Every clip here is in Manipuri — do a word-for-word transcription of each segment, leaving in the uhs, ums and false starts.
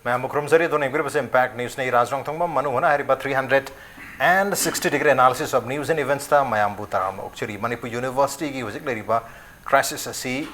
ꯃꯌꯥꯝꯕꯨ ꯈꯨꯔꯨꯝꯖꯔꯤ꯫ ꯑꯗꯣ ꯌꯦꯡꯕꯤꯔꯤꯕꯁꯦ Impact News ꯅꯤ꯫ ꯔꯥꯖ ꯔꯣꯡꯊꯣꯡꯕꯝ ꯃꯅꯨꯡ ꯍꯨꯠꯅ ꯍꯥꯏꯔꯤꯕ three hundred and sixty degree analysis of news and events ꯇ ꯃꯌꯥꯝꯕꯨ ꯇꯔꯥꯝꯅ ꯑꯣꯛꯆꯔꯤ꯫ ꯃꯅꯤꯄꯨꯔ University ꯒꯤ ꯍꯧꯖꯤꯛ ꯂꯩꯔꯤꯕ crisis ꯑꯁꯤ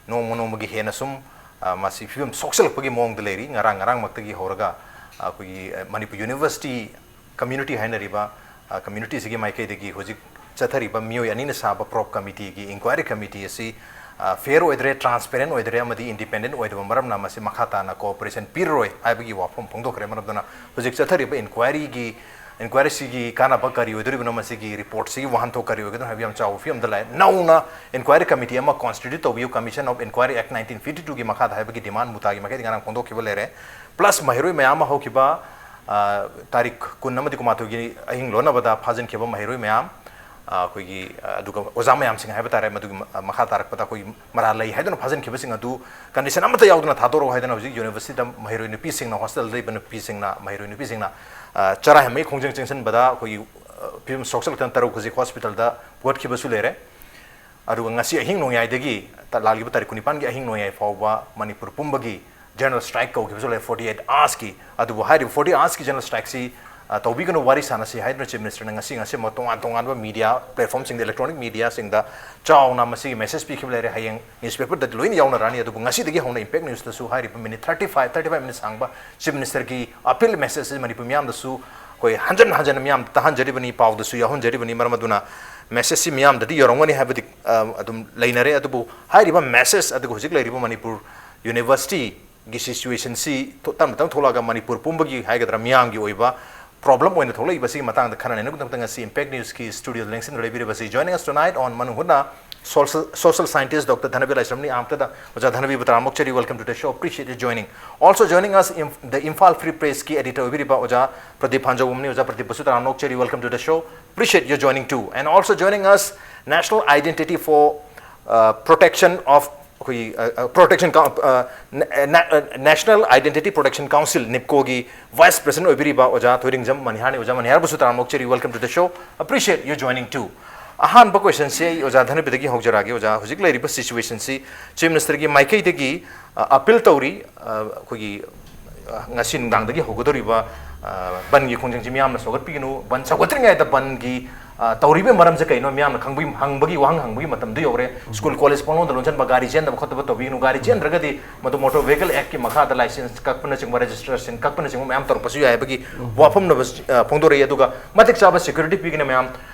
ꯅꯣꯡꯃ ꯅꯣꯡꯃꯒꯤ ꯍꯦꯟꯅ ꯁꯨꯝ, ꯑ, ꯃꯁꯤ ꯐꯤꯕꯝ ꯁꯣꯛꯆꯜꯂꯛꯄꯒꯤ ꯃꯑꯣꯡꯗ ꯂꯩꯔꯤ꯫ ꯉꯔꯥꯡ ꯉꯔꯥꯡꯃꯛꯇꯒꯤ ꯍꯧꯔꯒ, ꯑ, ꯑꯩꯈꯣꯏꯒꯤ, ꯑ, ꯃꯅꯤꯄꯨꯔ University community ꯍꯥꯏꯅꯔꯤꯕ, ꯑ, community ꯁꯤꯒꯤ ꯃꯥꯏꯀꯩꯗꯒꯤ ꯍꯧꯖꯤꯛ ꯆꯠꯊꯔꯤꯕ ꯃꯤꯑꯣꯏ ꯑꯅꯤꯅ ꯁꯥꯕ probe committee ꯒꯤ inquiry committee ꯑꯁꯤ, ꯑ, fair ꯑꯣꯏꯗ꯭ꯔꯦ, transparent ꯑꯣꯏꯗ꯭ꯔꯦ ꯑꯃꯗꯤ independent ꯑꯣꯏꯗꯕ ꯃꯔꯝꯅ ꯃꯁꯤ ꯃꯈꯥ ꯇꯥꯅ cooperation ꯄꯤꯔꯔꯣꯏ ꯍꯥꯏꯕꯒꯤ ꯋꯥꯐꯝ ꯐꯣꯡꯗꯣꯛꯈ꯭ꯔꯦ꯫ ꯃꯔꯝ ꯑꯗꯨꯅ ꯍꯧꯖꯤꯛ ꯆꯠꯊꯔꯤꯕ inquiry ꯒꯤ, inquiry ꯁꯤꯒꯤ ꯀꯥꯟꯅꯕ ꯀꯔꯤ ꯑꯣꯏꯗꯣꯔꯤꯕꯅꯣ, ꯃꯁꯤꯒꯤ report ꯁꯤꯒꯤ ꯋꯥꯍꯟꯊꯣꯛ ꯀꯔꯤ ꯑꯣꯏꯒꯗꯣꯔꯤꯅꯣ ꯍꯥꯏꯕ ꯌꯥꯝ ꯆꯥꯎꯕ ꯐꯤꯕꯝꯗ ꯂꯥꯛꯑꯦ꯫ ꯅꯧꯅ inquiry committee ꯑꯃ constitute ꯇꯧꯕꯤꯌꯨ, Commission of Inquiry Act nineteen fifty two ꯒꯤ ꯃꯈꯥꯗ ꯍꯥꯏꯕꯒꯤ demand ꯃꯨꯇꯥꯒꯤ ꯃꯥꯏꯀꯩꯗꯒꯤ ꯉꯔꯥꯡ ꯐꯣꯡꯗꯣꯛꯈꯤꯕ ꯂꯩꯔꯦ꯫ Plus ꯃꯍꯩꯔꯣꯏ ꯃꯌꯥꯝ ꯑꯃ ꯍꯧꯈꯤꯕ, ꯑ, ꯇꯥꯔꯤꯛ ꯀꯨꯟ ꯑꯃꯗꯤ ꯀꯨꯟꯃꯥꯊꯣꯏꯒꯤ ꯑꯍꯤꯡ ꯂꯣꯟꯅꯕꯗ ꯐꯥꯖꯤꯟꯈꯤꯕ ꯃꯍꯩꯔꯣꯏ ꯃꯌꯥꯝ, ꯑ, ꯑꯩꯈꯣꯏꯒꯤ, ꯑ, ꯑꯗꯨꯒ ꯑꯣꯖꯥ ꯃꯌꯥꯝꯁꯤꯡ ꯍꯥꯏꯕ ꯇꯥꯔꯦ, ꯃꯗꯨꯒꯤ ꯃ-, ꯃꯈꯥ ꯇꯥꯔꯛꯄꯗ ꯑꯩꯈꯣꯏꯒꯤ ꯃꯔꯥꯜ ꯂꯩ ꯍꯥꯏꯗꯨꯅ ꯐꯥꯖꯤꯟꯈꯤꯕꯁꯤꯡ ꯑꯗꯨ condition ꯑꯃꯠꯇ ꯌꯥꯎꯗꯅ ꯊꯥꯗꯣꯔꯛꯑꯣ ꯍꯥꯏꯗꯅ ꯍꯧꯖꯤꯛ university ꯗ ꯃꯍꯩꯔꯣꯏ ꯅꯨꯄꯤꯁꯤꯡꯅ, hostel ꯗ ꯂꯩꯕ ꯅꯨꯄꯤꯁꯤꯡꯅ, ꯃꯍꯩꯔꯣꯏ ꯅꯨꯄꯤꯁꯤꯡꯅ, ꯑ, ꯆꯔꯥ ꯍꯦꯟꯕꯒꯤ ꯈꯣꯡꯖꯪ ꯆꯪꯁꯤꯟꯕꯗ ꯑꯩꯈꯣꯏꯒꯤ, ꯑ, ꯐꯤꯕꯝ ꯁꯣꯛꯆꯜꯂꯛꯇꯅ ꯇꯔꯨꯛ ꯍꯧꯖꯤꯛ hospital ꯗ ꯄꯨꯈꯠꯈꯤꯕꯁꯨ ꯂꯩꯔꯦ꯫ ꯑꯗꯨꯒ ꯉꯁꯤ ꯑꯍꯤꯡ ꯅꯣꯡꯌꯥꯏꯗꯒꯤ ꯇ-, ꯂꯥꯛꯂꯤꯕ ꯇꯥꯔꯤꯛ ꯀꯨꯟꯅꯤꯄꯥꯟꯒꯤ ꯑꯍꯤꯡ ꯅꯣꯡꯌꯥꯏ ꯐꯥꯎꯕ ꯃꯅꯤꯄꯨꯔ ꯄꯨꯝꯕꯒꯤ general strike ꯀꯧꯈꯤꯕꯁꯨ ꯂꯩ, forty eight hours ꯀꯤ꯫ ꯑꯗꯨꯕꯨ ꯍꯥꯏꯔꯤꯕ forty hours ꯀꯤ general strike ꯁꯤ, ꯑ, ꯇꯧꯕꯤꯒꯅꯨ, ꯋꯥꯔꯤ ꯁꯥꯟꯅꯁꯤ ꯍꯥꯏꯗꯨꯅ Chief Minister ꯅ ꯉꯁꯤ ꯉꯁꯤꯃꯛ ꯇꯣꯉꯥꯟ ꯇꯣꯉꯥꯟꯕ media platform ꯁꯤꯡꯗ, electronic media ꯁꯤꯡꯗ ꯆꯥꯎꯅ ꯃꯁꯤꯒꯤ message ꯄꯤꯈꯤꯕ ꯂꯩꯔꯦ꯫ ꯍꯌꯦꯡ newspaper ꯗꯗꯤ ꯂꯣꯏꯅ ꯌꯥꯎꯅꯔꯛꯑꯅꯤ꯫ ꯑꯗꯨꯕꯨ ꯉꯁꯤꯗꯒꯤ ꯍꯧꯅ Impact News ꯇꯁꯨ ꯍꯥꯏꯔꯤꯕ minute thirty five, thirty five minutes ꯁꯥꯡꯕ Chief Minister ꯒꯤ appeal message ꯑꯁꯤ ꯃꯅꯤꯄꯨꯔ ꯃꯤꯌꯥꯝꯗꯁꯨ ꯑꯩꯈꯣꯏ ꯍꯟꯖꯟ ꯍꯟꯖꯟꯅ ꯃꯤꯌꯥꯝꯗ ꯇꯥꯍꯟꯖꯔꯤꯕꯅꯤ, ꯄꯥꯎꯗꯁꯨ ꯌꯥꯎꯍꯟꯖꯔꯤꯕꯅꯤ꯫ ꯃꯔꯝ ꯑꯗꯨꯅ message ꯁꯤ ꯃꯤꯌꯥꯝꯗꯗꯤ ꯌꯧꯔꯝꯒꯅꯤ ꯍꯥꯏꯕꯗꯤ, ꯑ, ꯑꯗꯨꯝ ꯂꯩꯅꯔꯦ꯫ ꯑꯗꯨꯕꯨ ꯍꯥꯏꯔꯤꯕ message ꯑꯗꯨꯒ ꯍꯧꯖꯤꯛ ꯂꯩꯔꯤꯕ ꯃꯅꯤꯄꯨꯔ University ꯒꯤ situation ꯁꯤ ꯊꯣ-, ꯇꯞꯅ ꯇꯞꯅ ꯊꯣꯛꯂꯛꯑꯒ ꯃꯅꯤꯄꯨꯔ ꯄꯨꯝꯕꯒꯤ ꯍꯥꯏꯒꯗ꯭ꯔꯥ, ꯃꯤꯌꯥꯝꯒꯤ ꯑꯣꯏꯕ problem ꯑꯣꯏꯅ ꯊꯣꯛꯂꯛꯏꯕꯁꯤꯒꯤ ꯃꯇꯥꯡꯗ ꯈꯟꯅ ꯅꯩꯅꯕꯒꯤꯗꯃꯛꯇ ꯉꯁꯤ Impact News ꯀꯤ studio the ꯂꯦꯡꯁꯤꯟꯗꯨꯅ ꯂꯩꯕꯤꯔꯤꯕꯁꯤ, joining us tonight on ꯃꯅꯨꯡ ꯍꯨꯠꯅ social, social scientist Doctor ꯙꯅꯕꯤꯔ ꯂꯥꯏꯁ꯭ꯔꯝꯅꯤ꯫ ꯑꯍꯥꯟꯕꯗ ꯑꯣꯖꯥ ꯙꯅꯕꯤꯕꯨ ꯇꯔꯥꯝꯅ ꯑꯣꯛꯆꯔꯤ, welcome to the show, appreciate your joining. Also joining us, Im-, the Imphal Free Press ꯀꯤ editor ꯑꯣꯏꯕꯤꯔꯤꯕ ꯑꯣꯖꯥ ꯄ꯭ꯔꯗꯤꯞ ꯐꯥꯟꯖꯧꯕꯝꯅꯤ꯫ ꯑꯣꯖꯥ ꯄ꯭ꯔꯗꯤꯞꯄꯨꯁꯨ ꯇꯔꯥꯝꯅ ꯑꯣꯛꯆꯔꯤ, welcome to the show, appreciate your joining too. And also joining us, National Identity for, uh, Protection of, ꯑꯩꯈꯣꯏꯒꯤ, ꯑ, ꯑ, Protection Coun-, ꯑ, ꯅ-, ꯑ, ꯅ-, ꯑ, National Identity Protection Council, NIPCO ꯒꯤ vice president ꯑꯣꯏꯕꯤꯔꯤꯕ ꯑꯣꯖꯥ ꯊꯣꯏꯔꯤꯡꯖꯝ ꯃꯅꯤꯍꯥꯔꯅꯤ꯫ ꯑꯣꯖꯥ ꯃꯅꯤꯍꯥꯔꯕꯨꯁꯨ ꯇꯔꯥꯝꯅ ꯑꯣꯛꯆꯔꯤ, welcome to the show, appreciate your joining too. ꯑꯍꯥꯟꯕ question ꯁꯦ ꯑꯩ ꯑꯣꯖꯥ ꯙꯅꯕꯤꯗꯒꯤ ꯍꯧꯖꯔꯛꯑꯒꯦ꯫ ꯑꯣꯖꯥ, ꯍꯧꯖꯤꯛ ꯂꯩꯔꯤꯕ situation ꯁꯤ Chief Minister ꯒꯤ ꯃꯥꯏꯀꯩꯗꯒꯤ, ꯑ, appeal ꯇꯧꯔꯤ, ꯑ, ꯑꯩꯈꯣꯏꯒꯤ ꯑ, ꯉꯁꯤ ꯅꯨꯡꯗꯥꯡꯗꯒꯤ ꯍꯧꯒꯗꯧꯔꯤꯕ, ꯑ, ꯕꯟꯒꯤ ꯈꯣꯡꯖꯪꯁꯤ ꯃꯤꯌꯥꯝꯅ ꯁꯧꯒꯠꯄꯤꯒꯅꯨ꯫ ꯕꯟ ꯁꯧꯒꯠꯇ꯭ꯔꯤꯉꯩꯗ ꯕꯟꯒꯤ, ꯑ, ꯇꯧꯔꯤꯕ ꯃꯔꯝꯁꯦ ꯀꯩꯅꯣ ꯃꯤꯌꯥꯝꯅ ꯈꯪꯕꯒꯤ, ꯍꯪꯕꯒꯤ, ꯋꯥꯍꯪ ꯍꯪꯕꯒꯤ ꯃꯇꯝꯗꯨ ꯌꯧꯔꯦ꯫ ꯁ꯭ꯀꯨꯜ ꯀꯣꯂꯦꯖ ꯄꯪꯂꯣꯟꯗ ꯂꯣꯟꯁꯤꯟꯕ, ꯒꯥꯔꯤ ꯆꯦꯟꯗꯕ ꯈꯣꯠꯇꯕ ꯇꯧꯕꯤꯒꯅꯨ꯫ ꯒꯥꯔꯤ ꯆꯦꯟꯗ꯭ꯔꯒꯗꯤ ꯃꯗꯨ ꯃꯣꯇꯣꯔ ꯚꯦꯍꯤꯀꯜ ꯑꯦꯛꯀꯤ ꯃꯈꯥꯗ ꯂꯥꯏꯁꯦꯟꯁ ꯀꯛꯄꯅꯆꯤꯡꯕ, ꯔꯦꯖꯤꯁꯇ꯭ꯔꯦꯁꯟ ꯀꯛꯄꯅꯆꯤꯡꯕ ꯃꯌꯥꯝ ꯇꯧꯔꯛꯄꯁꯨ ꯌꯥꯏ ꯍꯥꯏꯕꯒꯤ ꯋꯥꯐꯝꯅꯕ, ꯑ, ꯐꯣꯡꯗꯣꯔꯛꯏ꯫ ꯑꯗꯨꯒ ꯃꯇꯤꯛ ꯆꯥꯕ ꯁꯦꯀ꯭ꯌꯨꯔꯤꯇꯤ ꯄꯤꯒꯅꯤ ꯃꯌꯥꯝ,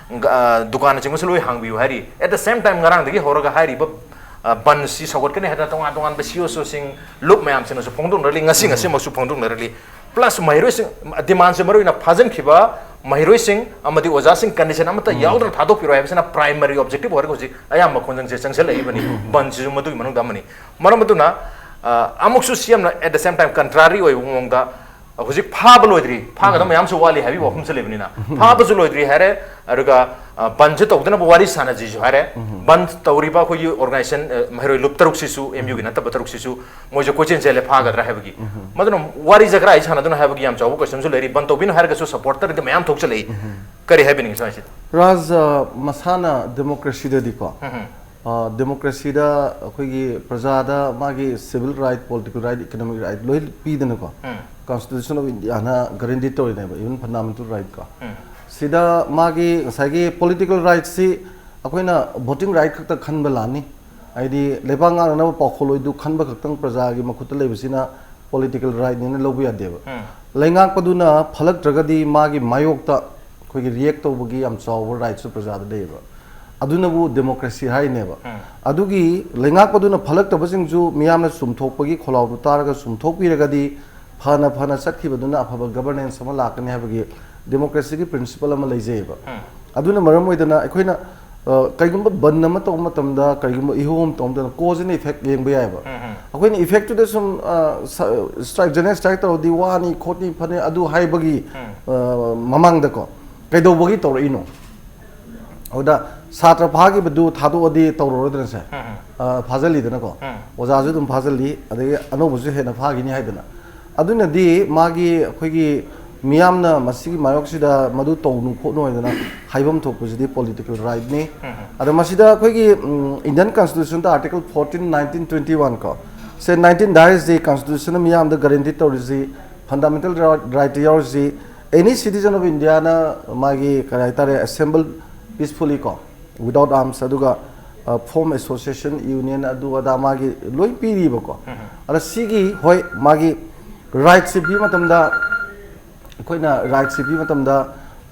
ꯑ, ꯗꯨꯀꯥꯟꯅꯆꯤꯡꯕꯁꯨ ꯂꯣꯏ ꯍꯥꯡꯕꯤꯌꯨ ꯍꯥꯏꯔꯤ꯫ At the same time, ꯉꯔꯥꯡꯗꯒꯤ ꯍꯧꯔꯒ ꯍꯥꯏꯔꯤꯕ, ꯑ, ꯕꯟꯁꯤ ꯁꯧꯒꯠꯀꯅꯤ ꯍꯥꯏꯗꯅ ꯇꯣꯉꯥꯟ ꯇꯣꯉꯥꯟꯕ ꯁꯤ ꯑꯣ ꯁꯣꯁꯤꯡ, ꯂꯨꯞ ꯃꯌꯥꯝꯁꯤꯡꯅꯁꯨ ꯐꯣꯡꯗꯣꯛꯅꯔꯛꯂꯤ꯫ ꯉꯁꯤ, ꯉꯁꯤꯃꯛꯁꯨ ꯐꯣꯡꯗꯣꯛꯅꯔꯛꯂꯤ꯫ ꯄ꯭ꯂꯁ ꯃꯍꯩꯔꯣꯏꯁꯤꯡ, ꯗꯤꯃꯥꯟꯁꯦ ꯃꯔꯨꯑꯣꯏꯅ ꯐꯥꯖꯤꯟꯈꯤꯕ ꯃꯍꯩꯔꯣꯏꯁꯤꯡ ꯑꯃꯗꯤ ꯑꯣꯖꯥꯁꯤꯡ ꯀꯟꯗꯤꯁꯟ ꯑꯃꯠꯇ ꯌꯥꯎꯗꯅ ꯊꯥꯗꯣꯛꯄꯤꯔꯣ ꯍꯥꯏꯕꯁꯤꯅ ꯄ꯭ꯔꯥꯏꯃꯔꯤ ꯑꯣꯕꯖꯦꯛꯇꯤꯚ ꯑꯣꯏꯔꯒ ꯍꯧꯖꯤꯛ ꯑꯌꯥꯝꯕ ꯈꯣꯡꯖꯪꯁꯦ ꯆꯪꯁꯤꯜꯂꯛꯏꯕꯅꯤ꯫ ꯕꯟꯁꯤꯁꯨ ꯃꯗꯨꯒꯤ ꯃꯅꯨꯡꯗ ꯑꯃꯅꯤ꯫ ꯃꯔꯝ ꯑꯗꯨꯅ, ꯑ, ꯑꯃꯨꯛꯁꯨ ꯁꯤ ꯑꯦꯝꯅ at the same time contrary ꯑꯣꯏꯕ ꯃꯑꯣꯡꯗ ꯍꯧꯖꯤꯛ ꯐꯥꯕ ꯂꯣꯏꯗ꯭ꯔꯤ, ꯐꯥꯒꯗꯕ ꯃꯌꯥꯝꯁꯨ ꯋꯥꯠꯂꯤ ꯍꯥꯏꯕꯒꯤ ꯋꯥꯐꯝꯁꯨ ꯂꯩꯕꯅꯤꯅ, ꯐꯥꯕꯁꯨ ꯂꯣꯏꯗ꯭ꯔꯤ ꯍꯥꯏꯔꯦ, ꯑꯗꯨꯒ, ꯑ, ꯕꯟꯁꯨ ꯇꯧꯗꯅꯕ ꯋꯥꯔꯤ ꯁꯥꯟꯅꯁꯤꯁꯨ ꯍꯥꯏꯔꯦ꯫ ꯕꯟ ꯇꯧꯔꯤꯕ ꯑꯩꯈꯣꯏꯒꯤ ꯑꯣꯔꯒꯅꯥꯏꯖꯦꯁꯟ, ꯑ, ꯃꯍꯩꯔꯣꯏ ꯂꯨꯞ ꯇꯔꯨꯛꯁꯤꯁꯨ, ꯑꯦꯝ ꯌꯨꯒꯤ ꯅꯠꯇꯕ ꯇꯔꯨꯛꯁꯤꯁꯨ ꯃꯣꯏꯁꯨ ꯀꯣꯏꯆꯦꯟ ꯆꯦꯜꯂꯦ ꯐꯥꯒꯗ꯭ꯔꯥ ꯍꯥꯏꯕꯒꯤ꯫ ꯃꯗꯨꯅ ꯋꯥꯔꯤ ꯖꯒ꯭ꯔꯥ ꯑꯩ ꯁꯥꯟꯅꯗꯨꯅ ꯍꯥꯏꯕꯒꯤ ꯌꯥꯝ ꯆꯥꯎꯕ ꯀꯣꯏꯁꯟꯁꯨ ꯂꯩꯔꯤ꯫ ꯕꯟ ꯇꯧꯕꯤꯅꯨ ꯍꯥꯏꯔꯒꯁꯨ ꯁꯄꯣꯔꯇꯔꯗꯤ ꯃꯌꯥꯝ ꯊꯣꯛꯆꯜꯂꯛꯏ꯫ ꯀꯔꯤ ꯍꯥꯏꯕꯤꯅꯤꯡꯉꯤ ꯁ꯭ꯋꯥꯏꯁꯤꯗ? ꯔꯥꯖ, ꯑ, ꯃꯁꯥꯅ ꯗꯦꯃꯣꯀ꯭ꯔꯦꯁꯤꯗꯗꯤꯀꯣ, ꯎꯝ꯫ ꯑ, ꯗꯦꯃꯣꯀ꯭ꯔꯦꯁꯤꯗ ꯑꯩꯈꯣꯏꯒꯤ ꯄ꯭ꯔꯖꯥꯗ ꯃꯥꯒꯤ civil right, political right, economic right ꯂꯣꯏ ꯄꯤꯗꯅꯀꯣ, ꯎꯝ꯫ Constitution of Indiaꯅ guarantee ꯇꯧꯔꯤꯅꯦꯕ, even fundamental right ꯀꯣ꯫ ꯎꯝ꯫ ꯁꯤꯗ ꯃꯥꯒꯤ ꯉꯁꯥꯏꯒꯤ political rightꯁꯤ ꯑꯩꯈꯣꯏꯅ voting right ꯈꯛꯇ ꯈꯟꯕ ꯂꯥꯟꯅꯤ꯫ ꯍꯥꯏꯗꯤ ꯂꯩꯕꯥꯛ ꯉꯥꯛꯅꯅꯕ ꯄꯥꯎꯈꯣꯜꯂꯣꯏꯗꯨ ꯈꯟꯕ ꯈꯛꯇꯪ ꯄ꯭ꯔꯖꯥꯒꯤ ꯃꯈꯨꯠꯇ ꯂꯩꯕꯁꯤꯅ political rightꯅꯤꯅ ꯂꯧꯕ ꯌꯥꯗꯦꯕ꯫ ꯎꯝ꯫ ꯂꯩꯉꯥꯛꯄꯗꯨꯅ ꯐꯠꯂꯛꯇ꯭ꯔꯒꯗꯤ ꯃꯥꯒꯤ ꯃꯥꯌꯣꯛꯇ ꯑꯩꯈꯣꯏꯒꯤ react ꯇꯧꯕꯒꯤ ꯌꯥꯝ ꯆꯥꯎꯕ rightꯁꯨ ꯄ꯭ꯔꯖꯥꯗ ꯂꯩꯌꯦꯕ꯫ ꯑꯗꯨꯅꯕꯨ democracy ꯍꯥꯏꯅꯦꯕ꯫ ꯎꯝ꯫ ꯑꯗꯨꯒꯤ ꯂꯩꯉꯥꯛꯄꯗꯨꯅ ꯐꯠꯂꯛꯇꯕꯁꯤꯡꯁꯨ ꯃꯤꯌꯥꯝꯅ ꯆꯨꯝꯊꯣꯛꯄꯒꯤ ꯈꯣꯜꯂꯥꯎꯗꯨ ꯇꯥꯔꯒ ꯆꯨꯝꯊꯣꯛꯄꯤꯔꯒꯗꯤ ꯐꯅ ꯐꯅ ꯆꯠꯈꯤꯕꯗꯨꯅ ꯑꯐꯕ governance ꯑꯃ ꯂꯥꯛꯀꯅꯤ ꯍꯥꯏꯕꯒꯤ democracyꯒꯤ principle ꯑꯃ ꯂꯩꯖꯩꯌꯦꯕ꯫ ꯎꯝ꯫ ꯑꯗꯨꯅ ꯃꯔꯝ ꯑꯣꯏꯗꯅ ꯑꯩꯈꯣꯏꯅ, ꯑ, ꯀꯩꯒꯨꯝꯕ ꯕꯟ ꯑꯃ ꯇꯧꯕ ꯃꯇꯝꯗ, ꯀꯩꯒꯨꯝꯕ ꯏꯍꯧ ꯑꯃ ꯇꯧꯕ ꯃꯇꯝꯗ cause and effect ꯌꯦꯡꯕ ꯌꯥꯏꯑꯕ꯫ ꯎꯝ, ꯎꯝ꯫ ꯑꯩꯈꯣꯏꯅ effectꯇꯨꯗ ꯁꯨꯝ, ꯑ, ꯁ-, strike, general strike ꯇꯧꯔꯗꯤ ꯋꯥꯅꯤ ꯈꯣꯠꯅꯤ ꯐꯅꯤ ꯑꯗꯨ ꯍꯥꯏꯕꯒꯤ, ꯎꯝ꯫ ꯑ, ꯃꯃꯥꯡꯗꯀꯣ ꯀꯩꯗꯧꯕꯒꯤ ꯇꯧꯔꯛꯏꯅꯣ? ꯑꯗꯨꯗ ꯁꯥꯇ꯭ꯔ ꯐꯥꯈꯤꯕꯗꯨ ꯊꯥꯗꯣꯛꯑꯗꯤ ꯇꯧꯔꯔꯣꯏꯗꯅ ꯁꯦ? ꯎꯝ, ꯎꯝ꯫ ꯑ, ꯐꯥꯖꯤꯜꯂꯤꯗꯅꯀꯣ꯫ ꯎꯝ꯫ ꯑꯣꯖꯥꯁꯨ ꯑꯗꯨꯝ ꯐꯥꯖꯤꯜꯂꯤ, ꯑꯗꯒꯤ ꯑꯅꯧꯕꯁꯨ ꯍꯦꯟꯅ ꯐꯥꯈꯤꯅꯤ ꯍꯥꯏꯗꯅ꯫ ꯑꯗꯨꯅꯗꯤ ꯃꯥꯒꯤ ꯑꯩꯈꯣꯏꯒꯤ ꯃꯤꯌꯥꯝꯅ ꯃꯁꯤꯒꯤ ꯃꯥꯌꯣꯛꯁꯤꯗ ꯃꯗꯨ ꯇꯧꯅꯨ ꯈꯣꯠꯅꯨ ꯍꯥꯏꯗꯅ ꯍꯥꯏꯐꯝ ꯊꯣꯛꯄꯁꯤꯗꯤ political rightꯅꯤ꯫ ꯎꯝ꯫ ꯑꯗ ꯃꯁꯤꯗ ꯑꯩꯈꯣꯏꯒꯤ, ꯎꯝ, Indian Constitutionꯗ Article fourteen, nineteen, twenty-one ꯀꯣ, ꯁꯦ, ꯅꯥꯏꯟꯇꯤꯟ ꯗꯥꯏꯔꯤꯁꯤ ꯀꯟꯁꯇꯤꯇ꯭ꯌꯨꯁꯟꯅ ꯃꯤꯌꯥꯝꯗ ꯒꯥꯔꯦꯟꯇꯤ ꯇꯧꯔꯤꯁꯤ, ꯐꯟꯗꯥꯃꯦꯟꯇꯦꯜ ꯔꯥꯏꯠꯇ ꯌꯥꯎꯔꯤꯁꯤ, ꯑꯦꯅꯤ ꯁꯤꯇꯤꯖꯟ ꯑꯣꯐ ꯏꯟꯗꯤꯌꯥꯅ ꯃꯥꯒꯤ, ꯀꯔꯤ ꯍꯥꯏꯇꯥꯔꯦ, ꯑꯦꯁꯦꯝꯕꯜ ꯄꯤꯁꯐꯨꯂꯤ ꯀꯣ, ꯋꯤꯗꯥꯎꯠ ꯑꯥꯔꯝꯁ, ꯑꯗꯨꯒ ꯐꯣꯝ ꯑꯦꯁꯣꯁꯤꯌꯦꯁꯟ, ꯌꯨꯅꯤꯌꯟ, ꯑꯗꯨ ꯑꯗꯥ ꯃꯥꯒꯤ ꯂꯣꯏ ꯄꯤꯔꯤꯕꯀꯣ꯫ ꯑꯗ ꯁꯤꯒꯤ, ꯍꯣꯏ, ꯃꯥꯒꯤ ꯔꯥꯏꯠꯁꯤ ꯄꯤꯕ ꯃꯇꯝꯗ ꯑꯩꯈꯣꯏꯅ ꯔꯥꯏꯠꯁꯤ ꯄꯤꯕ ꯃꯇꯝꯗ,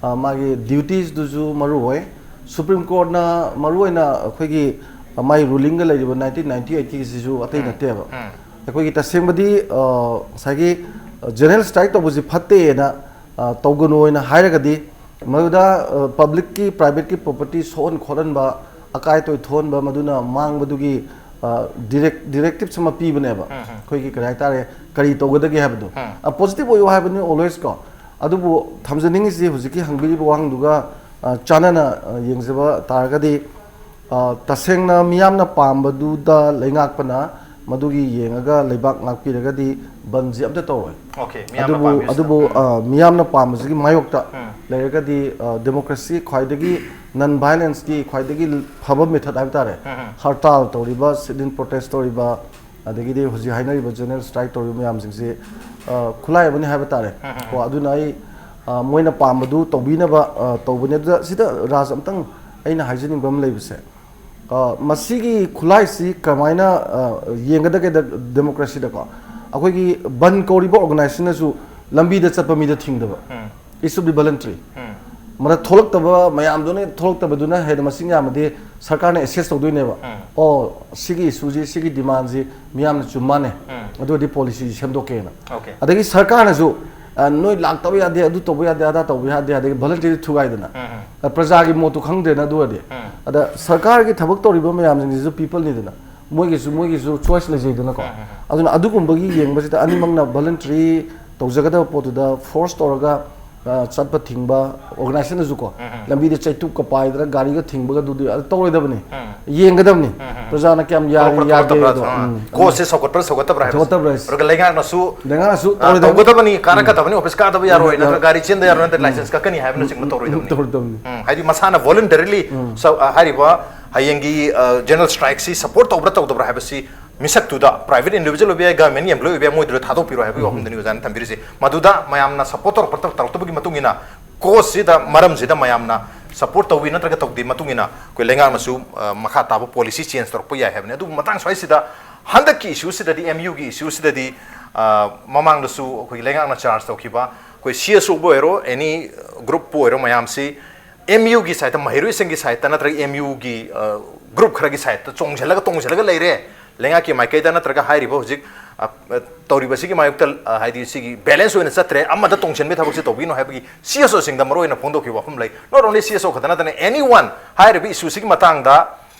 ꯑ, ꯃꯥꯒꯤ ꯗ꯭ꯌꯨꯇꯤꯁꯇꯨꯁꯨ ꯃꯔꯨ ꯑꯣꯏ꯫ ꯁꯨꯄ꯭ꯔꯤꯝ ꯀꯣꯔꯠꯅ ꯃꯔꯨ ꯑꯣꯏꯅ ꯑꯩꯈꯣꯏꯒꯤ, ꯑ, ꯃꯥꯒꯤ ꯔꯨꯂꯤꯡꯒ ꯂꯩꯔꯤꯕ ꯅꯥꯏꯟꯇꯤꯟ ꯅꯥꯏꯟꯇꯤ ꯑꯩꯠꯀꯤꯁꯤꯁꯨ ꯑꯇꯩ ꯅꯠꯇꯦꯕ꯫ ꯑꯩꯈꯣꯏꯒꯤ ꯇꯁꯦꯡꯕꯗꯤ, ꯑ, ꯉꯁꯥꯏꯒꯤ, ꯑ, ꯖꯦꯅꯔꯦꯜ ꯁ꯭ꯇ꯭ꯔꯥꯏꯛ ꯇꯧꯕꯁꯤ ꯐꯠꯇꯦꯅ, ꯑ, ꯇꯧꯒꯅꯨ ꯍꯥꯏꯅ ꯍꯥꯏꯔꯒꯗꯤ, ꯃꯗꯨꯗ, ꯑ, ꯄꯕ꯭ꯂꯤꯛꯀꯤ, ꯄ꯭ꯔꯥꯏꯚꯦꯠꯀꯤ ꯄ꯭ꯔꯣꯄꯔꯇꯤ ꯁꯣꯛꯍꯟ ꯈꯣꯠꯍꯟꯕ, ꯑꯀꯥꯏ ꯑꯇꯣꯏ ꯊꯣꯛꯍꯟꯕ, ꯃꯗꯨꯅ ꯃꯥꯡꯕꯗꯨꯒꯤ, ꯑ, ꯗꯤꯔꯦꯛ-, ꯗꯤꯔꯦꯛꯇꯤꯞꯁ ꯑꯃ ꯄꯤꯕꯅꯦꯕ꯫ ꯑꯩꯈꯣꯏꯒꯤ, ꯀꯔꯤ ꯍꯥꯏꯇꯥꯔꯦ, ꯀꯔꯤ ꯇꯧꯒꯗꯒꯦ ꯍꯥꯏꯕꯗꯣ꯫ ꯑ, ꯄꯣꯖꯤꯇꯤꯚ ꯑꯣꯏꯌꯨ ꯍꯥꯏꯕꯅꯤ ꯑꯣꯜꯋꯦꯁ ꯀꯣ꯫ ꯑꯗꯨꯕꯨ ꯊꯝꯖꯅꯤꯡꯉꯤꯁꯤ, ꯍꯧꯖꯤꯛꯀꯤ ꯍꯪꯕꯤꯔꯤꯕ ꯋꯥꯍꯪꯗꯨꯒ, ꯑ, ꯆꯥꯟꯅꯅ, ꯑ, ꯌꯦꯡꯖꯕ ꯇꯥꯔꯒꯗꯤ, ꯑ, ꯇꯁꯦꯡꯅ ꯃꯤꯌꯥꯝꯅ ꯄꯥꯝꯕꯗꯨꯗ ꯂꯩꯉꯥꯛꯄꯅ ꯃꯗꯨꯒꯤ ꯌꯦꯡꯉꯒ ꯂꯩꯕꯥꯛ ꯉꯥꯛꯄꯤꯔꯒꯗꯤ ꯕꯟꯁꯤ ꯑꯝꯇ ꯇꯧꯔꯣꯏ꯫ ꯑꯣꯀꯦ, ꯃꯤꯌꯥꯝꯅ ꯑꯗꯨꯕꯨ, ꯄꯥꯝꯃꯤꯁꯤꯅ꯫ ꯑꯗꯨꯕꯨ, ꯎꯝ꯫ ꯑ, ꯃꯤꯌꯥꯝꯅ ꯄꯥꯝꯕꯁꯤꯒꯤ ꯃꯥꯌꯣꯛꯇ ꯎꯝ꯫ ꯂꯩꯔꯒꯗꯤ, ꯑ, ꯗꯦꯃꯣꯀ꯭ꯔꯦꯁꯤ ꯈ꯭ꯋꯥꯏꯗꯒꯤ, ꯅꯟ ꯚꯥꯏꯂꯦꯟꯁꯀꯤ ꯈ꯭ꯋꯥꯏꯗꯒꯤ ꯐꯕ ꯃꯦꯊꯠ ꯍꯥꯏꯕ ꯇꯥꯔꯦ꯫ ꯎꯝ, ꯎꯝ꯫ ꯍꯔꯇꯥꯜ ꯇꯧꯔꯤꯕ, ꯁꯤꯠ ꯏꯟ ꯄ꯭ꯔꯣꯇꯦꯁ ꯇꯧꯔꯤꯕ, ꯑꯗꯒꯤꯗꯤ ꯍꯧꯖꯤꯛ ꯍꯥꯏꯅꯔꯤꯕ ꯖꯦꯅꯔꯦꯜ ꯁ꯭ꯇ꯭ꯔꯥꯏꯛ ꯇꯧꯔꯤꯕ ꯃꯌꯥꯝꯁꯤꯡꯁꯤ, ꯑ, ꯈꯨꯠꯂꯥꯏ ꯑꯃꯅꯤ ꯍꯥꯏꯕ ꯇꯥꯔꯦ꯫ ꯎꯝ, ꯎꯝ, ꯀꯣ, ꯎꯝ꯫ ꯑꯗꯨꯅ ꯑꯩ, ꯑ, ꯃꯣꯏꯅ ꯄꯥꯝꯕꯗꯨ ꯇꯧꯕꯤꯅꯕ, ꯑ, ꯇꯧꯕꯅꯤ꯫ ꯑꯗꯨꯗ ꯁꯤꯗ ꯔꯥꯖ ꯑꯝꯇꯪ ꯑꯩꯅ ꯍꯥꯏꯖꯅꯤꯡꯕ ꯑꯃ ꯂꯩꯕꯁꯦ, ꯑ, ꯃꯁꯤꯒꯤ ꯈꯨꯠꯂꯥꯏꯁꯤ ꯀꯃꯥꯏꯅ, ꯑ, ꯌꯦꯡꯒꯗꯒꯦꯗ ꯗꯦꯃꯣꯀ꯭ꯔꯦꯁꯤꯗꯀꯣ, ꯑꯩꯈꯣꯏꯒꯤ ꯕꯟ ꯀꯧꯔꯤꯕ ꯑꯣꯔꯒꯅꯥꯏꯖꯦꯁꯟꯅꯁꯨ ꯂꯝꯕꯤꯗ ꯆꯠꯄ ꯃꯤꯗ ꯊꯤꯡꯗꯕ꯫ ꯎꯝ꯫ It should be voluntary꯫ ꯎꯝ꯫ ꯃꯗ ꯊꯣꯛꯂꯛꯇꯕ ꯃꯌꯥꯝꯗꯨꯅ, ꯊꯣꯛꯂꯛꯇꯕꯗꯨꯅ ꯍꯦꯟꯅ ꯃꯁꯤꯡ ꯌꯥꯝꯃꯗꯤ ꯁꯔꯀꯥꯔꯅ ꯑꯦꯁꯦꯁ ꯇꯧꯗꯣꯏꯅꯦꯕ꯫ ꯎꯝ꯫ ꯑꯣ, ꯁꯤꯒꯤ ꯏꯁꯨꯁꯤ, ꯁꯤꯒꯤ ꯗꯤꯃꯥꯟꯁꯤ ꯃꯤꯌꯥꯝꯅ ꯆꯨꯝ ꯃꯥꯟꯅꯦ꯫ ꯎꯝ꯫ ꯑꯗꯨ ꯑꯣꯏꯔꯗꯤ ꯄꯣꯂꯤꯁꯤꯁꯤ ꯁꯦꯝꯗꯣꯛꯀꯦꯅ꯫ ꯑꯣꯀꯦ꯫ ꯑꯗꯒꯤ ꯁꯔꯀꯥꯔꯅꯁꯨ, ꯑ, ꯅꯣꯏ ꯂꯥꯛꯇꯕ ꯌꯥꯗꯦ, ꯑꯗꯨ ꯇꯧꯕ ꯌꯥꯗꯦ, ꯑꯗꯥ ꯇꯧꯕ ꯌꯥꯗꯦ, ꯑꯗꯒꯤ ꯚꯣꯂꯟꯇꯤꯌꯔ ꯊꯨꯒꯥꯏꯗꯅ꯫ ꯎꯝ, ꯎꯝ꯫ ꯑ, ꯄ꯭ꯔꯖꯥꯒꯤ ꯃꯣꯠꯇꯨ ꯈꯪꯗ꯭ꯔꯦꯅ ꯑꯗꯨ ꯑꯣꯏꯔꯗꯤ꯫ ꯎꯝ꯫ ꯑꯗ ꯁꯔꯀꯥꯔꯒꯤ ꯊꯕꯛ ꯇꯧꯔꯤꯕ ꯃꯌꯥꯝꯁꯤꯡꯁꯤꯁꯨ ꯄꯤꯄꯜꯅꯤꯗꯅ, ꯃꯣꯏꯒꯤꯁꯨ, ꯃꯣꯏꯒꯤꯁꯨ ꯆꯣꯏꯁ ꯂꯩꯖꯩꯗꯅꯀꯣ꯫ ꯎꯝ, ꯎꯝ, ꯎꯝ꯫ ꯑꯗꯨꯅ ꯑꯗꯨꯒꯨꯝꯕꯒꯤ ꯌꯦꯡꯕꯁꯤꯗ ꯑꯅꯤꯃꯛꯅ ꯚꯣꯂꯟꯇꯔꯤ ꯇꯧꯖꯒꯗꯕ ꯄꯣꯠꯇꯨꯗ ꯐꯣꯔꯁ ꯇꯧꯔꯒ, ꯑ, ꯆꯠꯄ ꯊꯤꯡꯕ, ꯑꯣꯔꯒꯅꯥꯏꯖꯦꯁꯟꯅꯁꯨꯀꯣ, ꯎꯝ, ꯎꯝ꯫ ꯂꯝꯕꯤꯗ ꯆꯩꯇꯨꯞꯀ ꯄꯥꯏꯗꯅ ꯒꯥꯔꯤꯒ ꯊꯤꯡꯕꯒ ꯑꯗꯨꯗꯤ ꯑꯗꯨ ꯇꯧꯔꯣꯏꯗꯕꯅꯤ꯫ ꯎꯝ꯫ ꯌꯦꯡꯒꯗꯕꯅꯤ꯫ ꯎꯝ, ꯎꯝ꯫ ꯄ꯭ꯔꯖꯥꯅ ꯀꯌꯥꯝ ꯌꯥꯔꯤ, ꯊꯣꯛꯂꯛꯄ꯭ꯔꯥ, ꯌꯥꯗꯦ ꯊꯣꯛꯂꯛꯇꯕ꯭ꯔꯥ, ꯑꯗꯣ꯫ ꯑ, ꯎꯝ꯫ ꯀꯣꯁꯁꯦ ꯁꯧꯒꯠꯄ꯭ꯔꯥ, ꯁꯧꯒꯠꯇꯕ꯭ꯔꯥ ꯍꯥꯏꯕꯁꯦ꯫ ꯁꯧꯒꯠꯇꯕ꯭ꯔꯥ ꯍꯥꯏꯁꯦ꯫ ꯑꯗꯨꯒ ꯂꯩꯉꯥꯛꯅꯁꯨ, ꯂꯩꯉꯥꯛꯅꯁꯨ ꯑ, ꯇꯧꯔꯣꯏꯗꯕꯅꯤ꯫ ꯇꯧꯒꯗꯕꯅꯤ, ꯀꯥꯔꯛꯀꯗꯕꯅꯤ, ꯑꯣꯐꯤꯁ ꯀꯥꯗꯕ ꯌꯥꯔꯣꯏ, ꯎꯝ, ꯅꯠꯇ꯭ꯔꯒ ꯎꯝ꯫ ꯒꯥꯔꯤ ꯆꯦꯟꯗ ꯌꯥꯔꯣꯏ, ꯅꯠꯇ꯭ꯔꯒ ꯎꯝ꯫ ꯂꯥꯏꯁꯦꯟꯁ ꯀꯛꯀꯅꯤ ꯍꯥꯏꯕꯅꯆꯤꯡꯕ ꯎꯝ, ꯎꯝ, ꯇꯧꯔꯣꯏꯗꯕꯅꯤ꯫ ꯇꯧꯔꯣꯏꯗꯕꯅꯤ꯫ ꯎꯝ, ꯍꯥꯏꯗꯤ ꯃꯁꯥꯅ ꯚꯣꯂꯟꯇꯔꯤꯂꯤ ꯎꯝ꯫ ꯁ-, ꯑ, ꯍꯥꯏꯔꯤꯕ ꯍꯌꯦꯡꯒꯤ ꯖꯦꯅꯔꯦꯜ ꯁ꯭ꯇ꯭ꯔꯥꯏꯛꯁꯤ ꯁꯄꯣꯔꯠ ꯇꯧꯕ꯭ꯔꯥ ꯇꯧꯗꯕ꯭ꯔꯥ ꯍꯥꯏꯕꯁꯤ ꯃꯤꯁꯛꯇꯨꯗ, ꯄ꯭ꯔꯥꯏꯚꯦꯠ ꯏꯟꯗꯤꯚꯤꯖꯨꯋꯦꯜ ꯑꯣꯏꯕ ꯌꯥꯏ, ꯒꯚꯔꯟꯃꯦꯟꯒꯤ ꯑꯦꯝꯄ꯭ꯂꯣꯌꯤ ꯑꯣꯏꯕ ꯌꯥꯏ, ꯃꯣꯏꯗꯨꯗ ꯊꯥꯗꯣꯛꯄꯤꯔꯣ ꯍꯥꯏꯕꯒꯤ ꯋꯥꯐꯝꯗꯨꯅꯤ ꯑꯣꯖꯥꯅ ꯊꯝꯕꯤꯔꯤꯁꯦ꯫ ꯃꯗꯨꯗ ꯃꯌꯥꯝꯅ ꯁꯄꯣꯔꯠ ꯇꯧꯔꯛꯄ ꯇꯧꯔꯛꯇꯕꯒꯤ ꯃꯇꯨꯡ ꯏꯟꯅ, ꯀꯣꯖꯁꯤꯗ, ꯃꯔꯝꯁꯤꯗ ꯃꯌꯥꯝꯅ ꯁꯄꯣꯔꯠ ꯇꯧꯋꯤ ꯅꯠꯇ꯭ꯔꯒ ꯇꯧꯗꯦ ꯃꯇꯨꯡ ꯏꯟꯅ ꯑꯩꯈꯣꯏ ꯂꯩꯉꯥꯛꯅꯁꯨ ꯃꯈꯥ ꯇꯥꯕ ꯄꯣꯂꯤꯁꯤ ꯆꯦꯟꯖ ꯇꯧꯔꯛꯄ ꯌꯥꯏ ꯍꯥꯏꯕꯅꯤ꯫ ꯑꯗꯨꯕꯨ ꯃꯇꯥꯡ ꯁ꯭ꯋꯥꯏꯁꯤꯗ ꯍꯟꯗꯛꯀꯤ ꯏꯁꯨꯁꯤꯗꯗꯤ, ꯑꯦꯝ ꯌꯨꯒꯤ ꯏꯁꯨꯁꯤꯗꯗꯤ, ꯃꯃꯥꯡꯗꯁꯨ ꯑꯩꯈꯣꯏꯒꯤ ꯂꯩꯉꯥꯛꯅ ꯆꯥꯔꯖ ꯇꯧꯈꯤꯕ ꯑꯩꯈꯣꯏ ꯁꯤ ꯑꯦꯁ ꯑꯣꯕꯨ ꯑꯣꯏꯔꯣ, ꯑꯦꯅꯤ ꯒ꯭ꯔꯨꯞꯄꯨ ꯑꯣꯏꯔꯣ, ꯃꯌꯥꯝꯁꯤ ꯑꯦꯝ ꯌꯨꯒꯤ ꯁꯥꯏꯠꯇ, ꯃꯍꯩꯔꯣꯏꯁꯤꯡꯒꯤ ꯁꯥꯏꯠꯇ ꯅꯠꯇ꯭ꯔꯒ ꯑꯦꯝ ꯌꯨꯒꯤ ꯒ꯭ꯔꯨꯞ ꯈꯔꯒꯤ ꯁꯥꯏꯠꯇ ꯆꯣꯡꯁꯤꯜꯂꯒ, ꯇꯣꯡꯁꯤꯜꯂꯒ ꯂꯩꯔꯦ꯫ ꯂꯩꯉꯥꯛꯀꯤ ꯃꯥꯏꯀꯩꯗ ꯅꯠꯇ꯭ꯔꯒ ꯍꯥꯏꯔꯤꯕ ꯍꯧꯖꯤꯛ ꯇꯧꯔꯤꯕꯁꯤꯒꯤ ꯃꯥꯌꯣꯛꯇ, ꯍꯥꯏꯗꯤ ꯁꯤꯒꯤ ꯕꯦꯂꯦꯟꯁ ꯑꯣꯏꯅ ꯆꯠꯇ꯭ꯔꯦ, ꯑꯃꯗ ꯇꯣꯡꯁꯤꯟꯕꯒꯤ ꯊꯕꯛꯁꯦ ꯇꯧꯕꯤꯒꯅꯨ ꯍꯥꯏꯕꯒꯤ ꯁꯤ ꯑꯦꯁ ꯑꯣꯁꯤꯡꯗ ꯃꯔꯨꯑꯣꯏꯅ ꯐꯣꯡꯗꯣꯛꯈꯤꯕ ꯋꯥꯐꯝ ꯂꯩ꯫ Not only ꯁꯤ ꯑꯦꯁ ꯑꯣ ꯈꯛꯇ ꯅꯠꯇꯅ, ꯑꯦꯅꯤ ꯋꯥꯟ ꯍꯥꯏꯔꯤꯕ ꯏꯁꯨꯁꯤꯒꯤ ꯃꯇꯥꯡꯗ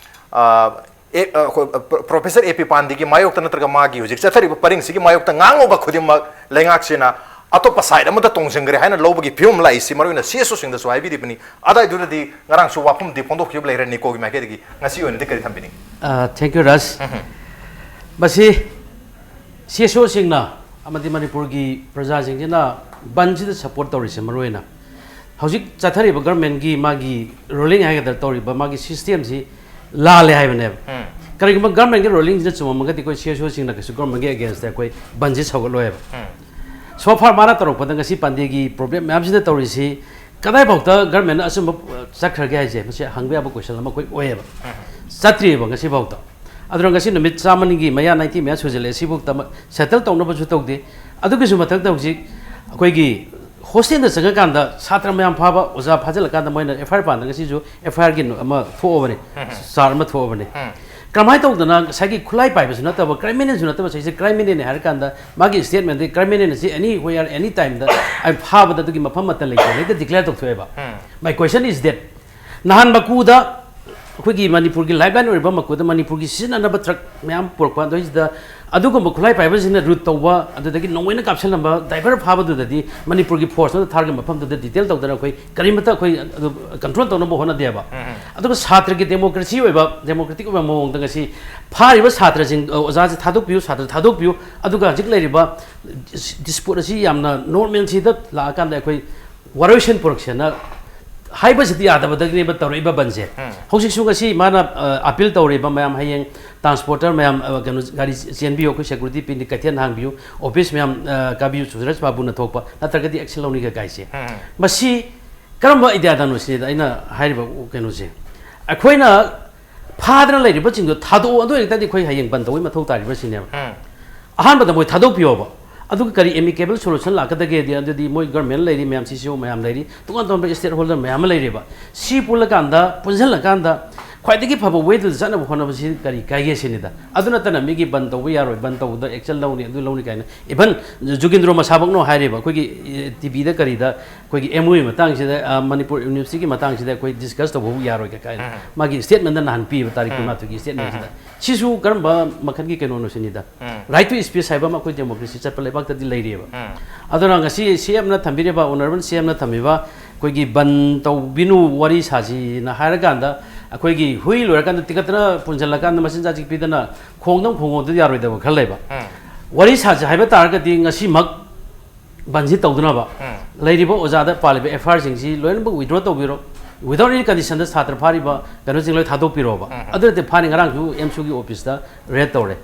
ꯑ, ꯑꯦ, ꯑ, ꯑꯩꯈꯣꯏ, ꯑ, ꯄ꯭ꯔꯣ-, ꯄ꯭ꯔꯣꯐꯦꯁꯔ ꯑꯦ ꯄꯤ ꯄꯥꯟꯗꯦꯒꯤ ꯃꯥꯌꯣꯛꯇ ꯅꯠꯇ꯭ꯔꯒ ꯃꯥꯒꯤ ꯍꯧꯖꯤꯛ ꯆꯠꯊꯔꯤꯕ ꯄꯔꯤꯡꯁꯤꯒꯤ ꯃꯥꯌꯣꯛꯇ ꯉꯥꯡꯉꯨꯕ ꯈꯨꯗꯤꯡꯃꯛ ꯂꯩꯉꯥꯛꯁꯤꯅ ꯑꯇꯣꯞꯄ ꯁꯥꯏꯠ ꯑꯃꯗ ꯇꯣꯡꯁꯤꯟꯈ꯭ꯔꯦ ꯍꯥꯏꯅ ꯂꯧꯕꯒꯤ ꯐꯤꯕꯝ ꯂꯥꯛꯏꯁꯤ ꯃꯔꯨꯑꯣꯏꯅ ꯁꯤ ꯑꯦꯁ ꯑꯣꯁꯤꯡꯗꯁꯨ ꯍꯥꯏꯕꯤꯔꯤꯕꯅꯤ꯫ ꯑꯗꯥꯏꯗꯨꯗꯗꯤ ꯉꯔꯥꯡꯁꯨ ꯋꯥꯐꯝꯗꯤ ꯐꯣꯡꯗꯣꯛꯈꯤꯕ ꯂꯩꯔꯦ ꯅꯤꯀꯣꯒꯤ ꯃꯥꯏꯀꯩꯗꯒꯤ꯫ ꯉꯁꯤ ꯑꯣꯏꯅꯗꯤ ꯀꯔꯤ ꯊꯝꯕꯤꯅꯤꯡꯉꯤ? ꯊꯦꯡꯛ ꯌꯨ ꯔꯥꯖ꯫ ꯃꯁꯤ ꯁꯤ ꯑꯦꯁ ꯑꯣꯁꯤꯡꯅ ꯑꯃꯗꯤ ꯃꯅꯤꯄꯨꯔꯒꯤ ꯄ꯭ꯔꯖꯥꯁꯤꯡꯁꯤꯅ ꯕꯟꯁꯤꯗ ꯁꯄꯣꯔꯠ ꯇꯧꯔꯤꯁꯦ ꯃꯔꯨꯑꯣꯏꯅ ꯍꯧꯖꯤꯛ ꯆꯠꯊꯔꯤꯕ ꯒꯔꯃꯦꯟꯒꯤ ꯃꯥꯒꯤ ꯔꯨꯂꯤꯡ ꯍꯥꯏꯒꯗ꯭ꯔꯥ, ꯇꯧꯔꯤꯕ ꯃꯥꯒꯤ ꯁꯤꯁꯇꯦꯝꯁꯤ ꯂꯥꯜꯂꯦ ꯍꯥꯏꯕꯅꯦꯕ꯫ ꯀꯔꯤꯒꯨꯝꯕ ꯒꯔꯃꯦꯟꯒꯤ ꯔꯨꯂꯤꯡꯁꯤꯅ ꯆꯨꯝꯃꯝꯃꯒꯗꯤ ꯑꯩꯈꯣꯏ ꯁꯤ ꯑꯦꯁ ꯑꯣꯁꯤꯡꯅ ꯀꯩꯁꯨ ꯒꯔꯃꯦꯟꯒꯤ ꯑꯦꯒꯦꯟꯁꯇ ꯑꯩꯈꯣꯏ ꯕꯟꯁꯤ ꯁꯧꯒꯠꯂꯣꯏꯕ꯫ ꯁꯣ ꯐꯥꯔ ꯃꯥꯅ ꯇꯧꯔꯛꯄꯗ ꯉꯁꯤ ꯄꯥꯟꯗꯦꯒꯤ ꯄ꯭ꯔꯣꯕ꯭ꯂꯦꯝ ꯃꯌꯥꯝꯁꯤꯗ ꯇꯧꯔꯤꯁꯤ ꯀꯗꯥꯏꯐꯥꯎꯗ ꯒꯔꯃꯦꯟꯅ ꯑꯆꯨꯝꯕ, ꯑ, ꯆꯠꯈ꯭ꯔꯒꯦ ꯍꯥꯏꯁꯦ ꯃꯁꯤ ꯍꯪꯕ ꯌꯥꯕ ꯀꯣꯏꯁꯟ ꯑꯃ ꯑꯩꯈꯣꯏ ꯑꯣꯏꯌꯦꯕ꯫ ꯆꯠꯇ꯭ꯔꯤꯑꯕ ꯉꯁꯤꯐꯥꯎꯗ꯫ ꯑꯗꯨꯅ ꯉꯁꯤ ꯅꯨꯃꯤꯠ ꯆꯥꯝꯃꯅꯤꯒꯤ ꯃꯌꯥ, ꯅꯥꯏꯟꯇꯤ ꯃꯌꯥ ꯁꯨꯖꯜꯂꯛꯑꯦ, ꯁꯤꯐꯥꯎꯗ ꯁꯦꯇꯜ ꯇꯧꯅꯕꯁꯨ ꯇꯧꯗꯦ꯫ ꯑꯗꯨꯒꯤꯁꯨ ꯃꯊꯛꯇ ꯍꯧꯖꯤꯛ ꯑꯩꯈꯣꯏꯒꯤ ꯍꯣꯁꯇꯦꯜꯗ ꯆꯪꯉꯀꯥꯟꯗ ꯁꯥꯇ꯭ꯔ ꯃꯌꯥꯝ ꯐꯥꯕ, ꯑꯣꯖꯥ ꯐꯥꯖꯤꯜꯂꯀꯥꯟꯗ ꯃꯣꯏꯅ ꯑꯦꯐ ꯑꯥꯏ ꯑꯥꯔ ꯄꯥꯟꯗ ꯉꯁꯤꯁꯨ ꯑꯦꯐ ꯑꯥꯏ ꯑꯥꯔꯒꯤ ꯑꯃ ꯊꯣꯛꯑꯕꯅꯤ, ꯆꯥꯔ ꯑꯃ ꯊꯣꯛꯑꯕꯅꯤ꯫ ꯀꯔꯝꯍꯥꯏꯅ ꯇꯧꯗꯅ ꯉꯁꯥꯏꯒꯤ ꯈꯨꯠꯂꯥꯏ ꯄꯥꯏꯕꯁꯨ ꯅꯠꯇꯕ, ꯀ꯭ꯔꯥꯏꯝ ꯃꯦꯅꯦꯟꯁꯨ ꯅꯠꯇꯕ, ꯁꯤꯁꯦ ꯀ꯭ꯔꯥꯏꯝ ꯃꯦꯅꯦꯟꯅꯤ ꯍꯥꯏꯔ ꯀꯥꯟꯗ ꯃꯥꯒꯤ ꯁ꯭ꯇꯦꯠꯃꯦꯟꯗꯤ ꯀ꯭ꯔꯥꯏꯝ ꯃꯦꯅꯦꯟ ꯑꯁꯤ ꯑꯦꯅꯤ ꯋꯦꯌꯔ, ꯑꯦꯅꯤ ꯇꯥꯏꯝꯗ ꯐꯥꯕꯗ ꯑꯗꯨꯒꯤ ꯃꯐꯝ ꯑꯃꯠꯇ ꯂꯩꯇꯦ, ꯍꯦꯛꯇ declare ꯇꯧꯊꯣꯛꯑꯦꯕ꯫ My question is that ꯅꯍꯥꯟ ꯃꯀꯨꯗ ꯑꯩꯈꯣꯏꯒꯤ ꯃꯅꯤꯄꯨꯔꯒꯤ ꯂꯥꯏꯐ ꯂꯥꯏꯟ ꯑꯣꯏꯔꯤꯕ ꯃꯀꯨꯗ ꯃꯅꯤꯄꯨꯔꯒꯤ ꯁꯤꯖꯤꯟꯅꯅꯕ ꯇ꯭ꯔꯛ ꯃꯌꯥꯝ ꯄꯨꯔꯛꯄ, ꯑꯗꯨꯏꯁꯤꯗ ꯑꯗꯨꯒꯨꯝꯕ ꯈꯨꯠꯂꯥꯏ ꯄꯥꯏꯕꯁꯤꯡꯅ ꯔꯨꯠ ꯇꯧꯕ, ꯑꯗꯨꯗꯒꯤ ꯅꯣꯡꯃꯩꯅ ꯀꯥꯞꯁꯤꯜꯂꯝꯕ ꯗ꯭ꯔꯥꯏꯚꯔ ꯐꯥꯕꯗꯨꯗꯗꯤ ꯃꯅꯤꯄꯨꯔꯒꯤ ꯐꯣꯔꯁꯇꯨꯗ ꯊꯥꯔꯒ ꯃꯐꯝꯗꯨꯗ ꯗꯤꯇꯦꯜ ꯇꯧꯗꯅ ꯑꯩꯈꯣꯏ ꯀꯔꯤꯃꯠꯇ ꯑꯩꯈꯣꯏ ꯑꯗꯨ ꯀꯟꯇ꯭ꯔꯣꯜ ꯇꯧꯅꯕ ꯍꯣꯠꯅꯗꯦꯕ꯫ ꯑꯗꯨꯒ ꯁꯥꯇ꯭ꯔꯒꯤ ꯗꯦꯃꯣꯀ꯭ꯔꯦꯁꯤ ꯑꯣꯏꯕ, ꯗꯦꯃꯣꯀ꯭ꯔꯦꯇꯤꯛ ꯑꯣꯏꯕ ꯃꯑꯣꯡꯗ ꯉꯁꯤ ꯐꯥꯔꯤꯕ ꯁꯥꯇ꯭ꯔꯁꯤꯡ, ꯑ, ꯑꯣꯖꯥꯁꯦ ꯊꯥꯗꯣꯛꯄꯤꯌꯨ, ꯁꯥꯇ꯭ꯔ ꯊꯥꯗꯣꯛꯄꯤꯌꯨ, ꯑꯗꯨꯒ ꯍꯧꯖꯤꯛ ꯂꯩꯔꯤꯕ ꯗꯤꯁꯄ꯭ꯌꯨꯠ ꯑꯁꯤ ꯌꯥꯝꯅ ꯅꯣꯔꯃꯦꯜꯁꯤꯗ ꯂꯥꯛꯑꯀꯥꯟꯗ ꯑꯩꯈꯣꯏ ꯋꯥꯔꯣꯏꯁꯤꯟ ꯄꯨꯔꯛꯁꯦꯅ ꯍꯥꯏꯕꯁꯤꯗꯤ ꯌꯥꯗꯕꯗꯒꯤꯅꯦꯕ ꯇꯧꯔꯛꯏꯕ ꯕꯟꯁꯦ꯫ ꯎꯝ꯫ ꯍꯧꯖꯤꯛꯁꯨ ꯉꯁꯤ ꯃꯥꯅ, ꯑ, ꯑꯄꯤꯜ ꯇꯧꯔꯤꯕ ꯃꯌꯥꯝ, ꯍꯌꯦꯡ ꯇ꯭ꯔꯥꯟꯁꯄꯣꯔꯇꯔ ꯃꯌꯥꯝ, ꯑ, ꯀꯩꯅꯣ, ꯒꯥꯔꯤ ꯆꯦꯟꯕꯤꯌꯨ, ꯑꯩꯈꯣꯏ ꯁꯦꯀ꯭ꯌꯨꯔꯤꯇꯤ ꯄꯤꯅꯤ, ꯀꯩꯊꯦꯜ ꯍꯥꯡꯕꯤꯌꯨ, ꯑꯣꯐꯤꯁ ꯃꯌꯥꯝ, ꯑ, ꯀꯥꯕꯤꯌꯨ, ꯁꯨꯟꯗꯔꯦꯁ ꯕꯥꯕꯨꯅ ꯊꯣꯛꯄ, ꯅꯠꯇ꯭ꯔꯒꯗꯤ ꯑꯦꯛꯁꯟ ꯂꯧꯅꯤ ꯀꯀꯥꯏꯁꯦ꯫ ꯎꯝ꯫ ꯃꯁꯤ ꯀꯔꯝꯕ ꯑꯥꯏꯗꯤꯌꯥꯗꯅꯣ ꯁꯤꯅꯤꯗ ꯑꯩꯅ ꯍꯥꯏꯔꯤꯕ ꯀꯩꯅꯣꯁꯦ꯫ ꯑꯩꯈꯣꯏꯅ ꯐꯥꯗꯅ ꯂꯩꯔꯤꯕꯁꯤꯡꯗꯣ ꯊꯥꯗꯣꯛꯑꯣ, ꯑꯗꯨ ꯑꯣꯏꯔꯒꯗꯤ ꯑꯩꯈꯣꯏ ꯍꯌꯦꯡ ꯕꯟ ꯇꯧꯕꯩ ꯃꯊꯧ ꯇꯥꯔꯤꯕꯁꯤꯅꯦꯕ꯫ ꯎꯝ꯫ ꯑꯍꯥꯟꯕꯗ ꯃꯣꯏ ꯊꯥꯗꯣꯛꯄꯤꯌꯣꯕ꯫ ꯑꯗꯨꯒ ꯀꯔꯤ amicable solution ꯂꯥꯛꯀꯗꯒꯦꯗꯤ, ꯑꯗꯨꯗꯤ ꯃꯣꯏ ꯒꯔꯃꯦꯟ ꯂꯩꯔꯤ ꯃꯌꯥꯝ, ꯁꯤ ꯁꯤ ꯑꯣ ꯃꯌꯥꯝ ꯂꯩꯔꯤ, ꯇꯣꯉꯥꯟ ꯇꯣꯉꯥꯟꯕ ꯁ꯭ꯇꯦꯛ ꯍꯣꯜꯗꯔ ꯃꯌꯥꯝ ꯑꯃ ꯂꯩꯔꯦꯕ꯫ ꯁꯤ ꯄꯨꯜꯂꯀꯥꯟꯗ, ꯄꯨꯟꯁꯤꯜꯂꯀꯥꯟꯗ ꯈ꯭ꯋꯥꯏꯗꯒꯤ ꯐꯕ ꯋꯦꯗꯨꯗ ꯆꯠꯅꯕ ꯍꯣꯠꯅꯕꯁꯤ ꯀꯔꯤ ꯀꯥꯏꯒꯦ ꯁꯤꯅꯤꯗ꯫ ꯑꯗꯨ ꯅꯠꯇꯅ ꯃꯤꯒꯤ ꯕꯟ ꯇꯧꯕ ꯌꯥꯔꯣꯏ, ꯕꯟ ꯇꯧꯕꯗ ꯑꯦꯛꯁꯟ ꯂꯧꯅꯤ, ꯑꯗꯨ ꯂꯧꯅꯤ ꯀꯥꯏꯅ, ꯏꯚꯟ ꯖꯨꯒꯤꯟꯗ꯭ꯔꯣ ꯃꯁꯥꯃꯛꯅ ꯍꯥꯏꯔꯦꯕ, ꯑꯩꯈꯣꯏꯒꯤ, ꯑꯦ, ꯇꯤ ꯚꯤꯗ ꯀꯔꯤꯗ ꯑꯩꯈꯣꯏꯒꯤ ꯑꯦꯝ ꯑꯣ ꯌꯨꯒꯤ ꯃꯇꯥꯡꯁꯤꯗ, ꯑ, ꯃꯅꯤꯄꯨꯔ ꯌꯨꯅꯤꯚꯔꯁꯤꯇꯤꯒꯤ ꯃꯇꯥꯡꯁꯤꯗ ꯑꯩꯈꯣꯏ ꯗꯤꯁꯀꯁ ꯇꯧꯕꯕꯨ ꯌꯥꯔꯣꯏ ꯀꯥꯏꯅ ꯎꯝ꯫ ꯃꯥꯒꯤ ꯁ꯭ꯇꯦꯠꯃꯦꯟꯗ ꯅꯍꯥꯟ ꯄꯤꯕ, ꯇꯥꯔꯤꯛ ꯎꯝ꯫ ꯀꯨꯟꯃꯥꯊꯣꯏꯒꯤ ꯁ꯭ꯇꯦꯠꯃꯦꯟꯁꯤꯗ꯫ ꯎꯝ꯫ ꯁꯤꯁꯨ ꯀꯔꯝꯕ ꯃꯈꯜꯒꯤ ꯀꯩꯅꯣꯅꯣ ꯁꯤꯅꯤꯗ꯫ ꯎꯝ꯫ Right to speech ꯍꯥꯏꯕ ꯑꯃ ꯑꯩꯈꯣꯏ ꯗꯦꯃꯣꯀ꯭ꯔꯦꯁꯤ ꯆꯠꯄ ꯂꯩꯕꯥꯛꯇꯗꯤ ꯂꯩꯔꯤꯑꯕ꯫ ꯎꯝ꯫ ꯑꯗꯨꯅ ꯉꯁꯤ ꯁꯤ ꯑꯦꯝꯅ ꯊꯝꯕꯤꯔꯤꯕ, ꯑꯣꯅꯔꯦꯕꯜ ꯁꯤ ꯑꯦꯝꯅ ꯊꯝꯃꯤꯕ ꯑꯩꯈꯣꯏꯒꯤ ꯕꯟ ꯇꯧꯕꯤꯅꯨ, ꯋꯥꯔꯤ ꯁꯥꯁꯤꯅ ꯍꯥꯏꯔꯀꯥꯟꯗ, ꯑꯩꯈꯣꯏꯒꯤ ꯍꯨꯏ ꯂꯣꯏꯔꯀꯥꯟꯗ ꯇꯤꯀꯠꯇꯅ ꯄꯨꯟꯁꯤꯜꯂꯀꯥꯟꯗ ꯃꯆꯤꯟꯖꯥꯛꯁꯤ ꯄꯤꯗꯅ ꯈꯣꯡꯗꯪ ꯈꯣꯡꯉꯣꯗꯤ ꯌꯥꯔꯣꯏꯗꯕ ꯈꯔ ꯂꯩꯕ꯫ ꯎꯝ꯫ ꯋꯥꯔꯤ ꯁꯥꯁꯤ ꯍꯥꯏꯕ ꯇꯥꯔꯒꯗꯤ ꯉꯁꯤꯃꯛ ꯕꯟꯁꯤ ꯇꯧꯗꯅꯕ ꯎꯝ꯫ ꯂꯩꯔꯤꯕ ꯑꯣꯖꯥꯗ ꯄꯥꯜꯂꯤꯕ ꯑꯦꯐ ꯑꯥꯏ ꯑꯥꯔꯁꯤꯡꯁꯤ ꯂꯣꯏꯅꯃꯛ withdraw ꯇꯧꯕꯤꯔꯣ꯫ Without any condition ꯗ ꯁꯥꯇ꯭ꯔ ꯐꯥꯔꯤꯕ ꯀꯩꯅꯣꯁꯤꯡ ꯂꯣꯏ ꯊꯥꯗꯣꯛꯄꯤꯔꯣꯕ꯫ ꯎꯝ꯫ ꯑꯗꯨ ꯅꯠꯇꯦ, ꯐꯥꯅꯤ, ꯉꯔꯥꯡꯁꯨ ꯑꯦꯝ ꯁꯤ ꯌꯨꯒꯤ ꯑꯣꯐꯤꯁꯇ ꯔꯦꯗ ꯇꯧꯔꯦ꯫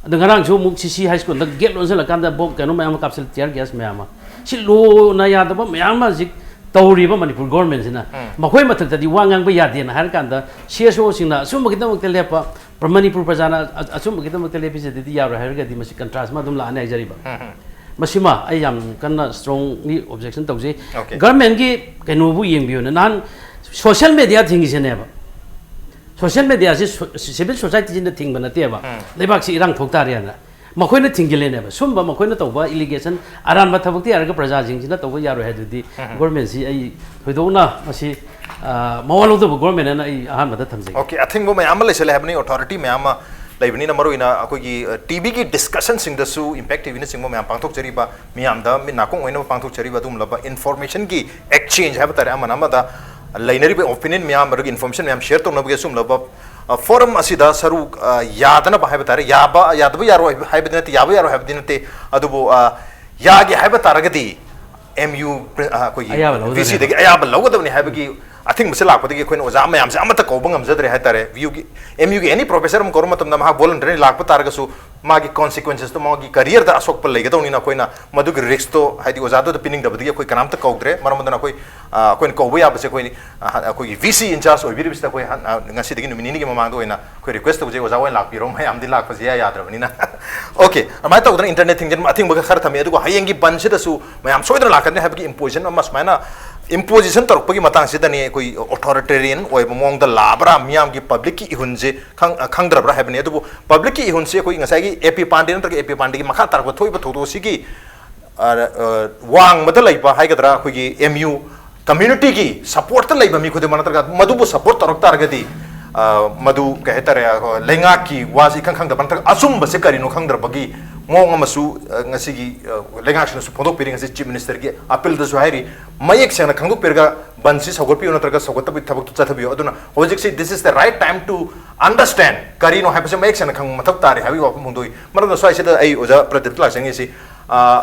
ꯑꯗꯣ ꯉꯔꯥꯡꯁꯨ ꯑꯃꯨꯛ ꯁꯤ ꯁꯤ ꯍꯥꯏ ꯁ꯭ꯀꯨꯜꯗ ꯒꯦꯠ ꯂꯣꯟꯁꯤꯜꯂꯀꯥꯟꯗ ꯕꯣꯝ ꯀꯩꯅꯣ ꯃꯌꯥꯝ ꯑꯃ ꯀꯥꯞꯁꯤꯜꯂꯤ, tear gas ꯃꯌꯥꯝ ꯑꯃ꯫ ꯁꯤ ꯂꯣꯅ ꯌꯥꯗꯕ ꯃꯌꯥꯝ ꯑꯃ ꯍꯧꯖꯤꯛ ꯇꯧꯔꯤꯕ ꯃꯅꯤꯄꯨꯔ ꯒꯣꯔꯃꯦꯟꯁꯤꯅ꯫ ꯎꯝ꯫ ꯃꯈꯣꯏ ꯃꯊꯛꯇꯗꯤ ꯋꯥ ꯉꯥꯡꯕ ꯌꯥꯗꯦꯅ ꯍꯥꯏꯔꯀꯥꯟꯗ ꯁꯤ ꯑꯦꯁ ꯑꯣꯁꯤꯡꯅ ꯑꯆꯨꯝꯕꯒꯤꯗꯃꯛꯇ ꯂꯦꯞꯄ, ꯃꯅꯤꯄꯨꯔ ꯄ꯭ꯔꯖꯥꯅ ꯑ-, ꯑꯆꯨꯝꯕꯒꯤꯗꯃꯛꯇ ꯂꯦꯞꯄꯤꯁꯤꯗꯗꯤ ꯌꯥꯔꯣꯏ ꯍꯥꯏꯔꯒꯗꯤ ꯃꯁꯤ ꯀꯟꯇ꯭ꯔꯥꯁ ꯑꯃ ꯑꯗꯨꯝ ꯂꯥꯛꯑꯅꯤ ꯍꯥꯏꯖꯔꯤꯕ꯫ ꯎꯝ, ꯎꯝ꯫ ꯃꯁꯤꯃ ꯑꯩ ꯌꯥꯝ ꯀꯟꯅ strongly objection ꯇꯧꯖꯩ꯫ Okay꯫ ꯒꯔꯃꯦꯟꯒꯤ ꯀꯩꯅꯣꯕꯨ ꯌꯦꯡꯕꯤꯌꯨꯅꯦ, ꯅꯍꯥꯟ ꯁꯣꯁꯤꯌꯦꯜ ꯃꯦꯗꯤꯌꯥ ꯊꯤꯡꯉꯤꯁꯤꯅꯦꯕ꯫ ꯁꯣꯁꯤꯌꯦꯜ ꯃꯦꯗꯤꯌꯥꯁꯤ ꯁꯣ-, ꯁꯤꯚꯤꯜ ꯁꯣꯁꯥꯏꯇꯤꯁꯤꯅ ꯊꯤꯡꯕ ꯅꯠꯇꯦꯕ꯫ ꯎꯝ꯫ ꯂꯩꯕꯥꯛꯁꯤ ꯏꯔꯥꯡ ꯊꯣꯛ ꯇꯥꯔꯦꯅ꯫ ꯃꯈꯣꯏꯅ ꯊꯤꯡꯖꯤꯜꯂꯦꯅꯦꯕ꯫ ꯁꯨꯝꯕ ꯃꯈꯣꯏꯅ ꯇꯧꯕ allegation, ꯑꯔꯥꯟꯕ ꯊꯕꯛꯇ ꯌꯥꯔꯒ ꯄ꯭ꯔꯖꯥꯁꯤꯡꯁꯤꯅ ꯇꯧꯕ ꯌꯥꯔꯣꯏ ꯍꯥꯏꯗꯨꯗꯤ ꯎꯝ꯫ ꯒꯣꯔꯃꯦꯟꯁꯤ ꯑꯩ ꯊꯣꯏꯗꯣꯛꯅ ꯃꯁꯤ, ꯑ, ꯃꯋꯥ ꯂꯧꯗꯕ ꯒꯣꯔꯃꯦꯟ ꯑꯅ ꯑꯩ ꯑꯍꯥꯟꯕꯗ ꯊꯝꯖꯒꯦ꯫ Okay, ꯑꯊꯤꯡꯕ ꯃꯌꯥꯝ ꯑꯃ ꯂꯩꯁꯜꯂꯦ ꯍꯥꯏꯕꯅꯤ, ꯑꯣꯊꯣꯔꯤꯇꯤ ꯃꯌꯥꯝ ꯑꯃ ꯂꯩꯕꯅꯤꯅ, ꯃꯔꯨꯑꯣꯏꯅ ꯑꯩꯈꯣꯏꯒꯤ, ꯑ, ꯇꯤ ꯚꯤꯒꯤ ꯗꯤꯁꯀꯁꯟꯁꯤꯡꯗꯁꯨ ꯏꯝꯄꯦꯛ ꯇꯤ ꯚꯤꯅꯆꯤꯡꯕ ꯃꯌꯥꯝ ꯄꯥꯡꯊꯣꯛꯆꯔꯤꯕ, ꯃꯤꯌꯥꯝꯗ ꯃꯤꯠ ꯅꯥꯀꯣꯡ ꯑꯣꯏꯅꯕ ꯄꯥꯡꯊꯣꯛꯆꯔꯤꯕ ꯑꯗꯨꯒꯨꯝꯂꯕ information ꯒꯤ exchange ꯍꯥꯏꯕ ꯇꯥꯔꯦ, ꯑꯃꯅ ꯑꯃꯗ ꯂꯩꯅꯔꯤꯕ opinion ꯃꯌꯥꯝ ꯑꯗꯨꯒꯤ information ꯃꯌꯥꯝ share ꯇꯧꯅꯕꯒꯤ ꯑꯁꯨꯝꯂꯕ, ꯑ, forum ꯑꯁꯤꯗ ꯁꯔꯨꯛ, ꯑ, ꯌꯥꯗꯅꯕ ꯍꯥꯏꯕ ꯇꯥꯔꯦ, ꯌꯥꯕ, ꯌꯥꯗꯕ ꯌꯥꯔꯣꯏ ꯍꯥꯏꯕꯗꯤ ꯅꯠꯇꯦ, ꯌꯥꯕ ꯌꯥꯔꯣꯏ ꯍꯥꯏꯕꯗꯤ ꯅꯠꯇꯦ, ꯑꯗꯨꯕꯨ, ꯑ, ꯌꯥꯒꯦ ꯍꯥꯏꯕ ꯇꯥꯔꯒꯗꯤ ꯑꯦꯝ ꯌꯨ ꯑꯩꯈꯣꯏꯒꯤ ꯑꯌꯥꯕ ꯂꯧꯗꯣꯏꯅꯦꯕ꯫ ꯚꯤ ꯁꯤꯗꯒꯤ ꯑꯌꯥꯕ ꯂꯧꯒꯗꯕꯅꯤ ꯍꯥꯏꯕꯒꯤ ꯑꯊꯤꯡꯕꯁꯦ ꯂꯥꯛꯄꯗꯒꯤ ꯑꯩꯈꯣꯏꯅ ꯑꯣꯖꯥ ꯃꯌꯥꯝꯁꯦ ꯑꯃꯠꯇ ꯀꯧꯕ ꯉꯝꯖꯗ꯭ꯔꯦ ꯍꯥꯏꯇꯥꯔꯦ꯫ ꯚꯤ ꯌꯨꯒꯤ ꯑꯦꯝ ꯌꯨꯒꯤ ꯑꯦꯅꯤ ꯄ꯭ꯔꯣꯐꯦꯁꯔ ꯑꯃ ꯀꯧꯔꯨ ꯃꯇꯝꯗ ꯃꯍꯥꯛ ꯚꯣꯂꯟꯇꯔꯤ ꯂꯥꯛꯄ ꯇꯥꯔꯒꯁꯨ ꯃꯥꯒꯤ ꯀꯣꯟꯁꯤꯀ꯭ꯋꯦꯟꯁꯦꯁꯇꯣ, ꯃꯥꯒꯤ ꯀꯔꯤꯌꯔꯗ ꯑꯁꯣꯛꯄ ꯂꯩꯒꯗꯧꯅꯤꯅ ꯑꯩꯈꯣꯏꯅ ꯃꯗꯨꯒꯤ ꯔꯤꯛꯁꯇꯣ, ꯍꯥꯏꯗꯤ ꯑꯣꯖꯥꯗꯨꯗ ꯄꯤꯅꯤꯡꯗꯕꯗꯒꯤ ꯑꯩꯈꯣꯏ ꯀꯅꯥꯝꯇ ꯀꯧꯗ꯭ꯔꯦ꯫ ꯃꯔꯝ ꯑꯗꯨꯅ ꯑꯩꯈꯣꯏ ꯑ, ꯑꯩꯈꯣꯏꯅ ꯀꯧꯕ ꯌꯥꯕꯁꯦ ꯑꯩꯈꯣꯏ ꯑ, ꯑꯩꯈꯣꯏꯒꯤ ꯚꯤ ꯁꯤ ꯏꯟꯆꯥꯔꯖ ꯑꯣꯏꯕꯤꯔꯤꯕꯁꯤꯗ ꯑꯩꯈꯣꯏ ꯍꯥꯟ- ꯑ, ꯉꯁꯤꯗꯒꯤ ꯅꯨꯃꯤꯠ ꯅꯤꯅꯤꯒꯤ ꯃꯃꯥꯡꯗ ꯑꯣꯏꯅ ꯑꯩꯈꯣꯏ ꯔꯤꯀ꯭ꯋꯦꯁ ꯇꯧꯖꯩ, ꯑꯣꯖꯥ ꯑꯣꯏꯅ ꯂꯥꯛꯄꯤꯔꯣ꯫ ꯃꯌꯥꯝꯗꯤ ꯂꯥꯛꯄꯁꯦ ꯏꯌꯥ ꯌꯥꯗ꯭ꯔꯕꯅꯤꯅ꯫ ꯑꯣꯀꯦ, ꯑꯗꯨꯃꯥꯏꯅ ꯇꯧꯗꯅ ꯏꯟꯇꯔꯅꯦꯠ ꯊꯤꯡꯖꯤꯟꯕ ꯑꯊꯤꯡꯕꯒ ꯈꯔ ꯊꯝꯃꯤ꯫ ꯑꯗꯨꯒ ꯍꯌꯦꯡꯒꯤ ꯕꯟꯁꯤꯗꯁꯨ ꯃꯌꯥꯝ ꯁꯣꯏꯗꯅ ꯂꯥꯛꯀꯅꯤ ꯍꯥꯏꯕꯒꯤ ꯏꯝꯄꯣꯖꯤꯁꯟ ꯑꯃ ꯁꯨꯃꯥꯏꯅ ꯏꯝꯄꯣꯖꯤꯁꯟ ꯇꯧꯔꯛꯄꯒꯤ ꯃꯇꯥꯡꯁꯤꯗꯅꯤ ꯑꯩꯈꯣꯏ ꯑꯣꯊꯣꯔꯤꯇꯦꯔꯤꯌꯟ ꯑꯣꯏꯕ ꯃꯑꯣꯡꯗ ꯂꯥꯛꯑꯕ꯭ꯔꯥ, ꯃꯤꯌꯥꯝꯒꯤ ꯄꯕ꯭ꯂꯤꯛꯀꯤ ꯏꯍꯨꯟꯁꯦ ꯈꯪ-, ꯑ, ꯈꯪꯗ꯭ꯔꯕ꯭ꯔꯥ ꯍꯥꯏꯕꯅꯤ꯫ ꯑꯗꯨꯕꯨ ꯄꯕ꯭ꯂꯤꯛꯀꯤ ꯏꯍꯨꯟꯁꯦ ꯑꯩꯈꯣꯏ ꯉꯁꯥꯏꯒꯤ ꯑꯦ ꯄꯤ ꯄꯥꯟꯗꯦ ꯅꯠꯇ꯭ꯔꯒ ꯑꯦ ꯄꯤ ꯄꯥꯟꯗꯦꯒꯤ ꯃꯈꯥ ꯇꯥꯔꯛꯄ ꯊꯣꯛꯏꯕ ꯊꯧꯗꯣꯛ ꯑꯁꯤꯒꯤ ꯑ, ꯑ, ꯋꯥꯡꯃꯗ ꯂꯩꯕ ꯍꯥꯏꯒꯗ꯭ꯔꯥ, ꯑꯩꯈꯣꯏꯒꯤ ꯑꯦꯝ ꯌꯨ ꯀꯝꯃ꯭ꯌꯨꯅꯤꯇꯤꯒꯤ ꯁꯄꯣꯔꯠꯇ ꯂꯩꯕ ꯃꯤ ꯈꯨꯗꯤꯡꯃꯛ ꯅꯠꯇ꯭ꯔꯒ ꯃꯗꯨꯕꯨ ꯁꯄꯣꯔꯠ ꯇꯧꯔꯛ ꯇꯥꯔꯒꯗꯤ, ꯑ, ꯃꯗꯨ ꯀꯩ ꯍꯥꯏꯇꯥꯔꯦ, ꯑ, ꯂꯩꯉꯥꯛꯀꯤ ꯋꯥꯁꯤ ꯏꯈꯪ ꯈꯪꯗꯕ ꯅꯠꯇ꯭ꯔꯒ ꯑꯆꯨꯝꯕꯁꯦ ꯀꯔꯤꯅꯣ ꯈꯪꯗ꯭ꯔꯕꯒꯤ ꯃꯑꯣꯡ ꯑꯃꯁꯨ, ꯑ, ꯉꯁꯤꯒꯤ, ꯑ, ꯂꯩꯉꯥꯛꯁꯤꯅꯁꯨ ꯐꯣꯡꯗꯣꯛꯄꯤꯔꯤ꯫ ꯉꯁꯤ ꯆꯤꯐ ꯃꯤꯅꯤꯁꯇꯔꯒꯤ ꯑꯄꯤꯜꯗꯁꯨ ꯍꯥꯏꯔꯤ, ꯃꯌꯦꯛ ꯁꯦꯡꯅ ꯈꯪꯗꯣꯛꯄꯤꯔꯒ ꯕꯟꯁꯤ ꯁꯧꯒꯠꯄꯤꯌꯨ ꯅꯠꯇ꯭ꯔꯒ ꯁꯧꯒꯠꯇꯕꯒꯤ ꯊꯕꯛꯇꯨ ꯆꯠꯊꯕꯤꯌꯨ꯫ ꯑꯗꯨꯅ ꯍꯧꯖꯤꯛꯁꯤ this is the right time to understand ꯀꯔꯤꯅꯣ ꯍꯥꯏꯕꯁꯦ ꯃꯌꯦꯛ ꯁꯦꯡꯅ ꯈꯪꯕ ꯃꯊꯧ ꯇꯥꯔꯦ ꯍꯥꯏꯕꯒꯤ ꯋꯥꯐꯝ ꯐꯣꯡꯗꯣꯛꯏ꯫ ꯃꯔꯝꯅ ꯁ꯭ꯋꯥꯏꯁꯤꯗ ꯑꯩ ꯑꯣꯖꯥ ꯄ꯭ꯔꯗꯤꯞꯇ ꯂꯥꯛꯆꯅꯤꯡꯉꯤꯁꯤ, ꯑ,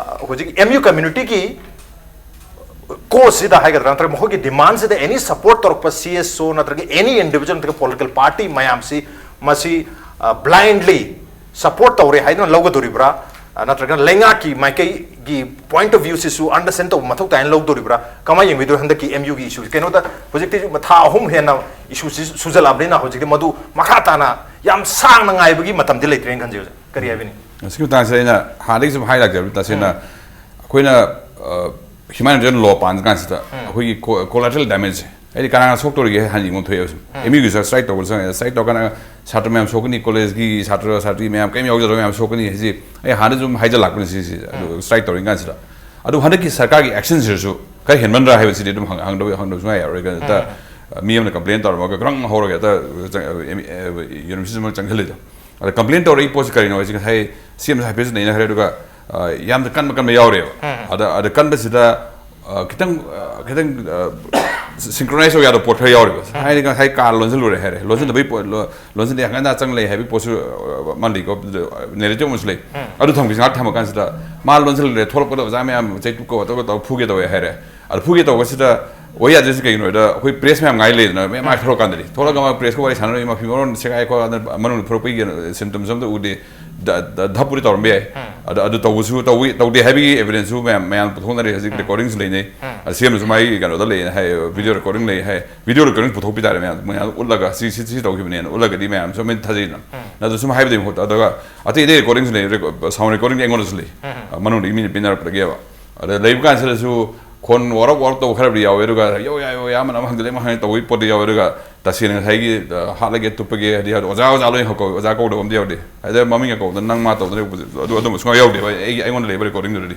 ꯍꯧꯖꯤꯛ ꯑꯦꯝ ꯌꯨ ꯀꯝꯃ꯭ꯌꯨꯅꯤꯇꯤꯒꯤ ꯀꯣꯁꯁꯤꯗ ꯍꯥꯏꯒꯗ꯭ꯔꯥ ꯅꯠꯇ꯭ꯔꯒ ꯃꯈꯣꯏꯒꯤ ꯗꯤꯃꯥꯟꯁꯤꯗ ꯑꯦꯅꯤ ꯁꯄꯣꯔꯠ ꯇꯧꯔꯛꯄ ꯁꯤ ꯑꯦꯁ ꯑꯣ ꯅꯠꯇ꯭ꯔꯒ ꯑꯦꯅꯤ ꯏꯟꯗꯤꯚꯤꯖꯨꯋꯦꯜ ꯅꯠꯇ꯭ꯔꯒ ꯄꯣꯂꯤꯇꯤꯀꯦꯜ ꯄꯥꯔꯇꯤ ꯃꯌꯥꯝꯁꯤ ꯃꯁꯤ ꯕ꯭ꯂꯥꯏꯟꯂꯤ ꯁꯄꯣꯔꯠ ꯇꯧꯔꯦ ꯍꯥꯏꯗꯨꯅ ꯂꯧꯒꯗꯣꯔꯤꯕ꯭ꯔꯥ, ꯑ, ꯅꯠꯇ꯭ꯔꯒ ꯂꯩꯉꯥꯛꯀꯤ ꯃꯥꯏꯀꯩꯒꯤ ꯄꯣꯏꯟꯠ ꯑꯣꯐ ꯚ꯭ꯌꯨꯁꯤꯁꯨ ꯑꯟꯗꯔꯁ꯭ꯇꯦꯟ ꯇꯧꯕ ꯃꯊꯧ ꯇꯥꯏꯅ ꯂꯧꯗꯣꯔꯤꯕ꯭ꯔꯥ, ꯀꯃꯥꯏꯅ ꯌꯦꯡꯕꯤꯗꯣꯏ ꯍꯟꯗꯛꯀꯤ ꯑꯦꯝ ꯌꯨꯒꯤ ꯏꯁꯨꯁꯤ? ꯀꯩꯅꯣꯗ ꯍꯧꯖꯤꯛꯇꯤ ꯊꯥ ꯑꯍꯨꯝ ꯍꯦꯟꯅ ꯏꯁꯨꯁꯤ ꯁꯨꯖꯜꯂꯛꯑꯕꯅꯤꯅ ꯍꯧꯖꯤꯛꯇꯤ ꯃꯗꯨ ꯃꯈꯥ ꯇꯥꯅ ꯌꯥꯝ ꯁꯥꯡꯅ ꯉꯥꯏꯕꯒꯤ ꯃꯇꯝꯗꯤ ꯂꯩꯇ꯭ꯔꯦꯅ ꯈꯟꯖꯩ ꯑꯣꯖꯥ꯫ ꯀꯔꯤ ꯍꯥꯏꯕꯤꯅꯤꯡꯉꯤ? ꯁꯤꯒꯤ ꯃꯇꯥꯡꯁꯤꯗ ꯑꯩꯅ ꯍꯥꯟꯅꯗꯒꯤ ꯁꯨꯝ ꯍꯥꯏ ꯂꯥꯛꯆꯕ ꯇꯁꯦꯡꯅ ꯑꯩꯈꯣꯏꯅ ꯍ꯭ꯌꯨꯃꯦꯅꯤꯇꯦꯔꯤꯌꯟ ꯂꯣ ꯄꯥꯟ ꯀꯥꯟꯁꯤꯗ ꯑꯩꯈꯣꯏꯒꯤ ꯀꯣꯂꯥꯇꯔꯦꯜ ꯗꯦꯃꯦꯖꯁꯦ ꯍꯥꯏꯗꯤ ꯀꯅꯥꯅ ꯁꯣꯛꯇꯧꯔꯤꯒꯦ ꯍꯥꯏꯅ ꯌꯦꯡꯕ ꯊꯣꯛꯑꯦꯕ ꯁꯨꯝ꯫ ꯑꯦꯝ ꯌꯨꯒꯤ ꯁ꯭ꯇ꯭ꯔꯥꯏꯛ ꯇꯧꯕ ꯆꯪꯉꯦ꯫ ꯁ꯭ꯇ꯭ꯔꯥꯏꯛ ꯇꯧꯔꯀꯥꯟꯗ ꯁꯥꯇ꯭ꯔ ꯃꯌꯥꯝ ꯁꯣꯛꯀꯅꯤ, ꯀꯣꯂꯦꯖꯀꯤ ꯁꯥꯇ꯭ꯔ ꯁꯥꯇ꯭ꯔꯤ ꯃꯌꯥꯝ ꯀꯔꯤꯝ ꯌꯥꯎꯖꯗꯕ ꯃꯌꯥꯝ ꯁꯣꯛꯀꯅꯤ ꯍꯥꯏꯁꯤ ꯑꯩ ꯍꯥꯟꯅ ꯁꯨꯝ ꯍꯥꯏꯖꯜꯂꯛꯄꯅꯤ ꯁꯤꯁꯦ꯫ ꯑꯗꯨ ꯁ꯭ꯇ꯭ꯔꯥꯏꯛ ꯇꯧꯔꯤ ꯀꯥꯟꯁꯤꯗ ꯑꯗꯨ ꯍꯟꯗꯛꯀꯤ ꯁꯔꯀꯥꯔꯒꯤ ꯑꯦꯛꯁꯟꯁꯤꯗꯁꯨ ꯈꯔ ꯍꯦꯟꯃꯟꯗ꯭ꯔꯥ ꯍꯥꯏꯕꯁꯤꯗꯤ ꯑꯗꯨꯝ ꯍꯪ- ꯍꯪꯗꯕ ꯍꯪꯗꯕ ꯁꯨꯡꯌꯥ ꯌꯥꯔꯣꯏ꯫ ꯀꯩꯅꯣ ꯍꯦꯛꯇ ꯃꯤ ꯑꯃꯅ ꯀꯝꯄ꯭ꯂꯦꯟ ꯇꯧꯔꯝꯃꯒ ꯒ꯭ꯔꯪ ꯍꯧꯔꯒ ꯍꯦꯛꯇ ꯌꯨꯅꯤꯚꯔꯁꯤꯇꯤ ꯑꯃ ꯆꯪꯁꯤꯜꯂꯤꯗꯣ꯫ ꯑꯗ ꯀꯝꯄ꯭ꯂꯦꯟ ꯇꯧꯔꯛꯏ ꯄꯣꯠꯁꯤ ꯀꯔꯤꯅꯣ ꯍꯥꯏꯁꯤ ꯉꯁꯥꯏ ꯁꯤ ꯑꯦꯝꯁꯨ ꯍꯥꯏꯐꯦꯠꯁꯨ ꯅꯩꯅꯈ꯭ꯔꯦ꯫ ꯑꯗꯨꯒ ꯑ, ꯌꯥꯝꯅ ꯀꯟꯕ ꯀꯟꯕ ꯌꯥꯎꯔꯦꯕ꯫ ꯑꯗ ꯑꯗ ꯀꯟꯕꯁꯤꯗ ꯑ, ꯈꯤꯇꯪ ꯑ, ꯈꯤꯇꯪ ꯑ, ꯁꯤꯡꯀ꯭ꯔꯣꯅꯥꯏꯁ ꯇꯧ ꯌꯥꯗꯕ ꯄꯣꯠ ꯈꯔ ꯌꯥꯎꯔꯤꯕ꯫ ꯍꯥꯏꯗꯤ ꯉꯁꯥꯏ ꯀꯥꯔ ꯂꯣꯟꯁꯤꯜꯂꯨꯔꯦ ꯍꯥꯏꯔꯦ, ꯂꯣꯟꯁꯤꯟꯗꯕꯩ ꯄꯣꯠ, ꯂꯣ-, ꯂꯣꯟꯁꯤꯟꯗꯦ, ꯍꯪꯒꯠ ꯍꯟꯗ ꯆꯪ ꯂꯩ ꯍꯥꯏꯕꯒꯤ ꯄꯣꯠꯁꯨ, ꯑ, ꯃꯥꯜꯂꯤꯀꯣ, ꯅꯦꯔꯦꯇꯤꯚ ꯑꯃꯁꯨ ꯂꯩ꯫ ꯑꯗꯨ ꯊꯝꯈꯤꯁꯤ, ꯉꯥꯏꯍꯥꯛ ꯊꯝꯃꯀꯥꯟꯁꯤꯗ ꯃꯥ ꯂꯣꯟꯁꯤꯜꯂꯨꯔꯦ, ꯊꯣꯛꯂꯛꯄꯗ ꯑꯣꯖꯥ ꯃꯌꯥꯝ ꯆꯩꯇꯨꯞꯀ ꯋꯥꯇꯔꯒ ꯇꯧꯔꯒ ꯐꯨꯒꯦ ꯇꯧꯋꯦ ꯍꯥꯏꯔꯦ꯫ ꯑꯗꯨ ꯐꯨꯒꯦ ꯇꯧꯕꯁꯤꯗ ꯑꯣꯏ ꯌꯥꯗ꯭ꯔꯤꯁꯤ ꯀꯩꯒꯤꯅꯣ ꯍꯥꯏꯗ, ꯑꯩꯈꯣꯏ ꯄ꯭ꯔꯦꯁ ꯃꯌꯥꯝ ꯉꯥꯏ ꯂꯩꯗꯅ, ꯃꯌꯥꯝ ꯃꯥꯏ ꯊꯣꯛꯂꯛꯀꯥꯟꯗꯗꯤ, ꯊꯣꯛꯂꯛꯒ ꯃꯥ ꯄ꯭ꯔꯦꯁꯀ ꯋꯥꯔꯤ ꯁꯥꯟꯅꯔꯒ ꯃꯐꯤ ꯃꯔꯣꯟ ꯁꯦꯒꯥꯏ ꯈꯣꯠ ꯑꯗ ꯃꯅꯨꯡꯗ ꯐꯨꯔꯛꯄꯒꯤ ꯀꯩꯅꯣ ꯁꯤꯝꯇꯝꯁ ꯑꯝꯇ ꯎꯗꯦ꯫ ꯗ-, ꯗ-, ꯙꯞꯄꯨꯗꯤ ꯇꯧꯔꯝꯕ ꯌꯥꯏ꯫ ꯑꯗ ꯑꯗꯨ ꯇꯧꯕꯁꯨ ꯇꯧꯏ, ꯇꯧꯗꯦ ꯍꯥꯏꯕꯒꯤ ꯑꯦꯚꯤꯗꯦꯟꯁꯁꯨ ꯃꯌꯥꯝ, ꯃꯌꯥꯝ ꯄꯨꯊꯣꯛꯅꯔꯤ꯫ ꯍꯧꯖꯤꯛ ꯔꯦꯀꯣꯔꯗꯤꯡꯁꯨ ꯂꯩꯅꯩ꯫ ꯑꯗ ꯁꯤ ꯑꯦꯝꯅꯁꯨ ꯃꯥꯒꯤ ꯀꯩꯅꯣꯗ ꯂꯩꯌꯦꯅ ꯍꯥꯏ, ꯚꯤꯗꯤꯑꯣ ꯔꯦꯀꯣꯔꯗꯤꯡ ꯂꯩ ꯍꯥꯏ꯫ ꯚꯤꯗꯤꯑꯣ ꯔꯦꯀꯣꯔꯗꯤꯡ ꯄꯨꯊꯣꯛꯄꯤ ꯇꯥꯔꯦ ꯃꯌꯥꯝ, ꯃꯌꯥꯝ ꯎꯠꯂꯒ ꯁꯤ, ꯁꯤ, ꯁꯤ ꯇꯧꯈꯤꯕꯅꯦꯅ ꯎꯠꯂꯒꯗꯤ ꯃꯌꯥꯝꯁꯨ ꯑꯃ ꯊꯥꯖꯩꯗꯅ꯫ ꯅꯠꯇ꯭ꯔ ꯁꯨꯝ ꯍꯥꯏꯕꯗꯤ ꯃꯍꯨꯠꯇ, ꯑꯗꯨꯒ ꯑꯇꯩ ꯑꯇꯩ ꯔꯦꯀꯣꯔꯗꯤꯡꯁꯨ ꯂꯩ, ꯔꯦꯀꯣ-, ꯁꯥꯎꯟ ꯔꯦꯀꯣꯔꯗꯤꯡꯗꯤ ꯑꯩꯉꯣꯟꯗꯁꯨ ꯂꯩ꯫ ꯑ, ꯃꯅꯨꯡꯗꯒꯤ ꯃꯤꯅ ꯄꯤꯅꯔꯛꯄꯗꯒꯤꯕ꯫ ꯑꯗ ꯂꯩꯕ ꯀꯥꯟꯁꯤꯗꯁꯨ ꯈꯣꯟ ꯋꯥꯔꯞ ꯋꯥꯔꯞ ꯇꯧꯕ ꯈꯔꯕꯨꯗꯤ ꯌꯥꯎꯋꯦ, ꯑꯗꯨꯒ ꯌꯧ ꯌꯥ ꯌꯧ ꯌꯥ ꯑꯃꯅ ꯑꯃ ꯍꯪꯖꯤꯜꯂꯦ ꯑꯃ ꯍꯪꯖꯤꯜꯂꯦ ꯇꯧꯕꯒꯤ ꯄꯣꯠꯇꯤ ꯌꯥꯎꯋꯦ꯫ ꯑꯗꯨꯒ ꯇꯁꯦꯡꯅ ꯉꯁꯥꯏꯒꯤ, ꯑ, ꯍꯥꯠꯂꯒꯦ ꯇꯨꯞꯄꯒꯦ ꯍꯥꯏꯗꯤ ꯑꯣꯖꯥ ꯑꯣꯖꯥ ꯂꯣꯏ ꯀꯧꯋꯦ, ꯑꯣꯖꯥ ꯀꯧꯗꯕ ꯑꯝꯇ ꯌꯥꯎꯗꯦ꯫ ꯍꯥꯏꯗꯤ ꯃꯃꯤꯡꯒ ꯀꯧꯗꯅ ꯅꯪ ꯃꯥ ꯇꯧꯗꯅ ꯎꯕꯁꯦ ꯑꯗꯨ, ꯑꯗꯨꯝꯕ ꯁꯨꯡꯌꯥꯎ ꯌꯥꯎꯗꯦꯕ ꯑꯩ, ꯑꯩꯉꯣꯟꯗ ꯂꯩꯕ ꯔꯦꯀꯣꯔꯗꯤꯡꯗꯨꯗꯗꯤ꯫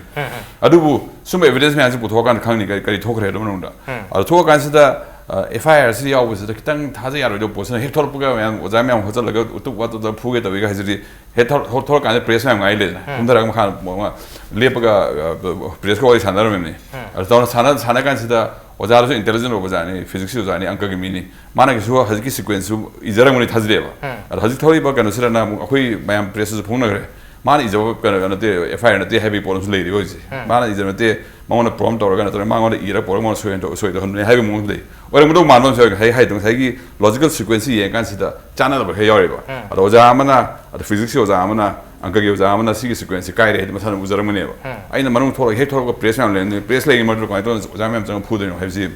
ꯑꯗꯨꯕꯨ ꯁꯨꯝꯕ ꯑꯦꯚꯤꯗꯦꯟꯁ ꯃꯌꯥꯝꯁꯦ ꯄꯨꯊꯣꯛꯑꯀꯥꯟꯗ ꯈꯪꯅꯤ ꯀꯔꯤ, ꯀꯔꯤ ꯊꯣꯛꯈ꯭ꯔꯦ ꯑꯗꯨ ꯃꯅꯨꯡꯗ꯫ ꯑꯗꯨ ꯊꯣꯛꯑꯀꯥꯟꯁꯤꯗ, ꯑ, ꯑꯦꯐ ꯑꯥꯏ ꯑꯥꯔꯁꯤ ꯌꯥꯎꯕꯁꯤꯗ ꯈꯤꯇꯪ ꯊꯥꯖ ꯌꯥꯔꯣꯏꯗꯕ ꯄꯣꯠꯁꯤꯅ ꯍꯦꯛ ꯊꯣꯛꯂꯛꯄꯒ ꯃꯌꯥꯝ ꯑꯣꯖꯥ ꯃꯌꯥꯝ ꯍꯣꯠꯆꯜꯂꯒ ꯎꯇꯨꯞ ꯋꯥꯇꯨꯞꯇ ꯐꯨꯒꯦ ꯇꯧꯋꯤꯒ ꯍꯥꯏꯁꯤꯗꯤ ꯍꯦꯛ ꯊꯣꯛ-, ꯊꯣꯛ-, ꯊꯣꯛꯂꯛꯀꯥꯟꯗ ꯄ꯭ꯔꯦꯁ ꯃꯌꯥꯝ ꯉꯥꯏ ꯂꯩꯗꯅ꯫ ꯀꯨꯝꯊꯔꯒ ꯃꯈꯥ ꯃ-, ꯃ-, ꯂꯦꯞꯄꯒ, ꯑ, ꯄ꯭ꯔꯦꯁꯀ ꯋꯥꯔꯤ ꯁꯥꯟꯅꯔꯝꯃꯤꯕꯅꯤ꯫ ꯑꯗꯨ ꯇꯧꯔ ꯁꯥꯟꯅ-, ꯁꯥꯟꯅ ꯀꯥꯟꯁꯤꯗ ꯑꯣꯖꯥꯗꯨꯁꯨ ꯏꯟꯇꯦꯂꯤꯖꯦꯟ ꯑꯣꯏꯕ ꯑꯣꯖꯥꯅꯤ, ꯐꯤꯖꯤꯛꯁꯀꯤ ꯑꯣꯖꯥꯅꯤ, ꯑꯪꯀꯒꯤ ꯃꯤꯅꯤ꯫ ꯃꯥꯅ ꯀꯩꯁꯨ ꯍꯧꯖꯤꯛꯀꯤ ꯁꯤꯀ꯭ꯋꯦꯟꯁꯁꯨ ꯏꯖꯔꯝꯒꯅꯤ ꯊꯥꯖꯗꯦꯕ꯫ ꯑꯗꯣ ꯍꯧꯖꯤꯛ ꯊꯣꯛꯂꯛꯏꯕ ꯀꯩꯅꯣꯁꯤꯗꯅ ꯑꯃꯨꯛ ꯑꯩꯈꯣꯏ ꯃꯌꯥꯝ ꯄ꯭ꯔꯦꯁꯇꯁꯨ ꯐꯣꯡꯅꯈ꯭ꯔꯦ꯫ ꯃꯥꯅ ꯏꯖꯕ ꯀꯩꯅꯣ ꯅꯠꯇꯦ, ꯑꯦꯐ ꯑꯥꯏ ꯑꯥꯔ ꯅꯠꯇꯦ ꯍꯥꯏꯕꯒꯤ ꯄꯣꯠ ꯑꯃꯁꯨ ꯂꯩꯔꯤꯕ ꯍꯧꯖꯤꯛꯁꯦ꯫ ꯃꯥꯅ ꯏꯖꯕ ꯅꯠꯇꯦ, ꯃꯉꯣꯟꯗ ꯄ꯭ꯔꯣꯝ ꯇꯧꯔꯒ ꯅꯠꯇ꯭ꯔꯒ ꯃꯉꯣꯟꯗ ꯏꯔꯒ ꯄꯨꯔꯒ ꯃꯉꯣꯟꯗ ꯁꯣꯏꯍꯟ-, ꯁꯣꯏꯗꯍꯟꯕꯅꯦ ꯍꯥꯏꯕꯒꯤ ꯃꯑꯣꯡꯁꯨ ꯂꯩ꯫ ꯑꯣꯏꯔꯝꯒꯗꯧ ꯃꯥꯟꯕ ꯑꯃꯁꯨ ꯌꯥꯎꯔꯤ꯫ ꯉꯁꯥꯏ ꯍꯥꯏꯗꯣ, ꯉꯁꯥꯏꯒꯤ ꯂꯣꯖꯤꯀꯦꯜ ꯁꯤꯀ꯭ꯋꯦꯟꯁꯁꯤ ꯌꯦꯡꯉꯀꯥꯟꯁꯤꯗ ꯆꯥꯟꯅꯗꯕ ꯈꯔ ꯌꯥꯎꯔꯤꯕ꯫ ꯑꯗꯣ ꯑꯣꯖꯥ ꯑꯃꯅ, ꯑꯗꯣ ꯐꯤꯖꯤꯛꯁꯀꯤ ꯑꯣꯖꯥ ꯑꯃꯅ, ꯑꯪꯀꯒꯤ ꯑꯣꯖꯥ ꯑꯃꯅ ꯁꯤꯒꯤ ꯁꯤꯀ꯭ꯋꯦꯟꯁꯁꯤ ꯀꯥꯏꯔꯦ ꯍꯥꯏꯗꯤ ꯃꯁꯥꯅ ꯎꯖꯔꯝꯒꯅꯦꯕ꯫ ꯑꯩꯅ ꯃꯅꯨꯡ ꯊꯣꯛꯂꯒ, ꯍꯦꯛ ꯊꯣꯛꯂꯛꯄ ꯄ꯭ꯔꯦꯁ ꯃꯌꯥꯝ ꯂꯩꯔꯝꯒꯅꯤ, ꯄ꯭ꯔꯦꯁ ꯂꯩꯔꯤꯉꯩ ꯃꯔꯛꯇ ꯀꯃꯥꯏꯅ ꯇꯧꯗꯅ ꯑꯣꯖꯥ ꯃꯌꯥꯝ ꯆꯪꯉꯒ ꯐꯨꯗꯣꯏꯅꯣ ꯍꯥꯏꯕꯁꯤ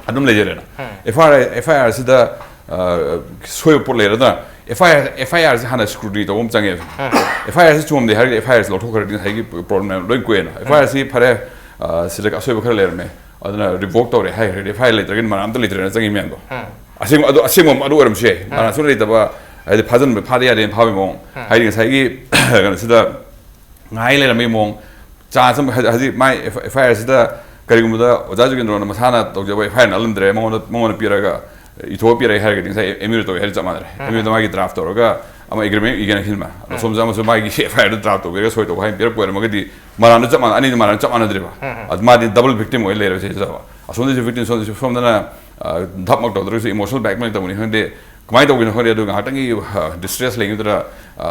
ꯑꯗꯨꯝ ꯂꯩꯖꯔꯦꯅ꯫ ꯑꯦꯐ ꯑꯥꯏ ꯑꯥꯔ, ꯑꯦꯐ ꯑꯥꯏ ꯑꯥꯔꯁꯤꯗ, ꯑ, ꯁꯣꯏꯕ ꯄꯣꯠ ꯂꯩꯔꯗꯅ ꯑꯦꯐ ꯑꯥꯏ ꯑꯥꯔ, ꯑꯦꯐ ꯑꯥꯏ ꯑꯥꯔꯁꯤ ꯍꯥꯟꯅ ꯁ꯭ꯀ꯭ꯔꯨꯇꯤꯅꯤ ꯇꯧꯕ ꯑꯃ ꯆꯪꯉꯦꯕ꯫ ꯑꯦꯐ ꯑꯥꯏ ꯑꯥꯔꯁꯤ ꯆꯨꯝꯗꯦ ꯍꯥꯏꯔꯒꯗꯤ ꯑꯦꯐ ꯑꯥꯏ ꯑꯥꯔꯁꯤ ꯂꯧꯊꯣꯛꯈ꯭ꯔꯗꯤ ꯉꯁꯥꯏꯒꯤ ꯄ꯭ꯔꯣꯕ꯭ꯂꯦꯝ ꯃꯌꯥꯝ ꯂꯣꯏ ꯀꯣꯛꯑꯦꯅ꯫ ꯑꯦꯐ ꯑꯥꯏ ꯑꯥꯔꯁꯤ ꯐꯔꯦ, ꯑ, ꯁꯤꯗ ꯑꯁꯣꯏꯕ ꯈꯔ ꯂꯩꯔꯝꯃꯦ, ꯑꯗꯨꯅ ꯔꯤꯚꯣꯛ ꯇꯧꯔꯦ ꯍꯥꯏꯈ꯭ꯔꯗꯤ ꯑꯦꯐ ꯑꯥꯏ ꯑꯥꯔ ꯂꯩꯇ꯭ꯔꯒꯗꯤ ꯃꯔꯥꯟ ꯑꯝꯇ ꯂꯩꯇ꯭ꯔꯦꯅ ꯆꯪꯉꯤ ꯃꯌꯥꯝꯗꯣ꯫ ꯑꯁꯦꯡꯕ ꯑꯗꯨ, ꯑꯁꯦꯡꯕ ꯑꯗꯨ ꯑꯣꯏꯔꯝꯁꯨ ꯌꯥꯏ꯫ ꯃꯔꯥꯟꯁꯨ ꯂꯩꯇꯕ, ꯍꯥꯏꯗꯤ ꯐꯥꯖꯟꯕ, ꯐꯥꯗ ꯌꯥꯗꯦꯅ ꯐꯥꯕꯒꯤ ꯃꯑꯣꯡ꯫ ꯍꯥꯏꯗꯤ ꯉꯁꯥꯏꯒꯤ ꯀꯩꯅꯣꯁꯤꯗ ꯉꯥꯏ ꯂꯩꯔꯝꯕꯒꯤ ꯃꯑꯣꯡ꯫ ꯆꯥꯟꯁ ꯑꯃ ꯍꯧꯖꯤꯛ, ꯍꯧꯖꯤꯛ ꯃꯥꯏ ꯑꯦꯐ ꯑꯥꯏ ꯑꯥꯔꯁꯤꯗ ꯀꯔꯤꯒꯨꯝꯕꯗ ꯑꯣꯖꯥ ꯖꯨꯒꯦꯟꯗ꯭ꯔꯣꯅ ꯃꯁꯥꯅ ꯇꯧꯖꯕ ꯑꯦꯐ ꯑꯥꯏ ꯑꯥꯔ ꯅꯠꯂꯝꯗ꯭ꯔꯦ, ꯃꯉꯣꯟꯗ, ꯃꯉꯣꯟꯗ ꯄꯤꯔꯒ ꯏꯊꯣꯛꯑ ꯄꯤꯔꯛꯑꯦ ꯍꯥꯏꯔꯒꯗꯤ ꯉꯁꯥꯏ ꯑꯦꯝ ꯌꯨꯗ ꯇꯧꯋꯦ ꯍꯥꯏꯔꯗꯤ ꯆꯞ ꯃꯥꯟꯅꯔꯦ꯫ ꯑꯦꯝ ꯌꯨꯗ ꯃꯥꯒꯤ ꯗ꯭ꯔꯥꯐ ꯇꯧꯔꯒ ꯑꯃ ꯑꯦꯒ꯭ꯔꯤꯃꯦꯟ ꯏꯒꯦꯅ ꯈꯟꯕ, ꯑꯗꯣ ꯁꯣꯝꯗ ꯑꯃꯁꯨ ꯃꯥꯒꯤ ꯑꯦꯐ ꯑꯥꯏ ꯑꯥꯔꯗ ꯗ꯭ꯔꯥꯐ ꯇꯧꯕꯤꯔꯒ ꯁꯣꯏ ꯇꯧꯕ ꯍꯥꯏꯅ ꯄꯤꯔꯛꯄ ꯑꯣꯏꯔꯝꯃꯒꯗꯤ ꯃꯔꯥꯟꯗꯣ ꯆꯞ ꯃꯥꯟꯅ, ꯑꯅꯤꯗꯤ ꯃꯔꯥꯟ ꯆꯞ ꯃꯥꯟꯅꯗ꯭ꯔꯤꯕ꯫ ꯑꯗꯨ ꯃꯥꯗꯤ ꯗꯕꯜ ꯚꯤꯛꯇꯤꯝ ꯑꯣꯏ ꯂꯩꯔꯦꯕ ꯁꯤꯗ꯫ ꯑꯁꯣꯝꯗꯁꯨ ꯚꯤꯛꯇꯤꯝ, ꯁꯣꯝꯗꯁꯨ, ꯁꯣꯝꯗꯅ ꯙꯞꯃꯛ ꯇꯧꯗ꯭ꯔꯒꯁꯨ ꯏꯃꯣꯁꯅꯦꯜ ꯕ꯭ꯂꯦꯛꯃꯦꯜ ꯇꯧꯕꯅꯤ ꯈꯪꯗꯦ, ꯀꯃꯥꯏꯅ ꯇꯧꯕꯅꯣ ꯈꯪꯗꯦ, ꯑꯗꯨꯒ ꯉꯥꯏꯍꯥꯛꯇꯪꯒꯤ ꯗꯤꯁꯇ꯭ꯔꯦꯁ ꯂꯩꯉꯩꯗꯨꯗ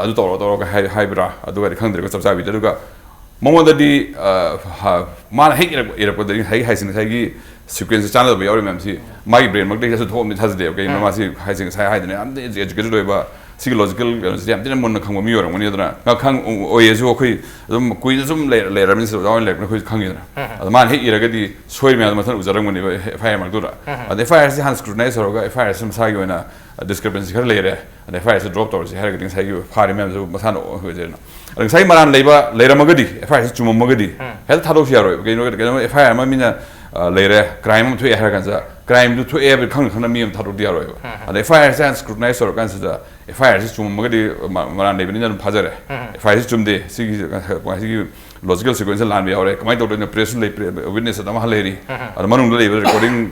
ꯑꯗꯨ ꯇꯧꯔꯣ ꯇꯧꯔꯣꯒ ꯍꯥꯏꯕ꯭ꯔꯥ, ꯑꯗꯨꯒꯗꯤ ꯈꯪꯗ꯭ꯔꯦꯀꯣ ꯆꯞ ꯆꯥꯕꯤꯗꯤ꯫ ꯑꯗꯨꯒ ꯃꯉꯣꯟꯗꯗꯤ ꯃꯥꯅ ꯍꯦꯛ ꯏꯔꯛꯄꯗꯗꯤ ꯉꯁꯥꯏꯒꯤ ꯍꯥꯏꯁꯦ, ꯉꯁꯥꯏꯒꯤ ꯁꯤꯀ꯭ꯋꯦꯟꯁꯁꯦ ꯆꯥꯟꯅꯗꯕ ꯌꯥꯎꯔꯤ ꯃꯌꯥꯝꯁꯤ ꯃꯥꯒꯤ ꯕ꯭ꯔꯦꯟꯃꯛꯇꯒꯤ ꯊꯣꯛꯑꯝꯅꯤ ꯊꯥꯖꯗꯦꯕ꯫ ꯀꯩꯒꯤꯅꯣ, ꯃꯥꯁꯤ ꯍꯥꯏꯁꯦ ꯉꯁꯥꯏ ꯍꯥꯏꯗꯅ ꯌꯥꯝꯅ ꯑꯦꯖꯨꯀꯦꯇꯦꯠ ꯑꯣꯏꯕ, ꯁꯤꯒꯤ ꯂꯣꯖꯤꯀꯦꯜ ꯀꯩꯅꯣꯁꯤꯗꯤ ꯌꯥꯝ ꯊꯤꯅ ꯃꯨꯟꯅ ꯈꯪꯕ ꯃꯤ ꯑꯣꯏꯔꯝꯒꯅꯤ꯫ ꯑꯗꯨꯅ ꯉꯥꯈꯪ ꯑꯣꯏꯌꯦꯁꯨ ꯑꯩꯈꯣꯏ ꯑꯗꯨꯝ ꯀꯨꯏꯅ ꯁꯨꯝ ꯂꯩꯔꯕꯅꯤꯅ, ꯑꯣꯖꯥ ꯑꯣꯏꯅ ꯂꯩꯔꯕꯅꯤꯅ ꯑꯩꯈꯣꯏꯁꯨ ꯈꯪꯉꯤꯗꯅ꯫ ꯑꯗꯣ ꯃꯥꯅ ꯍꯦꯛ ꯏꯔꯒꯗꯤ ꯁꯣꯏ ꯃꯌꯥꯝꯗꯣ ꯃꯊꯪ ꯎꯖꯔꯝꯒꯅꯦꯕ ꯑꯦꯐ ꯑꯥꯏ ꯑꯥꯔ ꯃꯔꯛꯇꯨꯗ꯫ ꯑꯗ ꯑꯦꯐ ꯑꯥꯏ ꯑꯥꯔꯁꯤ ꯍꯥꯟꯅ ꯁ꯭ꯀ꯭ꯔꯨꯇꯤꯅꯥꯏꯁ ꯇꯧꯔꯒ ꯑꯦꯐ ꯑꯥꯏ ꯑꯥꯔꯁꯤ ꯃꯁꯥꯒꯤ ꯑꯣꯏꯅ ꯗꯤꯁꯀ꯭ꯔꯦꯄꯦꯟꯁꯤ ꯈꯔ ꯂꯩꯔꯦ, ꯑꯗ ꯑꯦꯐ ꯑꯥꯏ ꯑꯥꯔꯁꯤ ꯗ꯭ꯔꯣꯞ ꯇꯧꯔꯁꯤ ꯍꯥꯏꯔꯒꯗꯤ ꯉꯁꯥꯏꯒꯤ ꯐꯥꯔꯤ ꯃꯌꯥꯝꯁꯨ ꯃꯁꯥꯅ ꯑꯣꯏꯖꯔꯦꯅ꯫ ꯑꯗ ꯉꯁꯥꯏ ꯃꯔꯥꯟ ꯂꯩꯕ ꯂꯩꯔꯝꯃꯒꯗꯤ, ꯑꯦꯐ ꯑꯥꯏ ꯑꯥꯔꯁꯤ ꯆꯨꯝꯃꯝꯃꯒꯗꯤ ꯍꯦꯛꯇ ꯊꯥꯗꯣꯛꯁꯤ ꯌꯥꯔꯣꯏꯕ꯫ ꯀꯩꯅꯣ, ꯀꯩꯅꯣ, ꯑꯦꯐ ꯑꯥꯏ ꯑꯥꯔ ꯑꯃ ꯃꯤꯅ ꯂꯩꯔꯦ, ꯀ꯭ꯔꯥꯏꯝ ꯑꯃ ꯊꯣꯛꯑꯦ ꯍꯥꯏꯔ ꯀꯥꯟꯗ ꯀ꯭ꯔꯥꯏꯝꯗꯨ ꯊꯣꯛꯑꯦ ꯍꯥꯏꯕ ꯈꯪꯅ ꯈꯪꯅ ꯃꯤ ꯑꯃ ꯊꯥꯗꯣꯛꯇꯤ ꯌꯥꯔꯣꯏꯕ꯫ ꯑꯗ ꯑꯦꯐ ꯑꯥꯏ ꯑꯥꯔꯁꯦ ꯍꯥꯟꯅ ꯁ꯭ꯀ꯭ꯔꯨꯇꯤꯅꯥꯏꯁ ꯇꯧꯔꯀꯥꯟꯁꯤꯗ ꯑꯦꯐ ꯑꯥꯏ ꯑꯥꯔꯁꯤ ꯆꯨꯝꯃꯝꯃꯒꯗꯤ ꯃꯔꯥꯟ ꯂꯩꯕꯅꯤꯅ ꯑꯗꯨꯝ ꯐꯥꯖꯔꯦ꯫ ꯑꯦꯐ ꯑꯥꯏ ꯑꯥꯔꯁꯤ ꯆꯨꯝꯗꯦ, ꯁꯤꯒꯤ ꯂꯣꯖꯤꯀꯦꯜ ꯁꯤꯀ꯭ꯋꯦꯟꯁꯁꯦ ꯂꯥꯟꯕ ꯌꯥꯎꯔꯦ, ꯀꯃꯥꯏꯅ ꯇꯧꯗꯣꯏꯅꯣ? ꯄ꯭ꯔꯦꯁꯁꯨ ꯂꯩ, ꯋꯤꯠꯅꯦꯁ ꯑꯃ ꯂꯩꯔꯤ, ꯑꯗ ꯃꯅꯨꯡꯗ ꯂꯩꯕ ꯔꯦꯀꯣꯔꯗꯤꯡ,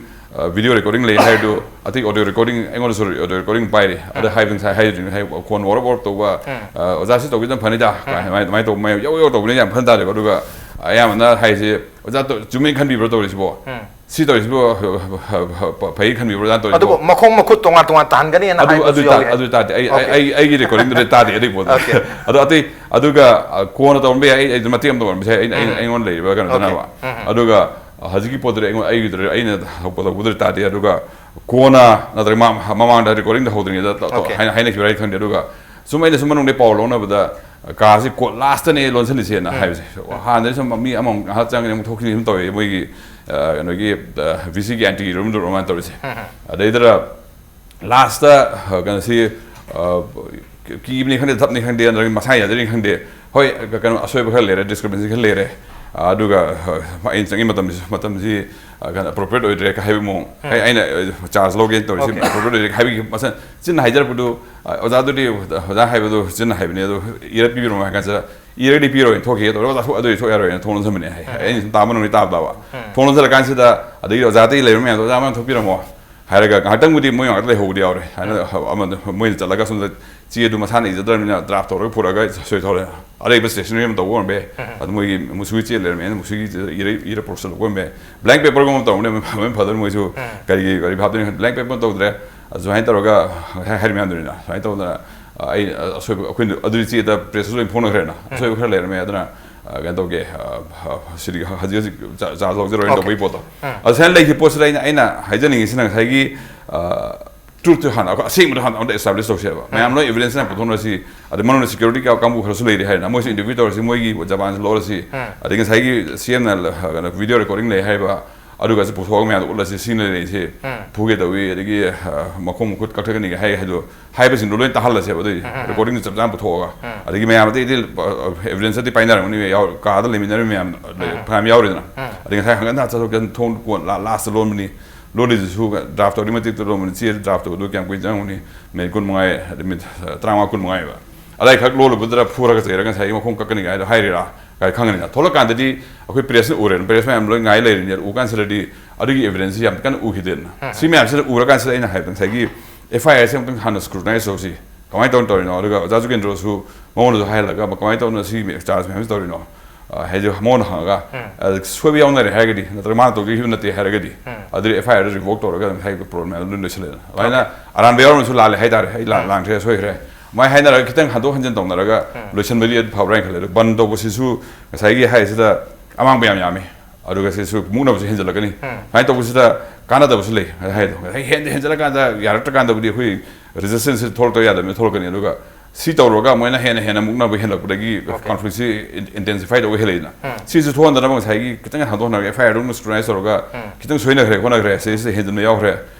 ꯚꯤꯗꯤꯑꯣ ꯔꯦꯀꯣꯔꯗꯤꯡ ꯂꯩ ꯍꯥꯏꯔꯗꯨ, ꯑꯇꯩ ꯑꯣꯗꯤꯑꯣ ꯔꯦꯀꯣꯔꯗꯤꯡ, ꯑꯩꯉꯣꯟꯗꯁꯨ ꯑꯣꯗꯤꯑꯣ ꯔꯦꯀꯣꯔꯗꯤꯡ ꯄꯥꯏꯔꯤ꯫ ꯑꯗ ꯍꯥꯏꯕ ꯉꯁꯥꯏ ꯍꯥꯏꯗ꯭ꯔꯤ, ꯉꯁꯥꯏ ꯈꯣꯟ ꯋꯥꯔꯞ ꯋꯥꯔꯞ ꯇꯧꯕ, ꯑꯣꯖꯥ ꯁꯤ ꯇꯧꯕꯤꯗꯅ ꯐꯅꯤꯗ ꯀꯥꯏꯅ ꯑꯗꯨꯃꯥꯏꯅ ꯇꯧꯕ ꯃꯌꯥꯝ ꯌꯧ ꯌꯧ ꯇꯧꯕꯅꯤ, ꯌꯥꯝ ꯐꯖꯅ ꯇꯥꯔꯦꯕ꯫ ꯑꯗꯨꯒ ꯑꯌꯥꯝꯕꯅ ꯍꯥꯏꯁꯦ, "ꯑꯣꯖꯥ, ꯆꯨꯝꯃꯦ ꯈꯟꯕꯤꯕ꯭ꯔꯣ ꯇꯧꯔꯤꯁꯤꯕꯣ? ꯁꯤ ꯇꯧꯔꯤꯁꯤꯕꯣ ꯐꯩ ꯈꯟꯕꯤꯕ꯭ꯔꯣ?" ꯑꯣꯖꯥ ꯇꯧꯔꯤꯁꯤꯕꯣ꯫ ꯑꯗꯨꯕꯨ ꯃꯈꯣꯡ ꯃꯈꯨꯠ ꯇꯣꯉꯥꯟ ꯇꯣꯉꯥꯟ ꯇꯥꯍꯟꯒꯅꯤꯅ ꯑꯗꯨ ꯍꯥꯏꯕꯁꯨ ꯑꯗꯨ ꯌꯥꯎꯋꯦ꯫ ꯇꯥꯗꯦ, ꯑꯗꯨ ꯇꯥꯗꯦ꯫ ꯑꯩ ꯑꯩ ꯑꯩꯒꯤ ꯔꯦꯀꯣꯔꯗꯤꯡꯗꯨꯗ ꯇꯥꯗꯦ ꯑꯗꯨꯒꯤ ꯄꯣꯠꯇꯣ꯫ ꯑꯗꯣ ꯑꯇꯩ, ꯑꯗꯨꯒ ꯀꯣꯟꯅ ꯇꯧꯔꯝꯕ ꯌꯥꯏ, ꯑꯩ ꯑꯩ ꯃꯇꯦꯛ ꯑꯃ ꯇꯧꯔꯝꯕꯁꯦ, ꯑꯩꯅ ꯑꯩꯉꯣꯟꯗ ꯂꯩꯔꯤꯕ ꯀꯩꯅꯣꯗꯨꯅꯕ꯫ ꯑꯗꯨꯒ ꯍꯧꯖꯤꯛꯀꯤ ꯄꯣꯠꯇꯨꯗꯤ ꯑꯩꯉꯣꯟꯗ, ꯑꯩꯒꯤꯗꯨꯗꯤ ꯑꯩꯅ ꯍꯧꯕ ꯇꯧꯕꯗꯨꯗꯤ ꯇꯥꯗꯦ꯫ ꯑꯗꯨꯒ ꯀꯣꯟꯅ ꯅꯠꯇ꯭ꯔꯒ ꯃꯃꯥꯡꯗ ꯔꯦꯀꯣꯔꯗꯤꯡꯗ ꯍꯧꯗ꯭ꯔꯤꯉꯩꯗ ꯍꯥꯏꯅꯈꯤꯕ꯭ꯔꯥ ꯍꯥꯏ ꯈꯪꯗꯦ꯫ ꯑꯗꯨꯒ ꯁꯨꯝ ꯑꯩꯅ ꯁꯨꯝ ꯃꯅꯨꯡꯗ ꯄꯥꯎ ꯂꯧꯅꯕꯗ ꯀꯥꯁꯤ ꯀꯣ ꯂꯥꯁꯇꯅꯦ ꯂꯣꯟꯁꯤꯜꯂꯤꯁꯦꯅ ꯍꯥꯏꯕꯁꯦ꯫ ꯍꯥꯟꯅꯗꯤ ꯁꯨꯝ ꯃꯤ ꯑꯃꯃꯨꯛ ꯉꯥꯏꯍꯥꯛ ꯆꯪꯒꯅꯤ, ꯑꯃꯨꯛ ꯊꯣꯛꯈꯤꯅꯤ, ꯁꯨꯝ ꯇꯧꯋꯦ ꯃꯣꯏꯒꯤ ꯀꯩꯅꯣꯒꯤ ꯚꯤ ꯁꯤꯒꯤ ꯑꯦꯟꯇꯤ ꯔꯨꯝꯗ ꯑꯗꯨꯃꯥꯏꯅ ꯇꯧꯔꯤꯁꯦ꯫ ꯑꯗꯩꯗꯨꯗ ꯂꯥꯁꯇ ꯀꯩꯅꯣꯁꯤ ꯀꯤꯕꯅꯤ ꯈꯪꯗꯦ, ꯊꯞꯅꯤ ꯈꯪꯗꯦ, ꯅꯠꯇ꯭ꯔꯒ ꯃꯁꯥ ꯌꯥꯖꯔꯤ ꯈꯪꯗꯦ, ꯍꯣꯏ, ꯀꯩꯅꯣ ꯑꯁꯣꯏꯕ ꯈꯔ ꯂꯩꯔꯦ, ꯗꯤꯁꯀ꯭ꯔꯤꯄꯦꯟꯁꯤ ꯈꯔ ꯂꯩꯔꯦ꯫ ꯑꯗꯨꯒ ꯑꯩꯅ ꯆꯪꯉꯤ ꯃꯇꯝꯁꯤ, ꯃꯇꯝꯁꯤ ꯑꯦꯄ꯭ꯔꯣꯄ꯭ꯔꯤꯌꯦꯠ ꯑꯣꯏꯗ꯭ꯔꯦ ꯍꯥꯏꯕꯒꯤ ꯃꯑꯣꯡ꯫ ꯑꯩ ꯑꯩꯅ ꯆꯥꯔꯖ ꯂꯧꯒꯦꯅ ꯇꯧꯔꯤꯁꯤ ꯑꯦꯄ꯭ꯔꯣꯄ꯭ꯔꯤꯌꯦꯠ ꯑꯣꯏꯗ꯭ꯔꯦ ꯍꯥꯏꯕꯒꯤ ꯃꯁꯥ ꯆꯤꯟꯅ ꯍꯥꯏꯖꯔꯛꯄꯗꯨ, ꯑꯣꯖꯥꯗꯨꯗꯤ ꯑꯣꯖꯥ ꯍꯥꯏꯕꯗꯨ ꯆꯤꯟꯅ ꯍꯥꯏꯕꯅꯤ, ꯑꯗꯨ ꯏꯔ ꯄꯤꯕꯤꯔꯝꯃꯣ ꯍꯥꯏ ꯀꯥꯟꯁꯤꯗ, "ꯏꯔꯒꯗꯤ ꯄꯤꯔꯣꯏꯅ ꯊꯣꯛꯈꯤꯒꯦ" ꯇꯧꯔꯒ, "ꯑꯣꯖꯥ ꯊꯣꯛ-, ꯑꯗꯨꯗꯤ ꯊꯣꯛ ꯌꯥꯔꯣꯏꯅ ꯊꯣꯡ ꯂꯣꯟꯁꯤꯟꯕꯅꯦ" ꯍꯥꯏ꯫ ꯑꯩꯅ ꯁꯨꯝ ꯇꯥꯕ ꯃꯅꯨꯡꯗ ꯇꯥꯕ ꯇꯥꯕ꯫ ꯊꯣꯡ ꯂꯣꯟꯁꯤꯜꯂꯀꯥꯟꯁꯤꯗ ꯑꯗꯒꯤ ꯑꯣꯖꯥꯗꯒꯤ ꯂꯩꯔꯝꯕ ꯃꯌꯥꯝꯗꯣ, "ꯑꯣꯖꯥ, ꯑꯃ ꯊꯣꯛꯄꯤꯔꯝꯃꯣ" ꯍꯥꯏꯔꯒ ꯉꯥꯏꯍꯥꯛꯇꯪꯕꯨꯗꯤ ꯃꯣꯏ ꯉꯥꯛꯇ ꯂꯩꯍꯧꯕꯗꯤ ꯌꯥꯎꯔꯦ꯫ ꯍꯥꯏꯅ ꯑꯃꯗ ꯃꯣꯏꯅ ꯆꯠꯂꯒ ꯁꯣꯝꯗ ꯆꯦꯗꯨ ꯃꯁꯥꯅ ꯏꯖꯗ꯭ꯔꯕꯅꯤꯅ ꯗ꯭ꯔꯥꯐ ꯇꯧꯔꯒ ꯄꯨꯔꯛꯑꯒ ꯁꯣꯏꯊꯣꯔꯛꯑꯦ꯫ ꯑꯔꯩꯕ ꯁ꯭ꯇꯦꯁꯅꯔꯤ ꯑꯃ ꯇꯧꯕ ꯑꯣꯏꯔꯝꯕ ꯌꯥꯏ꯫ ꯑꯗꯨ ꯃꯣꯏꯒꯤ ꯃꯨꯁꯨꯒꯤ ꯆꯦ ꯂꯩꯔꯝꯃꯦ, ꯑꯩꯅ ꯃꯨꯁꯨꯒꯤ ꯏꯔ ꯏꯔ ꯄꯨꯔꯛꯁꯜꯂꯛꯄ ꯑꯣꯏꯔꯝꯕ ꯌꯥꯏ꯫ ꯕ꯭ꯂꯦꯡ ꯄꯦꯄꯔꯒꯨꯝꯕ ꯇꯧꯔꯝꯕꯅ ꯑꯃꯨꯛ ꯐꯗꯣꯏꯅꯤ꯫ ꯃꯣꯏꯁꯨ ꯀꯔꯤꯒꯤ ꯀꯔꯤ ꯍꯥꯞꯇꯣꯏꯅꯣ ꯈꯪꯗꯦ꯫ ꯕ꯭ꯂꯦꯡ ꯄꯦꯄꯔ ꯇꯧꯗ꯭ꯔꯦ꯫ ꯑꯗꯨꯃꯥꯏꯅ ꯇꯧꯔꯒ ꯉꯁꯥꯏ ꯍꯥꯏꯔꯤ ꯃꯌꯥꯝꯗꯨꯅꯤꯅ ꯁꯨꯃꯥꯏꯅ ꯇꯧꯗꯅ, ꯑ, ꯑꯩ ꯑꯁꯣꯏꯕ ꯑꯩꯈꯣꯏꯅ ꯑꯗꯨꯗꯤ ꯆꯦꯗ ꯄ꯭ꯔꯦꯁꯇ ꯂꯣꯏ ꯐꯣꯡꯅꯈ꯭ꯔꯦꯅ꯫ ꯑꯁꯣꯏꯕ ꯈꯔ ꯂꯩꯔꯝꯃꯦ꯫ ꯑꯗꯨꯅ, ꯑ, ꯀꯩꯅꯣ ꯇꯧꯒꯦ, ꯑ, ꯑ, ꯁꯤꯗꯤ ꯍꯧꯖꯤꯛ ꯍꯧꯖꯤꯛ ꯆꯥ- ꯆꯥꯔꯖ ꯂꯧꯖꯔꯣꯏꯅ ꯇꯧꯕꯒꯤ ꯄꯣꯠꯇꯣ꯫ ꯑꯗꯨ ꯁꯨꯃꯥꯏꯅ ꯂꯩꯈꯤꯕ ꯄꯣꯠꯁꯤꯗ ꯑꯩꯅ ꯑꯩꯅ ꯍꯥꯏꯖꯅꯤꯡꯉꯤꯁꯤꯅ ꯉꯁꯥꯏꯒꯤ, ꯑ, ꯇ꯭ꯔꯨꯠꯇꯨ ꯍꯥꯟꯅ, ꯑꯩꯈꯣꯏ ꯑꯁꯦꯡꯕꯗꯣ ꯍꯥꯟꯅ ꯑꯃꯨꯛꯇ ꯑꯦꯁꯇꯥꯕ꯭ꯂꯤꯁ ꯇꯧꯁꯦꯕ꯫ ꯃꯌꯥꯝ ꯂꯣꯏ ꯏꯕꯤꯗꯦꯟꯁ ꯃꯌꯥꯝ ꯄꯨꯊꯣꯛꯅꯔꯁꯤ꯫ ꯑꯗꯩ ꯃꯅꯨꯡꯗ ꯁꯦꯀ꯭ꯌꯨꯔꯤꯇꯤ ꯀꯥꯡꯕꯨ ꯈꯔꯁꯨ ꯂꯩꯔꯤ ꯍꯥꯏꯅ ꯃꯣꯏꯁꯨ ꯏꯟꯇꯔꯚ꯭ꯌꯨ ꯇꯧꯔꯁꯤ, ꯃꯣꯏꯒꯤ ꯖꯕꯥꯟꯁꯨ ꯂꯧꯔꯁꯤ꯫ ꯑꯗꯒꯤ ꯉꯁꯥꯏꯒꯤ ꯁꯤ ꯑꯦꯝꯅ ꯀꯩꯅꯣ ꯚꯤꯗꯤꯑꯣ ꯔꯦꯀꯣꯔꯗꯤꯡ ꯂꯩ ꯍꯥꯏꯕ, ꯑꯗꯨꯒꯁꯨ ꯄꯨꯊꯣꯛꯑꯒ ꯃꯌꯥꯝꯗ ꯎꯠꯂꯁꯤ, ꯁꯤꯅ ꯂꯩꯔꯤꯁꯤ ꯐꯨꯒꯦ ꯇꯧꯏ, ꯑꯗꯒꯤ, ꯑ, ꯃꯈꯣꯡ ꯃꯈꯨꯠ ꯀꯛꯊꯠꯀꯅꯤꯒ ꯍꯥꯏ ꯍꯥꯏꯗꯣ, ꯍꯥꯏꯕꯁꯤꯡꯗꯣ ꯂꯣꯏ ꯇꯥꯍꯜꯂꯁꯦꯕ꯫ ꯑꯗꯨꯏ ꯔꯦꯀꯣꯔꯗꯤꯡꯗꯨ ꯆꯞ ꯆꯥꯅ ꯄꯨꯊꯣꯛꯑꯒ, ꯑꯗꯒꯤ ꯃꯌꯥꯝ ꯑꯇꯩ ꯑꯇꯩ, ꯑ, ꯑꯦꯕꯤꯗꯦꯟꯁ ꯑꯇꯩ ꯄꯥꯏꯅꯔꯝꯒꯅꯤ, ꯌꯥꯎ- ꯀꯥꯗ ꯂꯩꯃꯤꯟꯅꯔꯤꯕ ꯃꯌꯥꯝ ꯐꯅꯌꯥꯝ ꯌꯥꯎꯔꯤꯗꯅ꯫ ꯑꯗꯒꯤ ꯉꯁꯥꯏ ꯍꯪꯒꯠ ꯍꯟꯗ ꯆꯠꯊꯣꯛ ꯆꯠꯁꯤꯟ ꯊꯣꯡ ꯀꯣꯟ ꯂꯥ- ꯂꯥꯁꯇ ꯂꯣꯟꯕꯅꯤ꯫ ꯂꯣꯜꯂꯤꯗꯨꯁꯨ ꯗ꯭ꯔꯥꯐ ꯇꯧꯔꯤ ꯃꯇꯤꯛꯇ ꯂꯣꯟꯕꯅꯤ꯫ ꯆꯦ ꯗ꯭ꯔꯥꯐ ꯇꯧꯕꯗꯨ ꯀꯌꯥꯝ ꯀꯨꯏꯅ ꯆꯪꯉꯝꯒꯅꯤ? ꯃꯤꯅꯤꯠ ꯀꯨꯟ ꯃꯉꯥ, ꯃꯤꯅꯤꯠ ꯇꯔꯥꯃꯉꯥ ꯀꯨꯟ ꯃꯉꯥ꯫ ꯑꯗꯥꯏ ꯈꯛ ꯂꯣꯜꯂꯨꯕꯗꯨꯗ ꯐꯨꯔꯒ ꯆꯩꯔꯒ ꯉꯁꯥꯏꯒꯤ ꯃꯈꯣꯡ ꯀꯛꯀꯅꯤ ꯀꯥꯏꯗꯣ ꯍꯥꯏꯔꯤꯔꯥ ꯀꯥꯏ ꯈꯪꯉꯅꯤꯅ꯫ ꯊꯣꯛꯂꯛꯀꯥꯟꯗꯗꯤ ꯑꯩꯈꯣꯏ ꯄ꯭ꯔꯦꯁꯅ ꯎꯔꯦꯅ, ꯄ꯭ꯔꯦꯁ ꯃꯌꯥꯝ ꯂꯣꯏ ꯉꯥꯏ ꯂꯩꯔꯤꯅꯦ꯫ ꯎ ꯀꯥꯟꯁꯤꯗꯗꯤ ꯑꯗꯨꯒꯤ ꯑꯦꯕꯤꯗꯦꯟꯁꯁꯤ ꯌꯥꯝ ꯀꯟꯅ ꯎꯈꯤꯗꯦꯗꯅ꯫ ꯁꯤ ꯃꯌꯥꯝꯁꯤꯗ ꯎꯔꯀꯥꯟꯁꯤꯗ ꯑꯩꯅ ꯍꯥꯏꯕꯗ ꯉꯁꯥꯏꯒꯤ ꯑꯦꯐ ꯑꯥꯏ ꯑꯥꯔꯁꯦ ꯑꯃꯨꯛꯇꯪ ꯍꯥꯟꯅ ꯁ꯭ꯀ꯭ꯔꯨꯇꯤꯅꯥꯏꯁ ꯇꯧꯁꯤ꯫ ꯀꯃꯥꯏꯅ ꯇꯧꯅ ꯇꯧꯔꯤꯅꯣ? ꯑꯗꯨꯒ ꯑꯣꯖꯥ ꯖꯨꯒꯦꯟꯗ꯭ꯔꯣꯁꯨ ꯃꯉꯣꯟꯗꯁꯨ ꯍꯥꯏꯍꯜꯂꯒ ꯀꯃꯥꯏꯅ ꯇꯧꯅ ꯁꯤ ꯆꯥꯔꯖ ꯃꯌꯥꯝꯁꯤ ꯇꯧꯔꯤꯅꯣ? ꯑ, ꯍꯥꯏꯗꯤ ꯃꯉꯣꯟꯗ ꯍꯪꯉꯒ, ꯑ, ꯁꯣꯏꯕ ꯌꯥꯎꯅꯔꯦ ꯍꯥꯏꯔꯒꯗꯤ, ꯅꯠꯇ꯭ꯔꯒ ꯃꯥꯅ ꯇꯧꯖꯈꯤꯕ ꯅꯠꯇꯦ ꯍꯥꯏꯔꯒꯗꯤ, ꯑꯗꯨꯗꯤ ꯑꯦꯐ ꯑꯥꯏ ꯑꯥꯔꯗ ꯔꯤꯚꯣꯛ ꯇꯧꯔꯒ ꯑꯗꯨꯝ ꯍꯥꯏꯔꯤꯕ ꯄ꯭ꯔꯣꯕ꯭ꯂꯦꯝ ꯑꯗꯨꯝ ꯂꯣꯏꯁꯤꯜꯂꯦꯗꯅ꯫ ꯑꯗꯨꯃꯥꯏꯅ ꯑꯔꯥꯟꯕ ꯌꯥꯎꯔꯝꯃꯁꯨ ꯂꯥꯜꯂꯦ ꯍꯥꯏꯇꯥꯔꯦ, ꯑꯩ ꯂꯥꯟ- ꯂꯥꯟꯈ꯭ꯔꯦ, ꯁꯣꯏꯈ꯭ꯔꯦ, ꯑꯗꯨꯃꯥꯏꯅ ꯍꯥꯏꯅꯔꯒ ꯈꯤꯇꯪ ꯍꯟꯗꯣꯛ ꯍꯟꯖꯤꯟ ꯇꯧꯅꯔꯒ ꯂꯣꯏꯁꯤꯟꯕꯗꯤ ꯑꯗꯨ ꯐꯕ꯭ꯔꯥ ꯍꯥꯏꯅ ꯈꯜꯂꯦ꯫ ꯑꯗꯣ ꯕꯟ ꯇꯧꯕꯁꯤꯁꯨ ꯉꯁꯥꯏꯒꯤ ꯍꯥꯏꯔꯤꯁꯤꯗ ꯑꯃꯥꯡꯕ ꯌꯥꯝ ꯌꯥꯝꯃꯤ, ꯑꯗꯨꯒ ꯁꯤꯁꯨ ꯃꯨꯛꯅꯕꯁꯨ ꯍꯦꯟꯖꯜꯂꯛꯀꯅꯤ꯫ ꯁꯨꯃꯥꯏꯅ ꯇꯧꯕꯁꯤꯗ ꯀꯥꯟꯅꯗꯕꯁꯨ ꯂꯩ꯫ ꯉꯁꯥꯏ ꯍꯥꯏꯗꯣ, ꯉꯁꯥꯏ ꯍꯦꯟꯗ ꯍꯦꯟꯖꯜꯂꯀꯥꯟꯗ, ꯌꯥꯔꯛꯇ꯭ꯔꯀꯥꯟꯗꯕꯨꯗꯤ ꯑꯩꯈꯣꯏ ꯔꯦꯖꯤꯁꯇꯦꯟꯁꯁꯤ ꯊꯣꯛꯂꯛꯇꯕ ꯌꯥꯗꯕꯅꯤꯅ ꯊꯣꯛꯂꯛꯀꯅꯤ꯫ ꯑꯗꯨꯒ ꯁꯤ ꯇꯧꯔꯒ ꯃꯣꯏꯅ ꯍꯦꯟꯅ ꯍꯦꯟꯅ ꯃꯨꯛꯅꯕ ꯍꯦꯜꯂꯛꯄꯗꯒꯤ ꯀꯣꯟꯐ꯭ꯂꯤꯛꯁꯤ ꯏꯟ- ꯏꯟꯇꯦꯟꯁꯤꯐꯥꯏ ꯇꯧꯕ ꯍꯦꯜꯂꯛꯏꯗꯅ꯫ ꯁꯤꯁꯨ ꯊꯣꯛꯍꯟꯗꯅꯕ ꯉꯁꯥꯏꯒꯤ ꯈꯤꯇꯪ ꯍꯟꯗꯣꯛꯅꯔꯒ ꯑꯦꯐ ꯑꯥꯏ ꯑꯥꯔꯗꯨ ꯁ꯭ꯀ꯭ꯔꯨꯇꯤꯅꯥꯏꯁ ꯇꯧꯔꯒ ꯈꯤꯇꯪ ꯁꯣꯏꯅꯈ꯭ꯔꯦ, ꯈꯣꯠꯅꯈ꯭ꯔꯦ, ꯁꯤꯁꯤꯗ ꯍꯦꯟꯖꯤꯟꯕ ꯌꯥꯎꯈ꯭ꯔꯦ,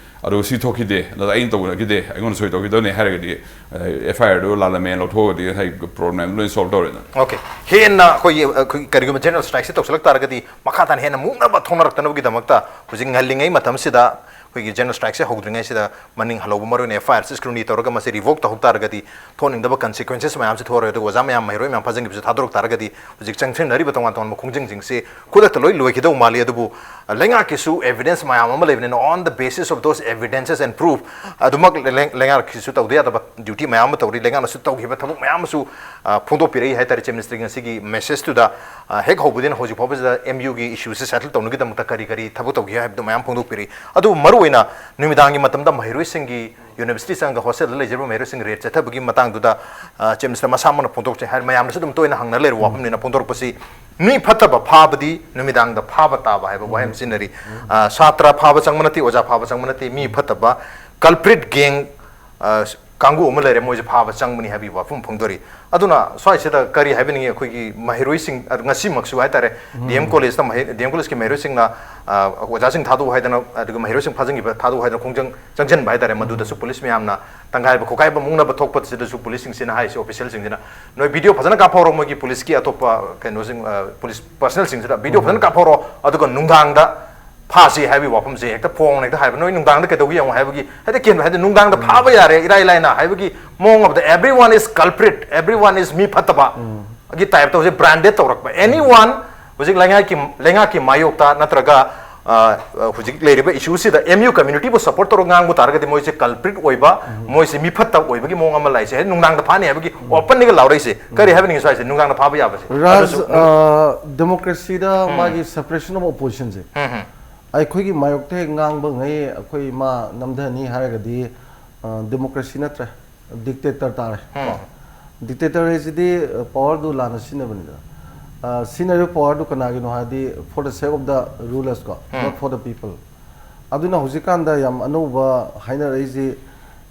ꯑꯗꯨꯒ ꯁꯤ ꯊꯣꯛꯈꯤꯗꯦ, ꯑꯗ ꯑꯩꯅ ꯇꯧꯅꯈꯤꯗꯦ, ꯑꯩꯉꯣꯟꯗ ꯁꯣꯏ ꯇꯧꯈꯤꯗꯕꯅꯦ ꯍꯥꯏꯔꯒꯗꯤ, ꯑꯦꯐ ꯑꯥꯏ ꯑꯥꯔꯗꯨ ꯂꯥꯜꯂꯝꯃꯦꯅ ꯂꯧꯊꯣꯛꯑꯒꯗꯤ ꯉꯁꯥꯏ ꯄ꯭ꯔꯣꯕ꯭ꯂꯦꯝ ꯂꯣꯏ ꯁꯣꯜꯕ ꯇꯧꯔꯦꯗꯅ꯫ ꯑꯣꯀꯦ꯫ ꯍꯦꯟꯅ ꯑꯩꯈꯣꯏꯒꯤ, ꯑꯩꯈꯣꯏꯒꯤ ꯀꯔꯤꯒꯨꯝꯕ ꯖꯦꯅꯔꯦꯜ ꯁ꯭ꯇ꯭ꯔꯥꯏꯛꯁꯤ ꯇꯧꯁꯤꯜꯂꯛ ꯇꯥꯔꯒꯗꯤ, ꯃꯈꯥ ꯇꯥꯅ ꯍꯦꯟꯅ ꯃꯨꯛꯅꯕ ꯊꯣꯛꯅꯔꯛꯇꯅꯕꯒꯤꯗꯃꯛꯇ ꯍꯧꯖꯤꯛ ꯉꯜꯂꯤꯉꯩ ꯃꯇꯝꯁꯤꯗ ꯑꯩꯈꯣꯏꯒꯤ ꯖꯦꯅꯔꯦꯜ ꯁ꯭ꯇ꯭ꯔꯥꯏꯛꯁꯦ ꯍꯧꯗ꯭ꯔꯤꯉꯩꯁꯤꯗ ꯃꯅꯤꯡ ꯍꯜꯍꯧꯕ, ꯃꯔꯨꯑꯣꯏꯅ ꯑꯦꯐ ꯑꯥꯏ ꯑꯥꯔꯁꯤ ꯁ꯭ꯀ꯭ꯔꯨꯇꯤꯅꯤ ꯇꯧꯔꯒ ꯃꯁꯤ ꯔꯤꯚꯣꯛ ꯇꯧꯍꯧ ꯇꯥꯔꯒꯗꯤ ꯊꯣꯛꯍꯟꯅꯤꯡꯗꯕ ꯀꯟꯁꯤꯀ꯭ꯋꯦꯟꯁꯦꯁ ꯃꯌꯥꯝꯁꯤ ꯊꯣꯛꯑꯔꯣꯏ꯫ ꯑꯗꯨꯒ ꯑꯣꯖꯥ ꯃꯌꯥꯝ, ꯃꯍꯩꯔꯣꯏ ꯃꯌꯥꯝ ꯐꯥꯖꯤꯟꯈꯤꯕꯁꯤ ꯊꯥꯗꯣꯔꯛ ꯇꯥꯔꯒꯗꯤ ꯍꯧꯖꯤꯛ ꯆꯪꯁꯤꯟꯅꯔꯤꯕ ꯇꯣꯉꯥꯟ ꯇꯣꯉꯥꯟꯕ ꯈꯣꯡꯖꯪꯁꯤꯡꯁꯤ ꯈꯨꯗꯛꯇ ꯂꯣꯏ ꯂꯣꯏꯈꯤꯗꯧ ꯃꯥꯜꯂꯤ꯫ ꯑꯗꯨꯕꯨ ꯂꯩꯉꯥꯛꯀꯤꯁꯨ ꯑꯦꯚꯤꯗꯦꯟꯁ ꯃꯌꯥꯝ ꯑꯃ ꯂꯩꯕꯅꯤꯅ, on the basis of those evidences and proof, ꯑꯗꯨꯃꯛ ꯂꯩ-, ꯂꯩꯉꯥꯛꯀꯤꯁꯨ ꯇꯧꯗ ꯌꯥꯗꯕ ꯗ꯭ꯌꯨꯇꯤ ꯃꯌꯥꯝ ꯑꯃ ꯇꯧꯔꯤ꯫ ꯂꯩꯉꯥꯛꯅꯁꯨ ꯇꯧꯈꯤꯕ ꯊꯕꯛ ꯃꯌꯥꯝ ꯑꯃꯁꯨ, ꯑ, ꯐꯣꯡꯗꯣꯛꯄꯤꯔꯛꯏ ꯍꯥꯏꯇꯥꯔꯦ꯫ ꯆꯤꯐ ꯃꯤꯅꯤꯁꯇꯔꯒꯤ ꯉꯁꯤꯒꯤ ꯃꯦꯁꯦꯖꯇꯨꯗ, ꯑ, ꯍꯦꯛ ꯍꯧꯕꯗꯒꯤꯅ ꯍꯧꯖꯤꯛ ꯐꯥꯎꯕꯁꯤꯗ ꯑꯦꯝ ꯌꯨꯒꯤ ꯏꯁꯨꯁꯦ ꯁꯦꯇꯜ ꯇꯧꯅꯕꯒꯤꯗꯃꯛꯇ ꯀꯔꯤ ꯀꯔꯤ ꯊꯕꯛ ꯇꯧꯈꯤ ꯍꯥꯏꯕꯗꯨ ꯃꯌꯥꯝ ꯐꯣꯡꯗꯣꯛꯄꯤꯔꯛꯏ꯫ ꯑꯗꯨꯕꯨ ꯃꯔꯨꯑꯣꯏꯅ ꯅꯨꯃꯤꯗꯥꯡꯒꯤ ꯃꯇꯝꯗ ꯃꯍꯩꯔꯣꯏꯁꯤꯡꯒꯤ ꯌꯨꯅꯤꯚꯔꯁꯤꯇꯤ ꯆꯪꯉꯒ ꯍꯣꯁꯇꯦꯜꯗ ꯂꯩꯖꯔꯤꯕ ꯃꯍꯩꯔꯣꯏꯁꯤꯡ ꯔꯦꯠ ꯆꯠꯊꯕꯒꯤ ꯃꯇꯥꯡꯗꯨꯗ, ꯑ, ꯆꯤꯐ ꯃꯤꯅꯤꯁꯇꯔ ꯃꯁꯥꯃꯛꯅ ꯐꯣꯡꯗꯣꯛꯆꯩ ꯍꯥꯏ꯫ ꯃꯌꯥꯝꯅꯁꯨ ꯑꯗꯨꯝ ꯇꯣꯏꯅ ꯍꯪꯅ ꯂꯩꯔꯕ ꯋꯥꯐꯝꯅꯤꯅ ꯐꯣꯡꯗꯣꯔꯛꯄꯁꯤ, ꯃꯤ ꯐꯠꯇꯕ ꯐꯥꯕꯗꯤ ꯅꯨꯃꯤꯗꯥꯡꯗ ꯐꯥꯕ ꯇꯥꯕ ꯍꯥꯏꯕ ꯋꯥꯍꯩ ꯑꯃ ꯁꯤꯖꯤꯟꯅꯔꯤ꯫ ꯑ, ꯁꯥꯇ꯭ꯔ ꯐꯥꯕ ꯆꯪꯕ ꯅꯠꯇꯦ, ꯑꯣꯖꯥ ꯐꯥꯕ ꯆꯪꯕ ꯅꯠꯇꯦ, ꯃꯤ ꯐꯠꯇꯕ, ꯀꯜꯄ꯭ꯔꯤꯠ ꯒꯦꯡ, ꯑ, ꯀꯥꯡꯕꯨ ꯑꯃ ꯂꯩꯔꯦ, ꯃꯣꯏꯁꯦ ꯐꯥꯕ ꯆꯪꯕꯅꯤ ꯍꯥꯏꯕꯒꯤ ꯋꯥꯐꯝ ꯐꯣꯡꯗꯣꯔꯛꯏ꯫ ꯑꯗꯨꯅ ꯁ꯭ꯋꯥꯏꯁꯤꯗ ꯀꯔꯤ ꯍꯥꯏꯕꯤꯅꯤꯡꯉꯤ? ꯑꯩꯈꯣꯏꯒꯤ ꯃꯍꯩꯔꯣꯏꯁꯤꯡ, ꯑꯗꯨ ꯉꯁꯤꯃꯛꯁꯨ ꯍꯥꯏꯇꯥꯔꯦ, ꯗꯤ ꯑꯦꯝ ꯀꯣꯂꯦꯖꯇ ꯃꯍꯩ-, ꯗꯤ ꯑꯦꯝ ꯀꯣꯂꯦꯖꯀꯤ ꯃꯍꯩꯔꯣꯏꯁꯤꯡꯅ, ꯑ, ꯑꯣꯖꯥꯁꯤꯡ ꯊꯥꯗꯣꯛꯎ ꯍꯥꯏꯗꯅ, ꯑꯗꯨꯒ ꯃꯍꯩꯔꯣꯏꯁꯤꯡ ꯐꯥꯖꯤꯟꯈꯤꯕ ꯊꯥꯗꯣꯛꯎ ꯍꯥꯏꯗꯅ ꯈꯣꯡꯖꯪ ꯆꯪꯁꯤꯟꯕ ꯍꯥꯏꯇꯥꯔꯦ, ꯃꯗꯨꯗꯁꯨ ꯄꯨꯂꯤꯁ ꯃꯌꯥꯝꯅ ꯇꯪꯈꯥꯏꯕ ꯈꯣꯠꯀꯥꯏꯕ ꯃꯨꯛꯅꯕ ꯊꯣꯛꯄꯁꯤꯗꯁꯨ ꯄꯨꯂꯤꯁꯁꯤꯡꯁꯤꯅ ꯍꯥꯏꯔꯤꯁꯦ, ꯑꯣꯐꯤꯁꯦꯜꯁꯤꯡꯁꯤꯅ, "ꯅꯣꯏ ꯚꯤꯗꯤꯑꯣ ꯐꯖꯅ ꯀꯥꯞꯍꯧꯔꯣ, ꯃꯣꯏꯒꯤ ꯄꯨꯂꯤꯁꯀꯤ ꯑꯇꯣꯞꯄ ꯀꯩꯅꯣꯁꯤꯡ, ꯑ, ꯄꯨꯂꯤꯁ ꯄꯔꯁꯅꯦꯜꯁꯤꯡꯁꯤꯗ ꯚꯤꯗꯤꯑꯣ ꯐꯖꯅ ꯀꯥꯞꯍꯧꯔꯣ, ꯑꯗꯨꯒ ꯅꯨꯡꯗꯥꯡꯗ ꯐꯥꯁꯤ" ꯍꯥꯏꯕꯒꯤ ꯋꯥꯐꯝꯁꯦ ꯍꯦꯛꯇ ꯐꯣꯡꯅ ꯍꯦꯛꯇ ꯍꯥꯏꯕ꯫ "ꯅꯣꯏ ꯅꯨꯡꯗꯥꯡꯗ ꯀꯩꯗꯧꯒꯦ ꯌꯦꯡꯉꯣ" ꯍꯥꯏꯕꯒꯤ, ꯍꯥꯏꯗꯤ ꯀꯦꯟꯕ ꯍꯥꯏꯗꯤ ꯅꯨꯡꯗꯥꯡꯗ ꯐꯥꯕ ꯌꯥꯔꯦ ꯏꯔꯥꯏ ꯂꯥꯏꯅ ꯍꯥꯏꯕꯒꯤ ꯃꯑꯣꯡ ꯑꯃꯗ, "Everyone is culprit, everyone is ꯃꯤ ꯐꯠꯇꯕ" ꯒꯤ ꯇꯥꯏꯞꯇ ꯍꯧꯖꯤꯛ ꯕ꯭ꯔꯥꯟꯗꯦꯗ ꯇꯧꯔꯛꯄ꯫ ꯑꯦꯅꯤ ꯋꯥꯟ ꯍꯧꯖꯤꯛ ꯂꯩꯉꯥꯛꯀꯤ, ꯂꯩꯉꯥꯛꯀꯤ ꯃꯥꯌꯣꯛꯇ ꯅꯠꯇ꯭ꯔꯒ, ꯑ, ꯑ, ꯍꯧꯖꯤꯛ ꯂꯩꯔꯤꯕ ꯏꯁꯨꯁꯤꯗ ꯑꯦꯝ ꯌꯨ ꯀꯝꯃ꯭ꯌꯨꯅꯤꯇꯤꯕꯨ ꯁꯞꯄꯣꯔꯠ ꯇꯧꯔꯒ ꯉꯥꯡꯕ ꯇꯥꯔꯒꯗꯤ ꯃꯣꯏꯁꯦ ꯀꯜꯄ꯭ꯔꯤꯠ ꯑꯣꯏꯕ, ꯃꯣꯏꯁꯦ ꯃꯤ ꯐꯠꯇꯕ ꯑꯣꯏꯕꯒꯤ ꯃꯑꯣꯡ ꯑꯃ ꯂꯥꯛꯏꯁꯦ, ꯍꯥꯏꯗꯤ ꯅꯨꯡꯗꯥꯡꯗ ꯐꯥꯅꯤ ꯍꯥꯏꯕꯒꯤ ꯑꯣꯄꯟꯂꯤꯒ ꯂꯥꯎꯔꯛꯏꯁꯦ꯫ ꯀꯔꯤ ꯍꯥꯏꯕꯅꯤꯡꯉꯤ ꯁ꯭ꯋꯥꯏꯁꯦ? ꯅꯨꯡꯗꯥꯡꯗ ꯐꯥꯕ ꯌꯥꯕꯁꯦ? ꯔꯥꯖ, ꯑꯗꯨꯁꯨ ꯑ, ꯗꯦꯃꯣꯀ꯭ꯔꯦꯁꯤꯗ ꯃꯥꯒꯤ ꯁꯦꯄꯔꯦꯁꯟ ꯑꯣꯐ ꯑꯣꯄꯣꯖꯤꯁꯟꯁꯦ, ꯎꯝ, ꯎꯝ꯫ ꯑꯩꯈꯣꯏꯒꯤ ꯃꯥꯌꯣꯛꯇ ꯍꯦꯛ ꯉꯥꯡꯕ ꯉꯩ ꯑꯩꯈꯣꯏ ꯃꯥ ꯅꯝꯊꯅꯤ ꯍꯥꯏꯔꯒꯗꯤ, ꯑ, ꯗꯦꯃꯣꯀ꯭ꯔꯦꯁꯤ ꯅꯠꯇ꯭ꯔꯦ, ꯗꯤꯛꯇꯦꯇꯔ ꯇꯥꯔꯦ꯫ ꯎꯝ꯫ ꯗꯤꯛꯇꯦꯇꯔ ꯍꯥꯏꯁꯤꯗꯤ, ꯑ, ꯄꯋꯥꯔꯗꯨ ꯂꯥꯟꯅ ꯁꯤꯖꯤꯟꯅꯕꯅꯤꯗ꯫ ꯑ, ꯁꯤꯖꯤꯟꯅꯔꯤꯕ ꯄꯋꯥꯔꯗꯨ ꯀꯅꯥꯒꯤꯅꯣ ꯍꯥꯏꯔꯗꯤ, for the sake of the rulers ꯀꯣ, ꯎꯝ꯫ Not for the people꯫ ꯑꯗꯨꯅ ꯍꯧꯖꯤꯛꯀꯥꯟꯗ ꯌꯥꯝ ꯑꯅꯧꯕ ꯍꯥꯏꯅꯔꯛꯏꯁꯤ,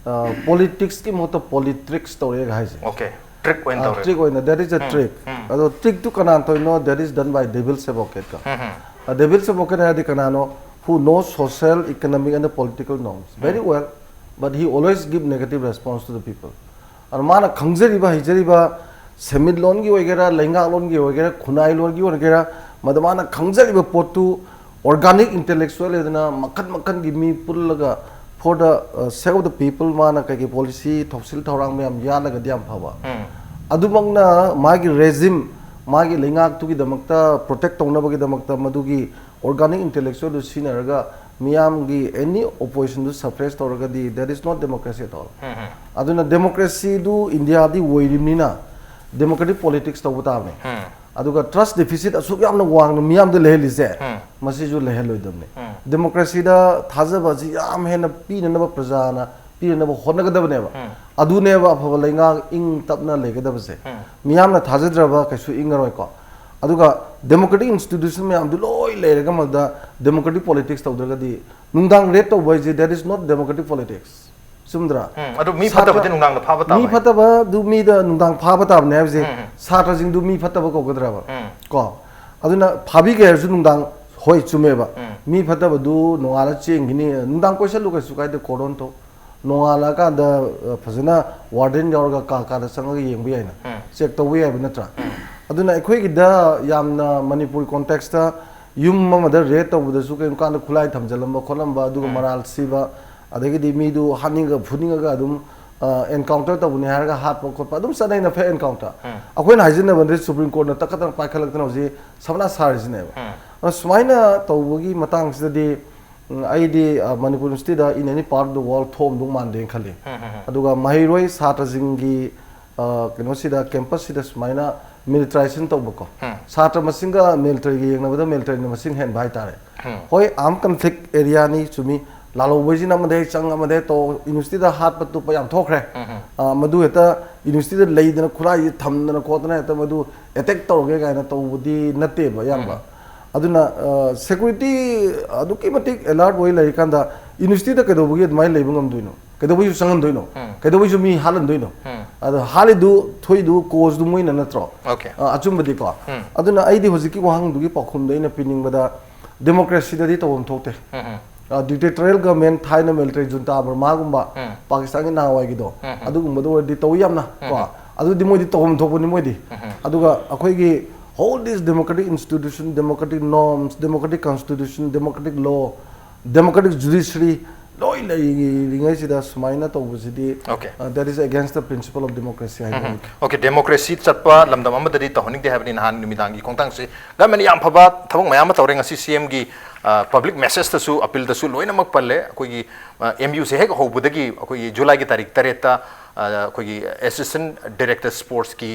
ꯑ, ꯄꯣꯂꯤꯇꯤꯛꯁꯀꯤ ꯃꯍꯨꯠꯇ ꯄꯣꯂꯤꯇ꯭ꯔꯤꯛꯁ ꯇꯧꯔꯛꯑꯦꯒ ꯍꯥꯏꯁꯦ꯫ ꯑꯣꯀꯦ, ꯇ꯭ꯔꯤꯛ ꯑꯣꯏꯅ ꯑ, ꯇꯧꯔꯦ꯫ ꯇ꯭ꯔꯤꯛ ꯑꯣꯏꯅ, that is a um, trick꯫ ꯎꯝ꯫ ꯑꯗꯣ ꯇ꯭ꯔꯤꯛꯇꯨ ꯀꯅꯥꯅ ꯇꯧꯔꯤꯅꯣ? That is done by devil's advocate ꯀ꯫ ꯎꯝ, ꯎꯝ꯫ ꯑ, devil's advocate ꯍꯥꯏꯔꯗꯤ ꯀꯅꯥꯅꯣ? Who knows social, economic and political norms very well, but he always give negative response to the people꯫ ꯑꯗꯣ ꯃꯥꯅ ꯈꯪꯖꯔꯤꯕ, ꯍꯩꯖꯔꯤꯕ ꯁꯦꯟꯃꯤꯠꯂꯣꯟꯒꯤ ꯑꯣꯏꯒꯦꯔꯥ, ꯂꯩꯉꯥꯛꯂꯣꯟꯒꯤ ꯑꯣꯏꯒꯦꯔꯥ, ꯈꯨꯟꯅꯥꯏꯂꯣꯟꯒꯤ ꯑꯣꯏꯒꯦꯔꯥ, ꯃꯗꯨ ꯃꯥꯅ ꯈꯪꯖꯔꯤꯕ ꯄꯣꯠꯇꯨ organic intellectual ꯍꯥꯏꯗꯅ ꯃꯈꯟ ꯃꯈꯟꯒꯤ ꯃꯤ ꯄꯨꯜꯂꯒ for the sake of the people ꯃꯥꯅ ꯀꯩꯀꯩ policy ꯊꯧꯁꯤꯜ ꯊꯧꯔꯥꯡ ꯃꯌꯥꯝ ꯌꯥꯜꯂꯒꯗꯤ ꯌꯥꯝ ꯐꯕ꯫ ꯑꯗꯨꯃꯛꯅ ꯃꯥꯒꯤ regime, ꯃꯥꯒꯤ ꯂꯩꯉꯥꯛꯇꯨꯒꯤꯗꯃꯛꯇ protect ꯇꯧꯅꯕꯒꯤꯗꯃꯛꯇ ꯃꯗꯨꯒꯤ organic intellectual ꯗꯨ ꯁꯤꯖꯤꯟꯅꯔꯒ ꯃꯤꯌꯥꯝꯒꯤ any opposition ꯗꯨ suppress ꯇꯧꯔꯒꯗꯤ that is not democracy at all. ꯑꯗꯨꯅ democracy ꯗꯨ ꯏꯟꯗꯤꯌꯥꯗꯤ ꯑꯣꯏꯔꯤꯕꯅꯤꯅ democratic politics ꯇꯧꯕ ꯇꯥꯕꯅꯤ꯫ ꯑꯗꯨꯒ trust deficit ꯑꯁꯨꯛ ꯌꯥꯝꯅ ꯋꯥꯡꯅ ꯃꯤꯌꯥꯝꯗ ꯂꯩꯍꯜꯂꯤꯁꯦ, ꯃꯁꯤꯁꯨ ꯂꯩꯍꯜꯂꯣꯏꯗꯕꯅꯤ꯫ Democracy ꯗ ꯊꯥꯖꯕ ꯑꯁꯤ ꯌꯥꯝ ꯍꯦꯟꯅ ꯄꯤꯅꯅꯕ ꯄ꯭ꯔꯖꯥꯅ ꯄꯤꯅꯅꯕ ꯍꯣꯠꯅꯒꯗꯕꯅꯦꯕ꯫ ꯑꯗꯨꯅꯦꯕ ꯑꯐꯕ ꯂꯩꯉꯥꯛ ꯏꯪ ꯇꯞꯅ ꯂꯩꯒꯗꯕꯁꯦ꯫ ꯃꯤꯌꯥꯝꯅ ꯊꯥꯖꯗ꯭ꯔꯕ ꯀꯩꯁꯨ ꯏꯪꯉꯔꯣꯏꯀꯣ꯫ ꯑꯗꯨꯒ democratic institution ꯃꯌꯥꯝꯗꯨ ꯂꯣꯏ ꯂꯩꯔꯒ ꯃꯗ democratic politics ꯇꯧꯗ꯭ꯔꯒꯗꯤ ꯅꯨꯡꯗꯥꯡ raid ꯇꯧꯕ ꯍꯥꯏꯁꯦ that is not democratic politics꯫ ꯆꯨꯝꯗ꯭ꯔꯥ? ꯎꯝ, ꯑꯗꯨ ꯃꯤ ꯐꯠꯇꯕꯗꯤ ꯅꯨꯡꯗꯥꯡꯗ ꯐꯥꯕ ꯇꯥꯕ ꯃꯤ ꯐꯠꯇꯕꯗꯨ ꯃꯤꯗ ꯅꯨꯡꯗꯥꯡ ꯐꯥꯕ ꯇꯥꯕꯅꯦ ꯍꯥꯏꯕꯁꯦ꯫ ꯁꯥꯇ꯭ꯔꯁꯤꯡꯗꯨ ꯃꯤ ꯐꯠꯇꯕ ꯀꯧꯒꯗ꯭ꯔꯕ? ꯀꯣ, ꯑꯗꯨꯅ ꯐꯥꯕꯤꯒꯦ ꯍꯥꯏꯔꯁꯨ ꯅꯨꯡꯗꯥꯡ, ꯍꯣꯏ ꯆꯨꯝꯃꯦꯕ, ꯃꯤ ꯐꯠꯇꯕꯗꯨ ꯅꯣꯡꯉꯥꯜꯂ ꯆꯦꯟꯈꯤꯅꯤ, ꯅꯨꯡꯗꯥꯡ ꯀꯣꯏꯁꯜꯂꯨ ꯀꯩꯁꯨ ꯀꯥꯏꯗꯦ, cordon ꯇꯧ, ꯅꯣꯡꯉꯥꯜꯂꯛꯑꯀꯥꯟꯗ ꯑ, ꯐꯖꯅ warden ꯌꯥꯎꯔꯒ ꯀꯥ ꯀꯥꯗ ꯆꯪꯉꯒ ꯌꯦꯡꯕ ꯌꯥꯏꯅ, check ꯇꯧꯕ ꯌꯥꯏꯕ ꯅꯠꯇ꯭ꯔꯥ? ꯑꯗꯨꯅ ꯑꯩꯈꯣꯏꯒꯤꯗ ꯌꯥꯝꯅ ꯃꯅꯤꯄꯨꯔ context ꯇ ꯌꯨꯝ ꯑꯃꯗ raid ꯇꯧꯕꯗꯁꯨ ꯀꯩꯒꯨꯝꯕ ꯀꯥꯟꯗ ꯈꯨꯠꯂꯥꯏ ꯊꯝꯖꯤꯜꯂꯝꯕ ꯈꯣꯠꯂꯝꯕ ꯑꯗꯨꯒ ꯃꯔꯥꯜ ꯁꯤꯕ, ꯑꯗꯒꯤꯗꯤ ꯃꯤꯗꯨ ꯍꯥꯠꯅꯤꯡꯉꯒ ꯐꯨꯅꯤꯡꯉꯒ ꯑꯗꯨꯝ encounter ꯇꯧꯕꯅꯤ ꯍꯥꯏꯔꯒ ꯍꯥꯠꯄ ꯈꯣꯠꯄ ꯑꯗꯨꯝ ꯆꯠꯅꯩꯅ fair encounter꯫ ꯑꯩꯈꯣꯏꯅ ꯍꯥꯏꯖꯤꯟꯅꯕꯗꯤ Supreme Court ꯅ ꯇꯛꯀ ꯇꯛ ꯄꯥꯏꯈꯠꯂꯛꯇꯅ ꯍꯧꯖꯤꯛ ꯁꯃꯅꯥ ꯁꯥꯔꯤꯁꯤꯅꯦꯕ꯫ ꯑꯗꯣ ꯁꯨꯃꯥꯏꯅ ꯇꯧꯕꯒꯤ ꯃꯇꯥꯡꯁꯤꯗꯗꯤ ꯎꯝ, ꯑꯩꯗꯤ ꯑ, ꯃꯅꯤꯄꯨꯔ ꯌꯨꯅꯤꯚꯔꯁꯤꯇꯤꯗ in any part of the world ꯊꯣꯛꯑꯝꯗꯧ ꯃꯥꯟꯗꯦꯅ ꯈꯜꯂꯤ꯫ ꯑꯗꯨꯒ ꯃꯍꯩꯔꯣꯏ ꯁꯥꯇ꯭ꯔꯁꯤꯡꯒꯤ ꯑ, ꯀꯩꯅꯣꯁꯤꯗ, campus ꯁꯤꯗ ꯁꯨꯃꯥꯏꯅ militarization ꯇꯧꯕꯀꯣ, ꯁꯥꯇ꯭ꯔ ꯃꯁꯤꯡꯒ military ꯒ ꯌꯦꯡꯅꯕꯗ military ꯅ ꯃꯁꯤꯡ ꯍꯦꯟꯕ ꯍꯥꯏꯇꯥꯔꯦ꯫ ꯍꯣꯏ, armed conflict area ꯅꯤ, ꯆꯨꯝꯃꯤ, ꯂꯥꯜꯍꯧꯕꯁꯤꯅ ꯑꯃꯗ ꯍꯦꯛ ꯆꯪ ꯑꯃꯗ ꯍꯦꯛ ꯇꯧ, ꯌꯨꯅꯤꯚꯔꯁꯤꯇꯤꯗ ꯍꯥꯠꯄ ꯇꯨꯞꯄ ꯌꯥꯝ ꯊꯣꯛꯈ꯭ꯔꯦ꯫ ꯑ, ꯃꯗꯨ ꯍꯦꯛꯇ ꯌꯨꯅꯤꯚꯔꯁꯤꯇꯤꯗ ꯂꯩꯗꯅ ꯈꯨꯠꯂꯥꯏꯁꯦ ꯊꯝꯗꯅ ꯈꯣꯠꯇꯅ ꯍꯦꯛꯇ ꯃꯗꯨ attack ꯇꯧꯔꯒꯦ ꯀꯥꯏꯅ ꯇꯧꯕꯗꯤ ꯅꯠꯇꯦꯕ ꯑꯌꯥꯝꯕ꯫ ꯑꯗꯨꯅ security ꯑꯗꯨꯛꯀꯤ ꯃꯇꯤꯛ alert ꯑꯣꯏ ꯂꯩꯔꯤꯀꯥꯟꯗ ꯌꯨꯅꯤꯚꯔꯁꯤꯇꯤꯗ ꯀꯩꯗꯧꯕꯒꯤ ꯑꯗꯨꯃꯥꯏꯅ ꯂꯩꯕ ꯉꯝꯗꯣꯏꯅꯣ? ꯀꯩꯗꯧꯕꯩꯁꯨ ꯆꯪꯍꯟꯗꯣꯏꯅꯣ? ꯀꯩꯗꯧꯕꯩꯁꯨ ꯃꯤ ꯍꯥꯠꯍꯟꯗꯣꯏꯅꯣ? ꯑꯗꯣ ꯍꯥꯠꯂꯤꯗꯨ, ꯊꯣꯛꯏꯗꯨ cause ꯗꯨ ꯃꯣꯏꯅ ꯅꯠꯇ꯭ꯔꯣ? Okay. ꯑ, ꯑꯆꯨꯝꯕꯗꯤꯀꯣ꯫ ꯑꯗꯨꯅ ꯑꯩꯗꯤ ꯍꯧꯖꯤꯛꯀꯤ ꯋꯥꯍꯪꯗꯨꯒꯤ ꯄꯥꯎꯈꯨꯝꯗ ꯑꯩꯅ ꯄꯤꯅꯤꯡꯕꯗ democracy ꯗꯗꯤ ꯇꯧꯐꯝ ꯊꯣꯛꯇꯦ꯫ ꯑ, dictatorial government ꯊꯥꯏꯅ military junta Burma ꯒꯨꯝꯕ, ꯄꯥꯀꯤꯁꯇꯥꯟꯒꯤ ꯅꯍꯥꯟꯋꯥꯏꯒꯤꯗꯣ, ꯑꯗꯨꯒꯨꯝꯕꯗ ꯑꯣꯏꯔꯗꯤ ꯇꯧꯏ ꯌꯥꯝꯅ ꯀꯣ꯫ ꯑꯗꯨꯗꯤ ꯃꯣꯏꯗꯤ ꯇꯧꯐꯝ ꯊꯣꯛꯄꯅꯤ ꯃꯣꯏꯗꯤ꯫ ꯑꯗꯨꯒ ꯑꯩꯈꯣꯏꯒꯤ All these democratic institution, democratic norms, democratic constitution, democratic law, democratic judiciary, ꯂꯣꯏ ꯂꯩꯔꯤꯉꯩꯁꯤꯗ ꯁꯨꯃꯥꯏꯅ ꯇꯧꯕꯁꯤꯗꯤ, Okay. Uh, that is against the principle of democracy ꯍꯥꯏꯕ ꯑꯃ꯫ Okay, democracy ꯆꯠꯄ ꯂꯝꯗꯝ ꯑꯃꯗꯗꯤ ꯇꯧꯍꯟꯅꯤꯡꯗꯦ ꯍꯥꯏꯕꯅꯤ꯫ ꯅꯍꯥꯟ ꯅꯨꯃꯤꯗꯥꯡꯒꯤ ꯈꯣꯡꯊꯥꯡꯁꯤ government ꯌꯥꯝ ꯐꯕ ꯊꯕꯛ ꯃꯌꯥꯝ ꯑꯃ ꯇꯧꯔꯦ꯫ ꯉꯁꯤ C M ꯒꯤ, ꯑ, public message ꯇꯁꯨ, appeal ꯗꯁꯨ ꯂꯣꯏꯅꯃꯛ ꯄꯜꯂꯦ꯫ ꯑꯩꯈꯣꯏꯒꯤ, ꯑ, M U ꯁꯦ ꯍꯦꯛ ꯍꯧꯕꯗꯒꯤ ꯑꯩꯈꯣꯏꯒꯤ July ꯒꯤ ꯇꯥꯔꯤꯛ ꯇꯔꯦꯠꯇ, ꯑ, ꯑꯩꯈꯣꯏꯒꯤ assistant director sports ꯀꯤ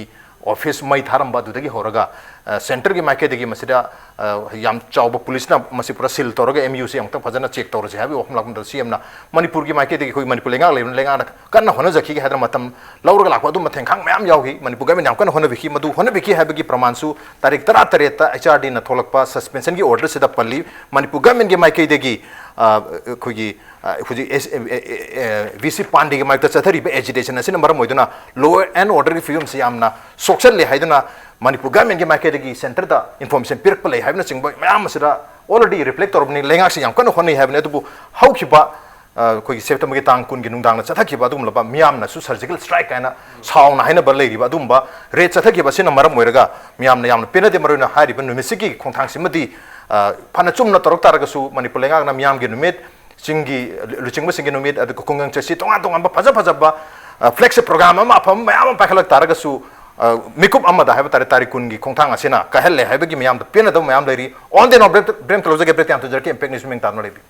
office ꯃꯩ ꯊꯥꯔꯝꯕ ꯑꯗꯨꯗꯒꯤ ꯍꯧꯔꯒ, ꯑ, centre ꯒꯤ ꯃꯥꯏꯀꯩꯗꯒꯤ ꯃꯁꯤꯗ, ꯑ, ꯌꯥꯝ ꯆꯥꯎꯕ police ꯅ ꯃꯁꯤ ꯄꯨꯔꯥ seal ꯇꯧꯔꯒ M U ꯁꯦ ꯑꯃꯨꯛꯇꯪ ꯐꯖꯅ check ꯇꯧꯔꯁꯤ ꯍꯥꯏꯕꯒꯤ ꯋꯥꯐꯝ ꯂꯥꯛꯄ ꯃꯇꯝꯗ C M ꯅ ꯃꯅꯤꯄꯨꯔꯒꯤ ꯃꯥꯏꯀꯩꯗꯒꯤ ꯑꯩꯈꯣꯏ ꯃꯅꯤꯄꯨꯔ ꯂꯩꯉꯥꯛ ꯂꯩꯕꯅ ꯂꯩꯉꯥꯛꯅ ꯀꯟꯅ ꯍꯣꯠꯅꯖꯈꯤꯒꯦ ꯍꯥꯏꯗꯅ ꯃꯇꯝ ꯂꯧꯔꯒ ꯂꯥꯛꯄ ꯑꯗꯨꯝꯕ ꯊꯦꯡꯈꯥꯡ ꯃꯌꯥꯝ ꯌꯥꯎꯈꯤ꯫ ꯃꯅꯤꯄꯨꯔ government ꯌꯥꯝ ꯀꯟꯅ ꯍꯣꯠꯅꯕꯤꯈꯤ꯫ ꯃꯗꯨ ꯍꯣꯠꯅꯕꯤꯈꯤ ꯍꯥꯏꯕꯒꯤ ꯄ꯭ꯔꯃꯥꯟꯁꯨ ꯇꯥꯔꯤꯛ ꯇꯔꯥ ꯇꯔꯦꯠꯇ H R D ꯅ ꯊꯣꯛꯂꯛꯄ suspension ꯒꯤ order ꯁꯤꯗ ꯄꯜꯂꯤ꯫ ꯃꯅꯤꯄꯨꯔ government ꯀꯤ ꯃꯥꯏꯀꯩꯗꯒꯤ, ꯑ, ꯑꯩꯈꯣꯏꯒꯤ, ꯑ, ꯍꯧꯖꯤꯛ ꯑꯦꯁ-, ꯑꯦ, ꯑꯦ, ꯑꯦ, V C ꯄꯥꯟꯗꯦꯒꯤ ꯃꯥꯌꯣꯛꯇ ꯆꯠꯊꯔꯤꯕ agitation ꯑꯁꯤꯅ ꯃꯔꯝ ꯑꯣꯏꯗꯨꯅ law and order ꯒꯤ ꯐꯤꯕꯝꯁꯤ ꯌꯥꯝꯅ ꯁꯣꯛꯆꯜꯂꯦ ꯍꯥꯏꯗꯨꯅ ꯃꯅꯤꯄꯨꯔ government ꯀꯤ ꯃꯥꯏꯀꯩꯗꯒꯤ centre ꯗ information ꯄꯤꯔꯛꯄ ꯂꯩ ꯍꯥꯏꯕꯅꯆꯤꯡꯕ ꯃꯌꯥꯝ ꯑꯁꯤꯗ already reflect ꯇꯧꯔꯕꯅꯤ꯫ ꯂꯩꯉꯥꯛꯁꯤ ꯌꯥꯝ ꯀꯟꯅ ꯍꯣꯠꯅꯩ ꯍꯥꯏꯕꯅꯤ꯫ ꯑꯗꯨꯕꯨ ꯍꯧꯈꯤꯕ, ꯑ, ꯑꯩꯈꯣꯏꯒꯤ September ꯒꯤ ꯇꯥꯡ ꯀꯨꯟꯒꯤ ꯅꯨꯡꯗꯥꯡꯗ ꯆꯠꯊꯈꯤꯕ ꯑꯗꯨꯒꯨꯝꯂꯕ ꯃꯤꯌꯥꯝꯅꯁꯨ surgical strike ꯍꯥꯏꯅ ꯁꯥꯎꯅ ꯍꯥꯏꯅꯕ ꯂꯩꯔꯤꯕ ꯑꯗꯨꯒꯨꯝꯕ raid ꯆꯠꯊꯈꯤꯕ ꯑꯁꯤꯅ ꯃꯔꯝ ꯑꯣꯏꯔꯒ ꯃꯤꯌꯥꯝꯅ ꯌꯥꯝꯅ ꯄꯦꯟꯅꯗꯦ꯫ ꯃꯔꯨꯑꯣꯏꯅ ꯍꯥꯏꯔꯤꯕ ꯅꯨꯃꯤꯠꯁꯤꯒꯤ ꯈꯣꯡꯊꯥꯡꯁꯤꯃꯗꯤ, ꯑ, ꯐꯅ ꯆꯨꯝꯅ ꯇꯧꯔꯛ ꯇꯥꯔꯒꯁꯨ ꯃꯅꯤꯄꯨꯔ ꯂꯩꯉꯥꯛꯅ ꯃꯤꯌꯥꯝꯒꯤ ꯅꯨꯃꯤꯠ, ꯆꯤꯡꯒꯤ ꯂꯨꯆꯤꯡꯕꯁꯤꯡꯒꯤ ꯅꯨꯃꯤꯠ, ꯑꯗꯨꯒ ꯈꯨꯡꯒꯪ ꯆꯠꯁꯤ, ꯇꯣꯉꯥꯟ ꯇꯣꯉꯥꯟꯕ ꯐꯖ ꯐꯖꯕ, ꯑ, flagship program ꯑꯃ ꯑꯐꯕ ꯃꯌꯥꯝ ꯑꯃ ꯄꯥꯏꯈꯠꯂꯛ ꯇꯥꯔꯒꯁꯨ, ꯑ, ꯃꯤꯀꯨꯞ ꯑꯃꯗ ꯍꯥꯏꯕ ꯇꯥꯔꯦ, ꯇꯥꯔꯤꯛ ꯀꯨꯟꯒꯤ ꯈꯣꯡꯊꯥꯡ ꯑꯁꯤꯅ ꯀꯥꯏꯍꯜꯂꯦ ꯍꯥꯏꯕꯒꯤ ꯃꯌꯥꯝꯗ ꯄꯦꯟꯅꯗꯕ ꯃꯌꯥꯝ ꯂꯩꯔꯤ꯫ On the note, break, break ꯑꯃ ꯇꯧꯖꯒꯦ, break ꯇꯥ ꯌꯥꯝ ꯊꯨꯖꯔꯛꯀꯦ, Impact News ꯃꯤꯡ ꯇꯥꯗꯨꯅ ꯂꯩꯕꯤꯌꯨ꯫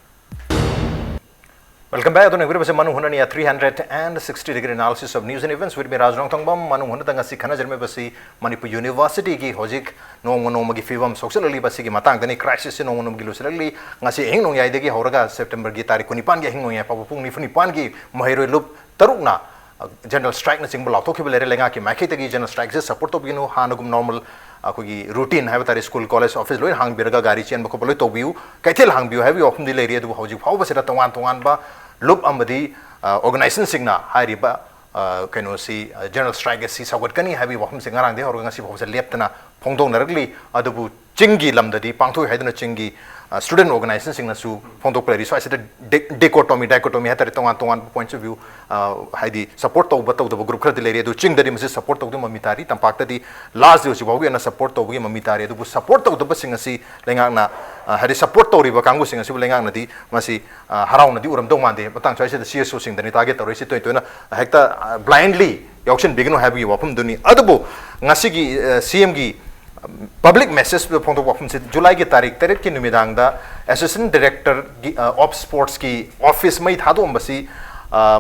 Welcome back. ꯑꯗꯨꯅ ꯌꯦꯡꯕꯤꯔꯤꯕꯁꯦ ꯃꯅꯨꯡ ꯍꯨꯠꯅꯅꯤ three hundred and sixty degree analysis of news and events with me, ꯔꯥꯖ ꯅꯣꯡꯊꯣꯡꯕꯝ꯫ ꯃꯅꯨꯡ ꯍꯨꯠꯅꯗ ꯉꯁꯤ ꯈꯟꯅꯖꯔꯝꯃꯤꯕꯁꯤ ꯃꯅꯤꯄꯨꯔ university ꯒꯤ ꯍꯧꯖꯤꯛ ꯅꯣꯡꯃ ꯅꯣꯡꯃꯒꯤ ꯐꯤꯕꯝ ꯁꯣꯛꯆꯜꯂꯛꯂꯤꯕ ꯑꯁꯤꯒꯤ ꯃꯇꯥꯡꯗꯅꯤ꯫ Crisis ꯁꯤ ꯅꯣꯡꯃ ꯅꯣꯡꯃꯒꯤ ꯂꯨꯁꯤꯜꯂꯛꯂꯤ꯫ ꯉꯁꯤ ꯑꯍꯤꯡ ꯅꯣꯡꯌꯥꯏꯗꯒꯤ ꯍꯧꯔꯒ September ꯒꯤ ꯇꯥꯔꯤꯛ ꯀꯨꯟꯅꯤꯄꯥꯟꯒꯤ ꯑꯍꯤꯡ ꯅꯣꯡꯌꯥꯏ ꯐꯥꯎꯕ ꯄꯨꯡ ꯅꯤꯐꯨ ꯅꯤꯄꯥꯟꯒꯤ ꯃꯍꯩꯔꯣꯏ ꯂꯨꯞ ꯇꯔꯨꯛꯅ, ꯑ, general strike ꯅꯆꯤꯡꯕ ꯂꯥꯎꯊꯣꯛꯈꯤꯕ ꯂꯩꯔꯦ꯫ ꯂꯩꯉꯥꯛꯀꯤ ꯃꯥꯏꯀꯩꯗꯒꯤ general strike ꯁꯦ support ꯇꯧꯕꯤꯒꯅꯨ, ꯍꯥꯟꯅꯒꯨꯝ normal ꯑꯩꯈꯣꯏꯒꯤ routine ꯍꯥꯏꯕ ꯇꯥꯔꯦ, school, college, office ꯂꯣꯏꯅ ꯍꯥꯡꯕꯤꯔꯒ ꯒꯥꯔꯤ ꯆꯦꯟꯕ ꯈꯣꯠꯄ ꯂꯣꯏ ꯇꯧꯕꯤꯌꯨ, ꯀꯩꯊꯦꯜ ꯍꯥꯡꯕꯤꯌꯨ ꯍꯥꯏꯕꯒꯤ ꯋꯥꯐꯝꯗꯤ ꯂꯩꯔꯤ꯫ ꯑꯗꯨꯕꯨ ꯍꯧꯖꯤꯛ ꯐꯥꯎꯕꯁꯤꯗ ꯇꯣꯉꯥꯟ ꯇꯣꯉꯥꯟꯕ ꯂꯨꯞ ꯑꯃꯗꯤ, ꯑ, organization ꯁꯤꯡꯅ ꯍꯥꯏꯔꯤꯕ, ꯑ, ꯀꯩꯅꯣꯁꯤ, ꯑ, general strike ꯑꯁꯤ ꯁꯧꯒꯠꯀꯅꯤ ꯍꯥꯏꯕꯒꯤ ꯋꯥꯐꯝꯁꯤ ꯉꯔꯥꯡꯗꯒꯤ ꯍꯧꯔꯒ ꯉꯁꯤ ꯐꯥꯎꯕꯁꯦ ꯂꯦꯞꯇꯅ ꯐꯣꯡꯗꯣꯛꯅꯔꯛꯂꯤ꯫ ꯑꯗꯨꯕꯨ ꯆꯤꯡꯒꯤ ꯂꯝꯗꯗꯤ ꯄꯥꯡꯊꯣꯛꯏ ꯍꯥꯏꯗꯨꯅ ꯆꯤꯡꯒꯤ, ꯁ꯭ꯇꯨꯗꯦꯟꯠ ꯑꯣꯔꯒꯅꯥꯏꯖꯦꯁꯟꯁꯤꯡꯅꯁꯨ ꯐꯣꯡꯗꯣꯛꯄ ꯂꯩꯔꯤ꯫ ꯁ꯭ꯋꯥꯏꯁꯤꯗ dichotomy dichotomy ꯍꯥꯏꯇꯥꯔꯦ, ꯇꯣꯉꯥꯟ ꯇꯣꯉꯥꯟꯕ points of view, ꯍꯥꯏꯗꯤ support ꯇꯧꯕ ꯇꯧꯗꯕ group ꯈꯔꯗꯤ ꯂꯩꯔꯤ꯫ ꯑꯗꯨ ꯆꯤꯡꯗꯗꯤ ꯃꯁꯤ support ꯇꯧꯗꯨꯅ ꯃꯃꯤ ꯇꯥꯔꯤ, ꯇꯝꯄꯥꯛꯇꯗꯤ largely ꯍꯧꯖꯤꯛ ꯐꯥꯎꯒꯤ ꯑꯣꯏꯅ support ꯇꯧꯕꯒꯤ ꯃꯃꯤ ꯇꯥꯔꯤ꯫ ꯑꯗꯨꯕꯨ support ꯇꯧꯗꯕꯁꯤꯡ ꯑꯁꯤ ꯂꯩꯉꯥꯛꯅ, ꯍꯥꯏꯗꯤ support ꯇꯧꯔꯤꯕ ꯀꯥꯡꯕꯨꯁꯤꯡ ꯑꯁꯤꯕꯨ ꯂꯩꯉꯥꯛꯅꯗꯤ ꯃꯁꯤ ꯍꯔꯥꯎꯅꯗꯤ ꯎꯔꯝꯗꯧ ꯃꯥꯟꯗꯦ꯫ ꯃꯇꯥꯡ ꯁ꯭ꯋꯥꯏꯁꯤꯗ C S Oꯁꯤꯡꯗꯅꯤ target ꯇꯧꯔꯛꯏꯁꯤ꯫ ꯇꯣꯏ ꯇꯣꯏꯅ ꯍꯦꯛꯇ blindly ꯌꯥꯎꯁꯤꯟꯕꯤꯒꯅꯨ ꯍꯥꯏꯕꯒꯤ ꯋꯥꯐꯝꯗꯨꯅꯤ꯫ ꯑꯗꯨꯕꯨ ꯉꯁꯤꯒꯤ CMꯒꯤ public messageꯇ ꯐꯣꯡꯗꯣꯛꯄ ꯋꯥꯐꯝꯁꯤ ꯖꯨꯂꯥꯏꯒꯤ ꯇꯥꯔꯤꯛ ꯇꯔꯦꯠꯀꯤ ꯅꯨꯃꯤꯗꯥꯡꯗ Assistant Directorꯒꯤ of Sportsꯀꯤ office ꯃꯩ ꯊꯥꯗꯣꯛꯑꯝꯕꯁꯤ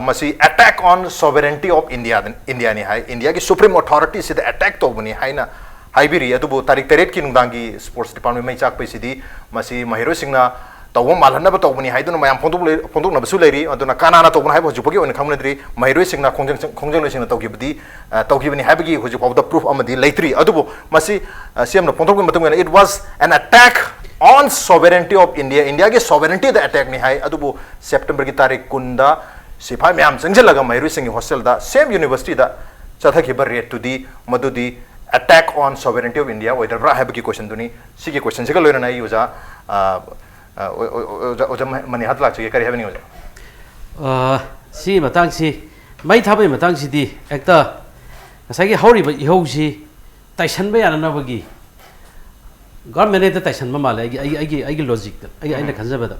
ꯃꯁꯤ attack on sovereignty of India, Indiaꯅꯤ ꯍꯥꯏ꯫ ꯏꯟꯗꯤꯌꯥꯒꯤ supreme authorityꯁꯤꯗ attack ꯇꯧꯕꯅꯤ ꯍꯥꯏꯅ ꯍꯥꯏꯕꯤꯔꯤ꯫ ꯑꯗꯨꯕꯨ ꯇꯥꯔꯤꯛ ꯇꯔꯦꯠꯀꯤ ꯅꯨꯡꯗꯥꯡꯒꯤ sports department ꯃꯩ ꯆꯥꯛꯄꯩꯁꯤꯗꯤ ꯃꯁꯤ ꯃꯍꯩꯔꯣꯏꯁꯤꯡꯅ ꯇꯧꯕ ꯃꯥꯜꯍꯟꯅꯕ ꯇꯧꯕꯅꯤ ꯍꯥꯏꯗꯨꯅ ꯃꯌꯥꯝ ꯐꯣꯡꯗꯣꯛꯅꯕꯁꯨ ꯂꯩꯔꯤ꯫ ꯑꯗꯨꯅ ꯀꯅꯥꯅ ꯇꯧꯕꯅꯣ ꯍꯥꯏꯕ ꯍꯧꯖꯤꯛ ꯐꯥꯎꯒꯤ ꯑꯣꯏꯅ ꯈꯪꯅꯗ꯭ꯔꯤ꯫ ꯃꯍꯩꯔꯣꯏꯁꯤꯡꯅ ꯈꯣꯡꯖꯪ ꯈꯣꯡꯖꯪꯂꯣꯏꯁꯤꯡꯅ ꯇꯧꯈꯤꯕꯗꯤ ꯇꯧꯈꯤꯕꯅꯤ ꯍꯥꯏꯕꯒꯤ ꯍꯧꯖꯤꯛ ꯐꯥꯎꯕꯗ proof ꯑꯃꯗꯤ ꯂꯩꯇ꯭ꯔꯤ꯫ ꯑꯗꯨꯕꯨ ꯃꯁꯤ CMꯅ ꯐꯣꯡꯗꯣꯛꯄꯒꯤ ꯃꯇꯨꯡ ꯏꯟꯅ it was an attack on sovereignty of India, ꯏꯟꯗꯤꯌꯥꯒꯤ sovereigntyꯗ attackꯅꯤ ꯍꯥꯏ꯫ ꯑꯗꯨꯕꯨ ꯁꯦꯞꯇꯦꯝꯕꯔꯒꯤ ꯇꯥꯔꯤꯛ ꯀꯨꯟꯗ ꯁꯤꯐꯥꯏ ꯃꯌꯥꯝ ꯆꯪꯁꯤꯜꯂꯒ ꯃꯍꯩꯔꯣꯏꯁꯤꯡꯒꯤ hostelꯗ same universityꯗ ꯆꯠꯊꯈꯤꯕ raidꯇꯨꯗꯤ ꯃꯗꯨꯗꯤ attack on sovereignty of India ꯑꯣꯏꯗꯕ꯭ꯔꯥ ꯍꯥꯏꯕꯒꯤ questionꯗꯨꯅꯤ꯫ ꯁꯤꯒꯤ questionꯁꯤꯒ ꯂꯣꯏꯅꯅ ꯑꯩ ꯑꯣꯖꯥ ꯑꯣꯖꯥ ꯃꯅꯤꯍꯥꯠ ꯂꯥꯛꯆꯒꯦ꯫ ꯀꯔꯤ ꯍꯥꯏꯕꯤꯅꯤꯡꯉꯤ ꯑꯣꯖꯥ? ꯁꯤꯒꯤ ꯃꯇꯥꯡꯁꯤ, ꯃꯩ ꯊꯥꯕꯒꯤ ꯃꯇꯥꯡꯁꯤꯗꯤ ꯍꯦꯛꯇ ꯉꯁꯥꯏꯒꯤ ꯍꯧꯔꯤꯕ ꯏꯍꯧꯁꯤ ꯇꯥꯏꯁꯟꯕ ꯌꯥꯅꯅꯕꯒꯤ government ꯍꯦꯛꯇ ꯇꯥꯏꯁꯟꯕ ꯃꯥꯜꯂꯦ ꯑꯩꯒꯤ ꯑꯩꯒꯤ ꯑꯩꯒꯤ ꯑꯩꯒꯤ logicꯇ ꯑꯩꯒꯤ ꯑꯩꯅ ꯈꯟꯖꯕꯗ꯫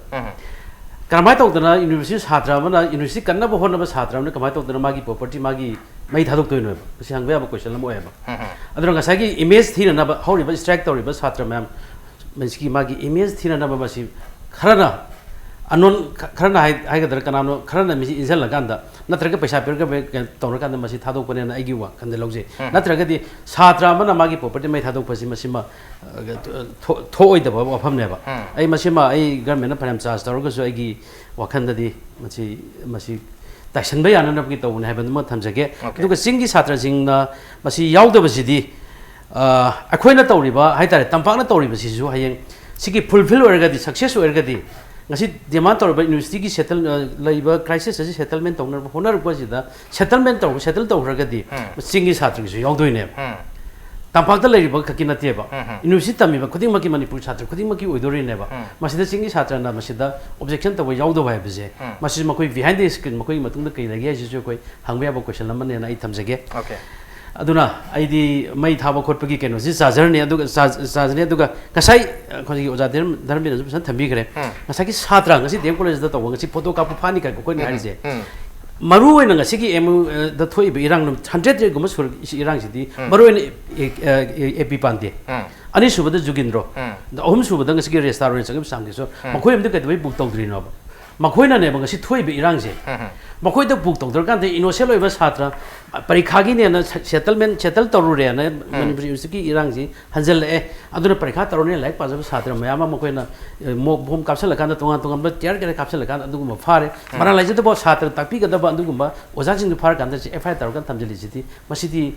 ꯀꯔꯝꯍꯥꯏꯅ ꯇꯧꯗꯅ university ꯁꯥꯇ꯭ꯔ ꯑꯃꯅ university ꯀꯟꯅꯕ ꯍꯣꯠꯅꯕ ꯁꯥꯇ꯭ꯔ ꯑꯃꯅ ꯀꯃꯥꯏꯅ ꯇꯧꯗꯅ ꯃꯥꯒꯤ property ꯃꯥꯒꯤ ꯃꯩ ꯊꯥꯗꯣꯛꯇꯣꯏꯅꯣꯕ? ꯃꯁꯤ ꯍꯪꯕ ꯌꯥꯕ question ꯑꯃ ꯑꯣꯏꯌꯦꯕ꯫ ꯑꯗꯨꯅ ꯉꯁꯥꯏꯒꯤ image ꯊꯤꯅꯅꯕ ꯍꯧꯔꯤꯕ strike ꯇꯧꯔꯤꯕ ꯁꯥꯇ꯭ꯔ ꯃꯌꯥꯝ ꯃꯁꯤꯒꯤ ꯃꯥꯒꯤ image ꯊꯤꯅꯅꯕ ꯃꯁꯤ ꯈꯔꯅ unknown ꯈꯔꯅ ꯍꯥꯏꯒꯗ꯭ꯔꯥ ꯀꯅꯥꯅꯣ ꯈꯔꯅ ꯃꯁꯤ ꯏꯟꯁꯤꯜꯂꯀꯥꯟꯗ ꯅꯠꯇ꯭ꯔꯒ ꯄꯩꯁꯥ ꯄꯤꯔꯒ ꯇꯧꯔꯀꯥꯟꯗ ꯃꯁꯤ ꯊꯥꯗꯣꯛꯄꯅꯦꯅ ꯑꯩꯒꯤ ꯋꯥꯈꯜꯗ ꯂꯧꯖꯩ꯫ ꯅꯠꯇ꯭ꯔꯒꯗꯤ ꯁꯥꯇ꯭ꯔ ꯑꯃꯅ ꯃꯥꯒꯤ property ꯃꯩ ꯊꯥꯗꯣꯛꯄꯁꯤ ꯃꯁꯤꯃ ꯊꯣꯛꯑꯣꯏꯗꯕ ꯋꯥꯐꯝꯅꯦꯕ꯫ ꯑꯩ ꯃꯁꯤꯃ ꯑꯩ governmentꯅ ꯐꯅꯌꯥꯝ charge ꯇꯧꯔꯒꯁꯨ ꯑꯩꯒꯤ ꯋꯥꯈꯜꯗꯗꯤ ꯃꯁꯤ ꯃꯁꯤ ꯇꯥꯏꯁꯟꯕ ꯌꯥꯅꯅꯕꯒꯤ ꯇꯧꯕꯅꯤ ꯍꯥꯏꯕꯗꯨꯃ ꯊꯝꯖꯒꯦ꯫ ꯑꯗꯨꯒ ꯆꯤꯡꯒꯤ ꯁꯥꯇ꯭ꯔꯁꯤꯡꯅ ꯃꯁꯤ ꯌꯥꯎꯗꯕꯁꯤꯗꯤ ꯑꯩꯈꯣꯏꯅ ꯇꯧꯔꯤꯕ ꯍꯥꯏꯇꯥꯔꯦ, ꯇꯝꯄꯥꯛꯅ ꯇꯧꯔꯤꯕꯁꯤꯁꯨ ꯍꯌꯦꯡ ꯁꯤꯒꯤ fulfill ꯑꯣꯏꯔꯒꯗꯤ, success ꯑꯣꯏꯔꯒꯗꯤ ꯉꯁꯤ demand ꯇꯧꯔꯤꯕ universityꯒꯤ settle ꯂꯩꯕ crisis ꯑꯁꯤ settlement ꯇꯧꯅꯕ ꯍꯣꯠꯅꯔꯛꯄꯁꯤꯗ settlement ꯇꯧ settle ꯇꯧꯈ꯭ꯔꯒꯗꯤ ꯆꯤꯡꯒꯤ ꯁꯥꯇ꯭ꯔꯒꯤꯁꯨ ꯌꯥꯎꯗꯣꯏꯅꯦꯕ꯫ ꯇꯝꯄꯥꯛꯇ ꯂꯩꯔꯤꯕ ꯈꯛꯀꯤ ꯅꯠꯇꯦꯕ, ꯎꯝ, ꯎꯝ꯫ ꯌꯨꯅꯤꯚꯔꯁꯤꯇꯤ ꯇꯝꯃꯤꯕ ꯈꯨꯗꯤꯡꯃꯛꯀꯤ, ꯃꯅꯤꯄꯨꯔ ꯁꯥꯇ꯭ꯔ ꯈꯨꯗꯤꯡꯃꯛꯀꯤ ꯑꯣꯏꯗꯣꯔꯤꯅꯦꯕ꯫ ꯎꯝ꯫ ꯃꯁꯤꯗ ꯆꯤꯡꯒꯤ ꯁꯥꯇ꯭ꯔꯅ ꯃꯁꯤꯗ ꯑꯣꯕꯖꯦꯛꯁꯟ ꯇꯧꯕ ꯌꯥꯎꯗꯕ ꯍꯥꯏꯕꯁꯦ, ꯎꯝ꯫ ꯃꯁꯤ ꯃꯈꯣꯏ behind the screen, ꯃꯈꯣꯏꯒꯤ ꯃꯇꯨꯡꯗ ꯀꯩ ꯂꯩꯒꯦ ꯍꯥꯏꯁꯤꯁꯨ ꯑꯩꯈꯣꯏ ꯍꯪꯕ ꯌꯥꯕ ꯀꯣꯏꯁꯟ ꯑꯃꯅꯦꯅ ꯑꯩ ꯊꯝꯖꯒꯦ꯫ ꯑꯣꯀꯦ꯫ ꯑꯗꯨꯅ ꯑꯩꯗꯤ ꯃꯩ ꯊꯥꯕ ꯈꯣꯠꯄꯒꯤ ꯀꯩꯅꯣꯁꯤ ꯆꯥꯔꯖꯔꯅꯤ, ꯑꯗꯨꯒ ꯆꯥꯔꯖ-, ꯆꯥꯔꯖꯅꯤ, ꯑꯗꯨꯒ ꯉꯁꯥꯏ ꯑꯩꯈꯣꯏꯒꯤ ꯑꯣꯖꯥ ꯙꯔꯃ-, ꯙꯔꯃꯦꯟꯗ꯭ꯔꯁꯨ ꯐꯖꯅ ꯊꯝꯕꯤꯈ꯭ꯔꯦ꯫ ꯎꯝ꯫ ꯉꯁꯥꯏꯒꯤ ꯁꯥꯇ꯭ꯔ ꯉꯁꯤ ꯗꯤ ꯑꯦꯝ ꯀꯣꯂꯦꯖꯇ ꯇꯧꯕ ꯉꯁꯤ ꯐꯣꯇꯣ ꯀꯥꯞꯄ ꯐꯥꯅꯤ ꯀꯥꯏꯅ ꯑꯩꯈꯣꯏꯅ ꯎꯝ, ꯍꯥꯏꯔꯤꯁꯦ, ꯎꯝ꯫ ꯃꯔꯨ ꯑꯣꯏꯅ ꯉꯁꯤꯒꯤ ꯑꯦꯝ ꯌꯨꯗ ꯊꯣꯛꯏꯕ ꯏꯔꯥꯡ, ꯅꯨꯃꯤꯠ ꯍꯟꯗ꯭ꯔꯦꯠ ꯗꯦꯒꯨꯝꯕ ꯁꯨꯔꯛꯏꯁꯤ ꯏꯔꯥꯡꯁꯤꯗꯤ, ꯎꯝ꯫ ꯃꯔꯨ ꯑꯣꯏꯅ ꯑꯦ-, ꯑꯦ-, ꯑꯦ ꯄꯤ ꯄꯥꯟꯗꯦ, ꯎꯝ꯫ ꯑꯅꯤꯁꯨꯕꯗ ꯖꯨꯒꯤꯟꯗ꯭ꯔꯣ, ꯎꯝ꯫ ꯑꯍꯨꯝꯁꯨꯕꯗ ꯉꯁꯤꯒꯤ ꯔꯦꯁꯇꯥꯔ ꯑꯣꯏꯅ ꯆꯪꯉꯤꯕ ꯁꯥꯝꯒꯤꯁꯣꯔ, ꯎꯝ꯫ ꯃꯈꯣꯏ ꯑꯃꯗꯤ ꯀꯩꯗꯧꯕꯩ ꯕꯨꯛ ꯇꯧꯗ꯭ꯔꯤꯅꯣꯕ? ꯃꯈꯣꯏꯅꯅꯦꯕ ꯉꯁꯤ ꯊꯣꯛꯏꯕ ꯏꯔꯥꯡꯁꯦ꯫ ꯎꯝ, ꯎꯝ꯫ ꯃꯈꯣꯏꯗ ꯕꯨꯛ ꯇꯧꯗ꯭ꯔꯀꯥꯟꯗ ꯏꯅꯣꯁꯦꯟ ꯑꯣꯏꯕ ꯁꯥꯇ꯭ꯔ, ꯑ, ꯄꯔꯤꯈꯥꯒꯤꯅꯦꯅ ꯁꯦ-, ꯁꯦꯇꯜꯃꯦꯟ, ꯁꯦꯇꯜ ꯇꯧꯔꯨꯔꯦꯅ ꯎꯝ꯫ ꯃꯅꯤꯄꯨꯔ ꯌꯨꯅꯤꯚꯔꯁꯤꯇꯤꯒꯤ ꯏꯔꯥꯡꯁꯤ ꯍꯟꯖꯜꯂꯛꯑꯦ꯫ ꯑꯗꯨꯅ ꯄꯔꯤꯈꯥ ꯇꯧꯔꯅꯤ ꯂꯥꯏꯔꯤꯛ ꯄꯥꯖꯕ ꯁꯥꯇ꯭ꯔ ꯃꯌꯥꯝ ꯑꯃ ꯃꯈꯣꯏꯅ, ꯑ, ꯃꯣꯛ ꯕꯣꯝ ꯀꯥꯞꯁꯤꯜꯂꯀꯥꯟꯗ, ꯇꯣꯉꯥꯟ ꯇꯣꯉꯥꯟꯕ ꯇꯤꯌꯔ ꯒ꯭ꯌꯥꯁ ꯀꯥꯞꯁꯤꯜꯂꯀꯥꯟꯗ ꯑꯗꯨꯒꯨꯝꯕ ꯐꯥꯔꯦ꯫ ꯎꯝ꯫ ꯃꯔꯥꯜ ꯂꯩꯖꯗꯕ ꯁꯥꯇ꯭ꯔ ꯇꯥꯛꯄꯤꯒꯗꯕ ꯑꯗꯨꯒꯨꯝꯕ ꯑꯣꯖꯥꯁꯤꯡꯗꯨ ꯐꯥꯔꯀꯥꯟꯗ ꯑꯦꯐ ꯑꯥꯏ ꯑꯥꯔ ꯇꯧꯔꯒ ꯊꯝꯖꯤꯜꯂꯤꯁꯤꯗꯤ, ꯃꯁꯤꯗꯤ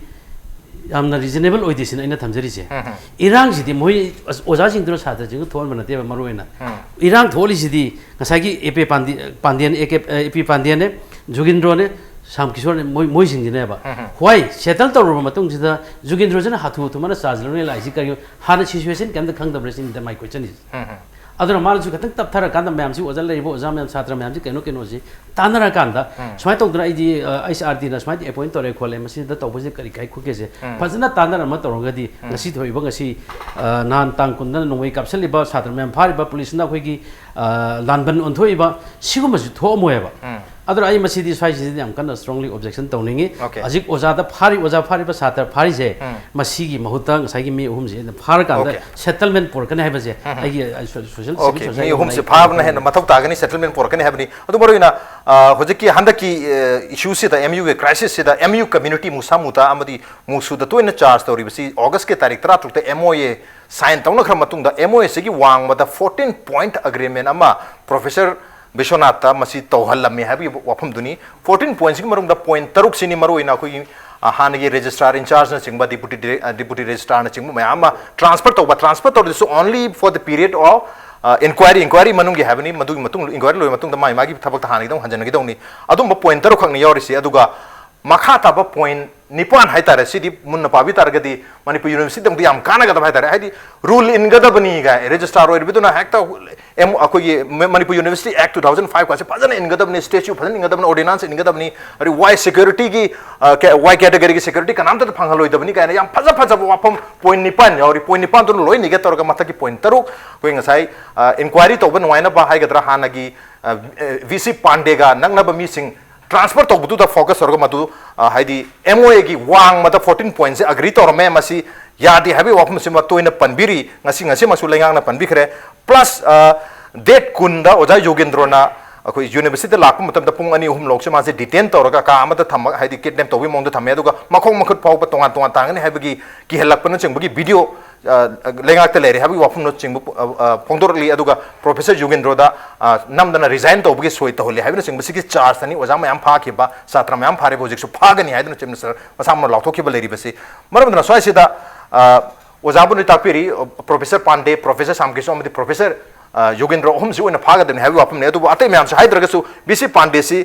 ꯌꯥꯝꯅ ꯔꯤꯖꯅꯦꯕꯜ ꯑꯣꯏꯗꯦ ꯁꯤꯅ ꯑꯩꯅ ꯊꯝꯖꯔꯤꯁꯦ꯫ ꯎꯝ, ꯎꯝ꯫ ꯏꯔꯥꯡꯁꯤꯗꯤ ꯃꯣꯏ ꯑꯣꯖꯥꯁꯤꯡꯗꯨꯅ ꯁꯥꯇ꯭ꯔꯁꯤꯡꯗꯨ ꯊꯣꯛꯍꯟꯕ ꯅꯠꯇꯦꯕ ꯃꯔꯨ ꯑꯣꯏꯅ꯫ ꯎꯝ꯫ ꯏꯔꯥꯡ ꯊꯣꯛꯍꯜꯂꯤꯁꯤꯗꯤ ꯉꯁꯥꯏꯒꯤ ꯑꯦ ꯄꯤ ꯄꯥꯟꯗꯦ-, ꯄꯥꯟꯗꯦꯟ, ꯑꯦ ꯀꯦ-, ꯑꯦ ꯄꯤ ꯄꯥꯟꯗꯦꯟꯅꯦ, ꯖꯨꯒꯤꯟꯗ꯭ꯔꯣꯅꯦ, ꯁꯥꯝ ꯀꯤꯁꯣꯔꯅꯦ, ꯃꯣꯏ, ꯃꯣꯏꯁꯤꯡꯁꯤꯅꯦꯕ꯫ ꯎꯝ, ꯎꯝ꯫ ꯍꯣꯏ, ꯁꯦꯇꯜ ꯇꯧꯔꯕ ꯃꯇꯨꯡꯁꯤꯗ ꯖꯨꯒꯤꯟꯗ꯭ꯔꯣꯁꯤꯅ ꯍꯥꯊꯨ ꯍꯥꯊꯨꯃꯟꯅ ꯆꯥꯔꯖ ꯂꯧꯅꯤ ꯂꯥꯛꯏꯁꯤ ꯀꯔꯤꯅꯣ? ꯍꯥꯟꯅ ꯁꯤꯆꯨꯋꯦꯁꯟ ꯀꯩꯝꯇ ꯈꯪꯗꯕ꯭ꯔꯥ ꯁꯤꯅꯤꯗ ꯃꯥꯏ ꯀꯣꯏꯁꯟꯁꯦ꯫ ꯎꯝ, ꯎꯝ꯫ ꯑꯗꯨꯅ ꯃꯥꯅꯁꯨ ꯈꯤꯇꯪ ꯇꯞꯊꯔꯀꯥꯟꯗ ꯃꯌꯥꯝꯁꯤ, ꯑꯣꯖꯥ ꯂꯩꯔꯤꯕ ꯑꯣꯖꯥ ꯃꯌꯥꯝ, ꯁꯥꯇ꯭ꯔ ꯃꯌꯥꯝꯁꯤ ꯀꯩꯅꯣ ꯀꯩꯅꯣꯁꯤ ꯇꯥꯟꯅꯔꯀꯥꯟꯗ, ꯎꯝ꯫ ꯁꯨꯃꯥꯏꯅ ꯇꯧꯗꯅ ꯑꯩꯗꯤ, ꯑ, ꯑꯩꯆ ꯑꯥꯔ ꯗꯤꯅ ꯁꯨꯃꯥꯏꯅ ꯑꯦꯄꯣꯏꯟ ꯇꯧꯔꯦ ꯈꯣꯠꯂꯦ, ꯃꯁꯤꯗ ꯇꯧꯕꯁꯦ ꯀꯔꯤ ꯀꯥꯏ ꯈꯣꯠꯀꯦꯁꯦ ꯎꯝ꯫ ꯐꯖꯅ ꯇꯥꯟꯅꯔ ꯑꯃ ꯇꯧꯔꯒꯗꯤ ꯎꯝ꯫ ꯉꯁꯤ ꯊꯣꯛꯏꯕ, ꯉꯁꯤ, ꯑ, ꯅꯍꯥꯟ ꯇꯥꯡ ꯀꯨꯟꯗ ꯅꯣꯡꯃꯩ ꯀꯥꯞꯁꯤꯜꯂꯤꯕ, ꯁꯥꯇ꯭ꯔ ꯃꯌꯥꯝ ꯐꯥꯔꯤꯕ, ꯄꯨꯂꯤꯁꯅ ꯑꯩꯈꯣꯏꯒꯤ, ꯑ, ꯂꯥꯟꯕꯟ ꯑꯣꯟꯊꯣꯛꯏꯕ, ꯁꯤꯒꯨꯝꯕꯁꯤ ꯊꯣꯛꯑꯝꯃꯣꯏꯕ꯫ ꯎꯝ꯫ ꯑꯗꯨꯅ ꯑꯩ ꯃꯁꯤꯗꯤ ꯁ꯭ꯋꯥꯏꯁꯤꯗꯤ ꯌꯥꯝ ꯀꯟꯅ strongly objection ꯇꯧꯅꯤꯡꯉꯤ꯫ ꯑꯣꯀꯦ꯫ ꯍꯧꯖꯤꯛ ꯑꯣꯖꯥꯗ ꯐꯥꯔꯤ, ꯑꯣꯖꯥ ꯐꯥꯔꯤꯕ ꯁꯥꯇ꯭ꯔ ꯐꯥꯔꯤꯁꯦ, ꯎꯝ꯫ ꯃꯁꯤꯒꯤ ꯃꯍꯨꯠꯇ ꯉꯁꯥꯏꯒꯤ ꯃꯤ ꯑꯍꯨꯝꯁꯤ ꯑꯩꯅ ꯐꯥꯔꯀꯥꯟꯗ ꯑꯣꯀꯦ꯫ ꯁꯦꯇꯜꯃꯦꯟ ꯄꯨꯔꯛꯀꯅꯤ ꯍꯥꯏꯕꯁꯦ ꯎꯝ꯫ ꯑꯩꯒꯤ, ꯑ, ꯁꯣ-, ꯁꯣꯁꯤꯌꯦꯜ ꯑꯣꯀꯦ, ꯁꯤꯚꯤꯛ ꯃꯤ ꯁꯣꯁꯥꯏꯇꯤꯅ ꯑꯍꯨꯝꯁꯦ ꯑꯩ ꯐꯥꯕꯅ ꯍꯦꯟꯅ ꯃꯊꯧ ꯇꯥꯒꯅꯤ, ꯁꯦꯇꯜꯃꯦꯟ ꯄꯨꯔꯛꯀꯅꯤ ꯍꯥꯏꯕꯅꯤ꯫ ꯑꯗꯨ ꯃꯔꯨꯑꯣꯏꯅ, ꯑ, ꯍꯧꯖꯤꯛꯀꯤ ꯍꯟꯗꯛꯀꯤ, ꯑ, ꯏꯁꯨꯁꯤꯗ, ꯑꯦꯝ ꯌꯨꯒꯤ ꯀ꯭ꯔꯥꯏꯁꯤꯁꯁꯤꯗ ꯑꯦꯝ ꯌꯨ ꯀꯝꯃ꯭ꯌꯨꯅꯤꯇꯤ ꯃꯨꯁꯥ ꯃꯨꯇꯥ ꯑꯃꯗꯤ ꯃꯨꯁꯨꯗ ꯇꯣꯏꯅ ꯆꯥꯔꯖ ꯇꯧꯔꯤꯕꯁꯤ ꯑꯣꯒꯁꯀꯤ ꯇꯥꯔꯤꯛ ꯇꯔꯥꯇꯔꯨꯛꯇ ꯑꯦꯝ ꯑꯣ ꯑꯦ ꯁꯥꯏꯟ ꯇꯧꯅꯈ꯭ꯔ ꯃꯇꯨꯡꯗ ꯑꯦꯝ ꯑꯣ ꯑꯦꯁꯤꯒꯤ ꯋꯥꯡꯃꯗ ꯐꯣꯔꯇꯤꯟ ꯄꯣꯏꯟꯠ ꯑꯦꯒ꯭ꯔꯤꯃꯦꯟ ꯑꯃ ꯄ꯭ꯔꯣꯐꯦꯁꯔ ꯕꯤꯁ꯭ꯋꯅꯥꯊꯇ ꯃꯁꯤ ꯇꯧꯍꯜꯂꯝꯃꯤ ꯍꯥꯏꯕꯒꯤ ꯋꯥꯐꯝꯗꯨꯅꯤ꯫ ꯐꯣꯔꯇꯤꯟ ꯄꯣꯏꯟꯠꯁꯤꯒꯤ ꯃꯅꯨꯡꯗ ꯄꯣꯏꯟꯠ ꯇꯔꯨꯛꯁꯤꯅꯤ ꯃꯔꯨꯑꯣꯏꯅ ꯑꯩꯈꯣꯏꯒꯤ, ꯑ, ꯍꯥꯟꯅꯒꯤ ꯔꯦꯖꯤꯁꯇ꯭ꯔꯥꯔ ꯏꯟꯆꯥꯔꯖꯅꯆꯤꯡꯕ, ꯗꯤꯄꯨꯇꯤ ꯗꯤꯔꯦꯛ-, ꯑ, ꯗꯤꯄꯨꯇꯤ ꯔꯦꯖꯤꯁꯇ꯭ꯔꯥꯔꯅꯆꯤꯡꯕ ꯃꯌꯥꯝ ꯑꯃ ꯇ꯭ꯔꯥꯟꯁꯐꯔ ꯇꯧꯕ, ꯇ꯭ꯔꯥꯟꯁꯐꯔ ꯇꯧꯔꯤꯗꯨꯁꯨ only for the period of, uh, inquiry, inquiry ꯃꯅꯨꯡꯒꯤ ꯍꯥꯏꯕꯅꯤ, ꯃꯗꯨꯒꯤ ꯃꯇꯨꯡ, ꯏꯟꯀ꯭ꯋꯥꯏꯔꯤ ꯂꯣꯏꯔ ꯃꯇꯨꯡꯗ ꯃꯥꯒꯤ, ꯃꯥꯒꯤ ꯊꯕꯛꯇ ꯍꯥꯟꯅꯒꯤꯗꯧ ꯍꯟꯖꯤꯟꯅꯈꯤꯗꯧꯅꯤ꯫ ꯑꯗꯨꯝꯕ ꯄꯣꯏꯟꯠ ꯇꯔꯨꯛꯈꯛꯅꯤ ꯌꯥꯎꯔꯤꯁꯤ꯫ ꯑꯗꯨꯒ ꯃꯈꯥ ꯇꯥꯕ ꯄꯣꯏꯟ ꯅꯤꯄꯥꯟ ꯍꯥꯏꯇꯥꯔꯦ, ꯁꯤꯗꯤ ꯃꯨꯟꯅ ꯄꯥꯕꯤ ꯇꯥꯔꯒꯗꯤ ꯃꯅꯤꯄꯨꯔ ꯌꯨꯅꯤꯚꯔꯁꯤꯇꯤꯗꯪꯗꯤ ꯌꯥꯝ ꯀꯥꯟꯅꯒꯗꯕ ꯍꯥꯏꯇꯥꯔꯦ꯫ ꯍꯥꯏꯗꯤ ꯔꯨꯜ ꯏꯟꯒꯗꯕꯅꯤ ꯀꯥꯏ ꯔꯦꯖꯤꯁꯇ꯭ꯔꯥꯔ ꯑꯣꯏꯔꯤꯕꯗꯨꯅ ꯍꯦꯛꯇ ꯑꯦꯝ ꯑꯩꯈꯣꯏꯒꯤ ꯃ- ꯃꯅꯤꯄꯨꯔ ꯌꯨꯅꯤꯚꯔꯁꯤꯇꯤ ꯑꯦꯛ ꯇꯨ ꯊꯥꯎꯖꯟ ꯐꯥꯏꯚ ꯀꯥꯁꯦ ꯐꯖꯅ ꯏꯟꯒꯗꯕꯅꯤ, ꯁ꯭ꯇꯦꯆꯨ ꯐꯖꯅ ꯏꯟꯒꯗꯕꯅꯤ, ꯑꯣꯔꯗꯤꯅꯥꯟꯁ ꯏꯟꯒꯗꯕꯅꯤ, ꯑꯗꯩ ꯋꯥꯏ ꯁꯦꯀ꯭ꯌꯨꯔꯤꯇꯤꯒꯤ ꯋꯥꯏ ꯀꯦꯇꯒꯔꯤꯒꯤ ꯁꯦꯀ꯭ꯌꯨꯔꯤꯇꯤ ꯀꯅꯥꯝꯇꯗ ꯐꯪꯍꯜꯂꯣꯏꯗꯕꯅꯤ ꯀꯥꯏꯅ ꯌꯥꯝ ꯐꯖ ꯐꯖꯕ ꯋꯥꯐꯝ ꯄꯣꯏꯟ ꯅꯤꯄꯥꯟ ꯌꯥꯎꯔꯤ꯫ ꯄꯣꯏꯟ ꯅꯤꯄꯥꯟꯗꯨꯅ ꯂꯣꯏ ꯅꯤꯒꯦꯠ ꯇꯧꯔꯒ ꯃꯊꯛꯀꯤ ꯄꯣꯏꯟ ꯇꯔꯨꯛ ꯑꯩꯈꯣꯏ ꯉꯁꯥꯏ ꯏꯟꯀ꯭ꯋꯥꯏꯔꯤ ꯇꯧꯕ ꯅꯨꯡꯉꯥꯏꯅꯕ ꯍꯥꯏꯒꯗ꯭ꯔꯥ, ꯍꯥꯟꯅꯒꯤ ꯚꯤ ꯁꯤ ꯄꯥꯟꯗꯦꯒ ꯅꯛꯅꯕ ꯃꯤꯁꯤꯡ ꯇ꯭ꯔꯥꯟꯁꯐꯔ ꯇꯧꯕꯗꯨꯗ ꯐꯣꯀꯁ ꯇꯧꯔꯒ ꯃꯗꯨ ꯑ, ꯍꯥꯏꯗꯤ ꯑꯦꯝ ꯑꯣ ꯑꯦꯒꯤ ꯋꯥꯡꯃꯗ ꯐꯣꯔꯇꯤꯟ ꯄꯣꯏꯟꯁꯦ ꯑꯒ꯭ꯔꯤ ꯇꯧꯔꯝꯃꯦ꯫ ꯃꯁꯤ ꯌꯥꯗꯦ ꯍꯥꯏꯕꯒꯤ ꯋꯥꯐꯝꯁꯤꯃ ꯇꯣꯏꯅ ꯄꯟꯕꯤꯔꯤ, ꯉꯁꯤ ꯉꯁꯤꯃꯛꯁꯨ ꯂꯩꯉꯥꯛꯅ ꯄꯟꯕꯤꯈ꯭ꯔꯦ꯫ ꯄ꯭ꯂꯁ ꯗꯦꯠ ꯀꯨꯟꯗ ꯑꯣꯖꯥ ꯌꯣꯒꯦꯟꯗ꯭ꯔꯣꯅ ꯑꯩꯈꯣꯏ ꯌꯨꯅꯤꯚꯔꯁꯤꯇꯤꯗ ꯂꯥꯛꯄ ꯃꯇꯝꯗ ꯄꯨꯡ ꯑꯅꯤ ꯑꯍꯨꯝ ꯂꯧꯁꯦ ꯃꯥꯁꯦ ꯗꯤꯇꯦꯟ ꯇꯧꯔꯒ ꯀꯥ ꯑꯃꯗ ꯊꯝꯃꯒ, ꯍꯥꯏꯗꯤ ꯀꯤꯗꯅꯦꯞ ꯇꯧꯕꯒꯤ ꯃꯑꯣꯡꯗ ꯊꯝꯃꯦ, ꯑꯗꯨꯒ ꯃꯈꯣꯡ ꯃꯈꯨꯠ ꯐꯥꯎꯕ ꯇꯣꯉꯥꯟ ꯇꯣꯉꯥꯟ ꯇꯥꯡꯒꯅꯤ ꯍꯥꯏꯕꯒꯤ ꯀꯤꯍꯜꯂꯛꯄꯅꯆꯤꯡꯕꯒꯤ ꯚꯤꯗꯤꯑꯣ ꯂꯩꯉꯥꯛꯇ ꯂꯩꯔꯦ ꯍꯥꯏꯕꯒꯤ ꯋꯥꯐꯝꯅꯆꯤꯡꯕ ꯐꯣꯡꯗꯣꯔꯛꯂꯤ꯫ ꯑꯗꯨꯒ ꯄ꯭ꯔꯣꯐꯦꯁꯔ ꯌꯨꯒꯦꯟꯗ꯭ꯔꯣꯗ ꯅꯝꯗꯅ ꯔꯤꯖꯥꯏꯟ ꯇꯧꯕꯒꯤ ꯁꯣꯏ ꯇꯧꯍꯜꯂꯤ ꯍꯥꯏꯕꯅꯆꯤꯡꯕ ꯁꯤꯒꯤ ꯆꯥꯔꯖ ꯑꯅꯤ ꯑꯣꯖꯥ ꯃꯌꯥꯝ ꯐꯥꯈꯤꯕ, ꯁꯥꯇ꯭ꯔ ꯃꯌꯥꯝ ꯐꯥꯔꯦꯕ, ꯍꯧꯖꯤꯛꯁꯨ ꯐꯥꯒꯅꯤ ꯍꯥꯏꯗꯨꯅ ꯆꯤꯞ ꯃꯤꯅꯤꯁꯇꯔ ꯃꯁꯥꯃꯛꯅ ꯂꯥꯎꯊꯣꯛꯈꯤꯕ ꯂꯩꯔꯤꯕꯁꯤ꯫ ꯃꯔꯝ ꯑꯗꯨꯅ ꯁ꯭ꯋꯥꯏꯁꯤꯗ ꯑꯣꯖꯥꯕꯨ ꯅꯣꯏ ꯇꯥꯛꯄꯤꯔꯤ, ꯄ꯭ꯔꯣꯐꯦꯁꯔ ꯄꯥꯟꯗꯦ, ꯄ꯭ꯔꯣꯐꯦꯁꯔ ꯁꯥꯝꯀꯤꯁꯨ ꯑꯃꯗꯤ ꯄ꯭ꯔꯣꯐꯦꯁꯔ ꯌꯣꯒꯦꯟꯗ꯭ꯔꯣ ꯑꯍꯨꯝꯁꯤ ꯑꯣꯏꯅ ꯐꯥꯒꯗꯕꯅꯤ ꯍꯥꯏꯕꯒꯤ ꯋꯥꯐꯝꯅꯤ꯫ ꯑꯗꯨꯕꯨ ꯑꯇꯩ ꯃꯌꯥꯝꯁꯨ ꯍꯥꯏꯗ꯭ꯔꯒꯁꯨ ꯚꯤ ꯁꯤ ꯄꯥꯟꯗꯦꯁꯤ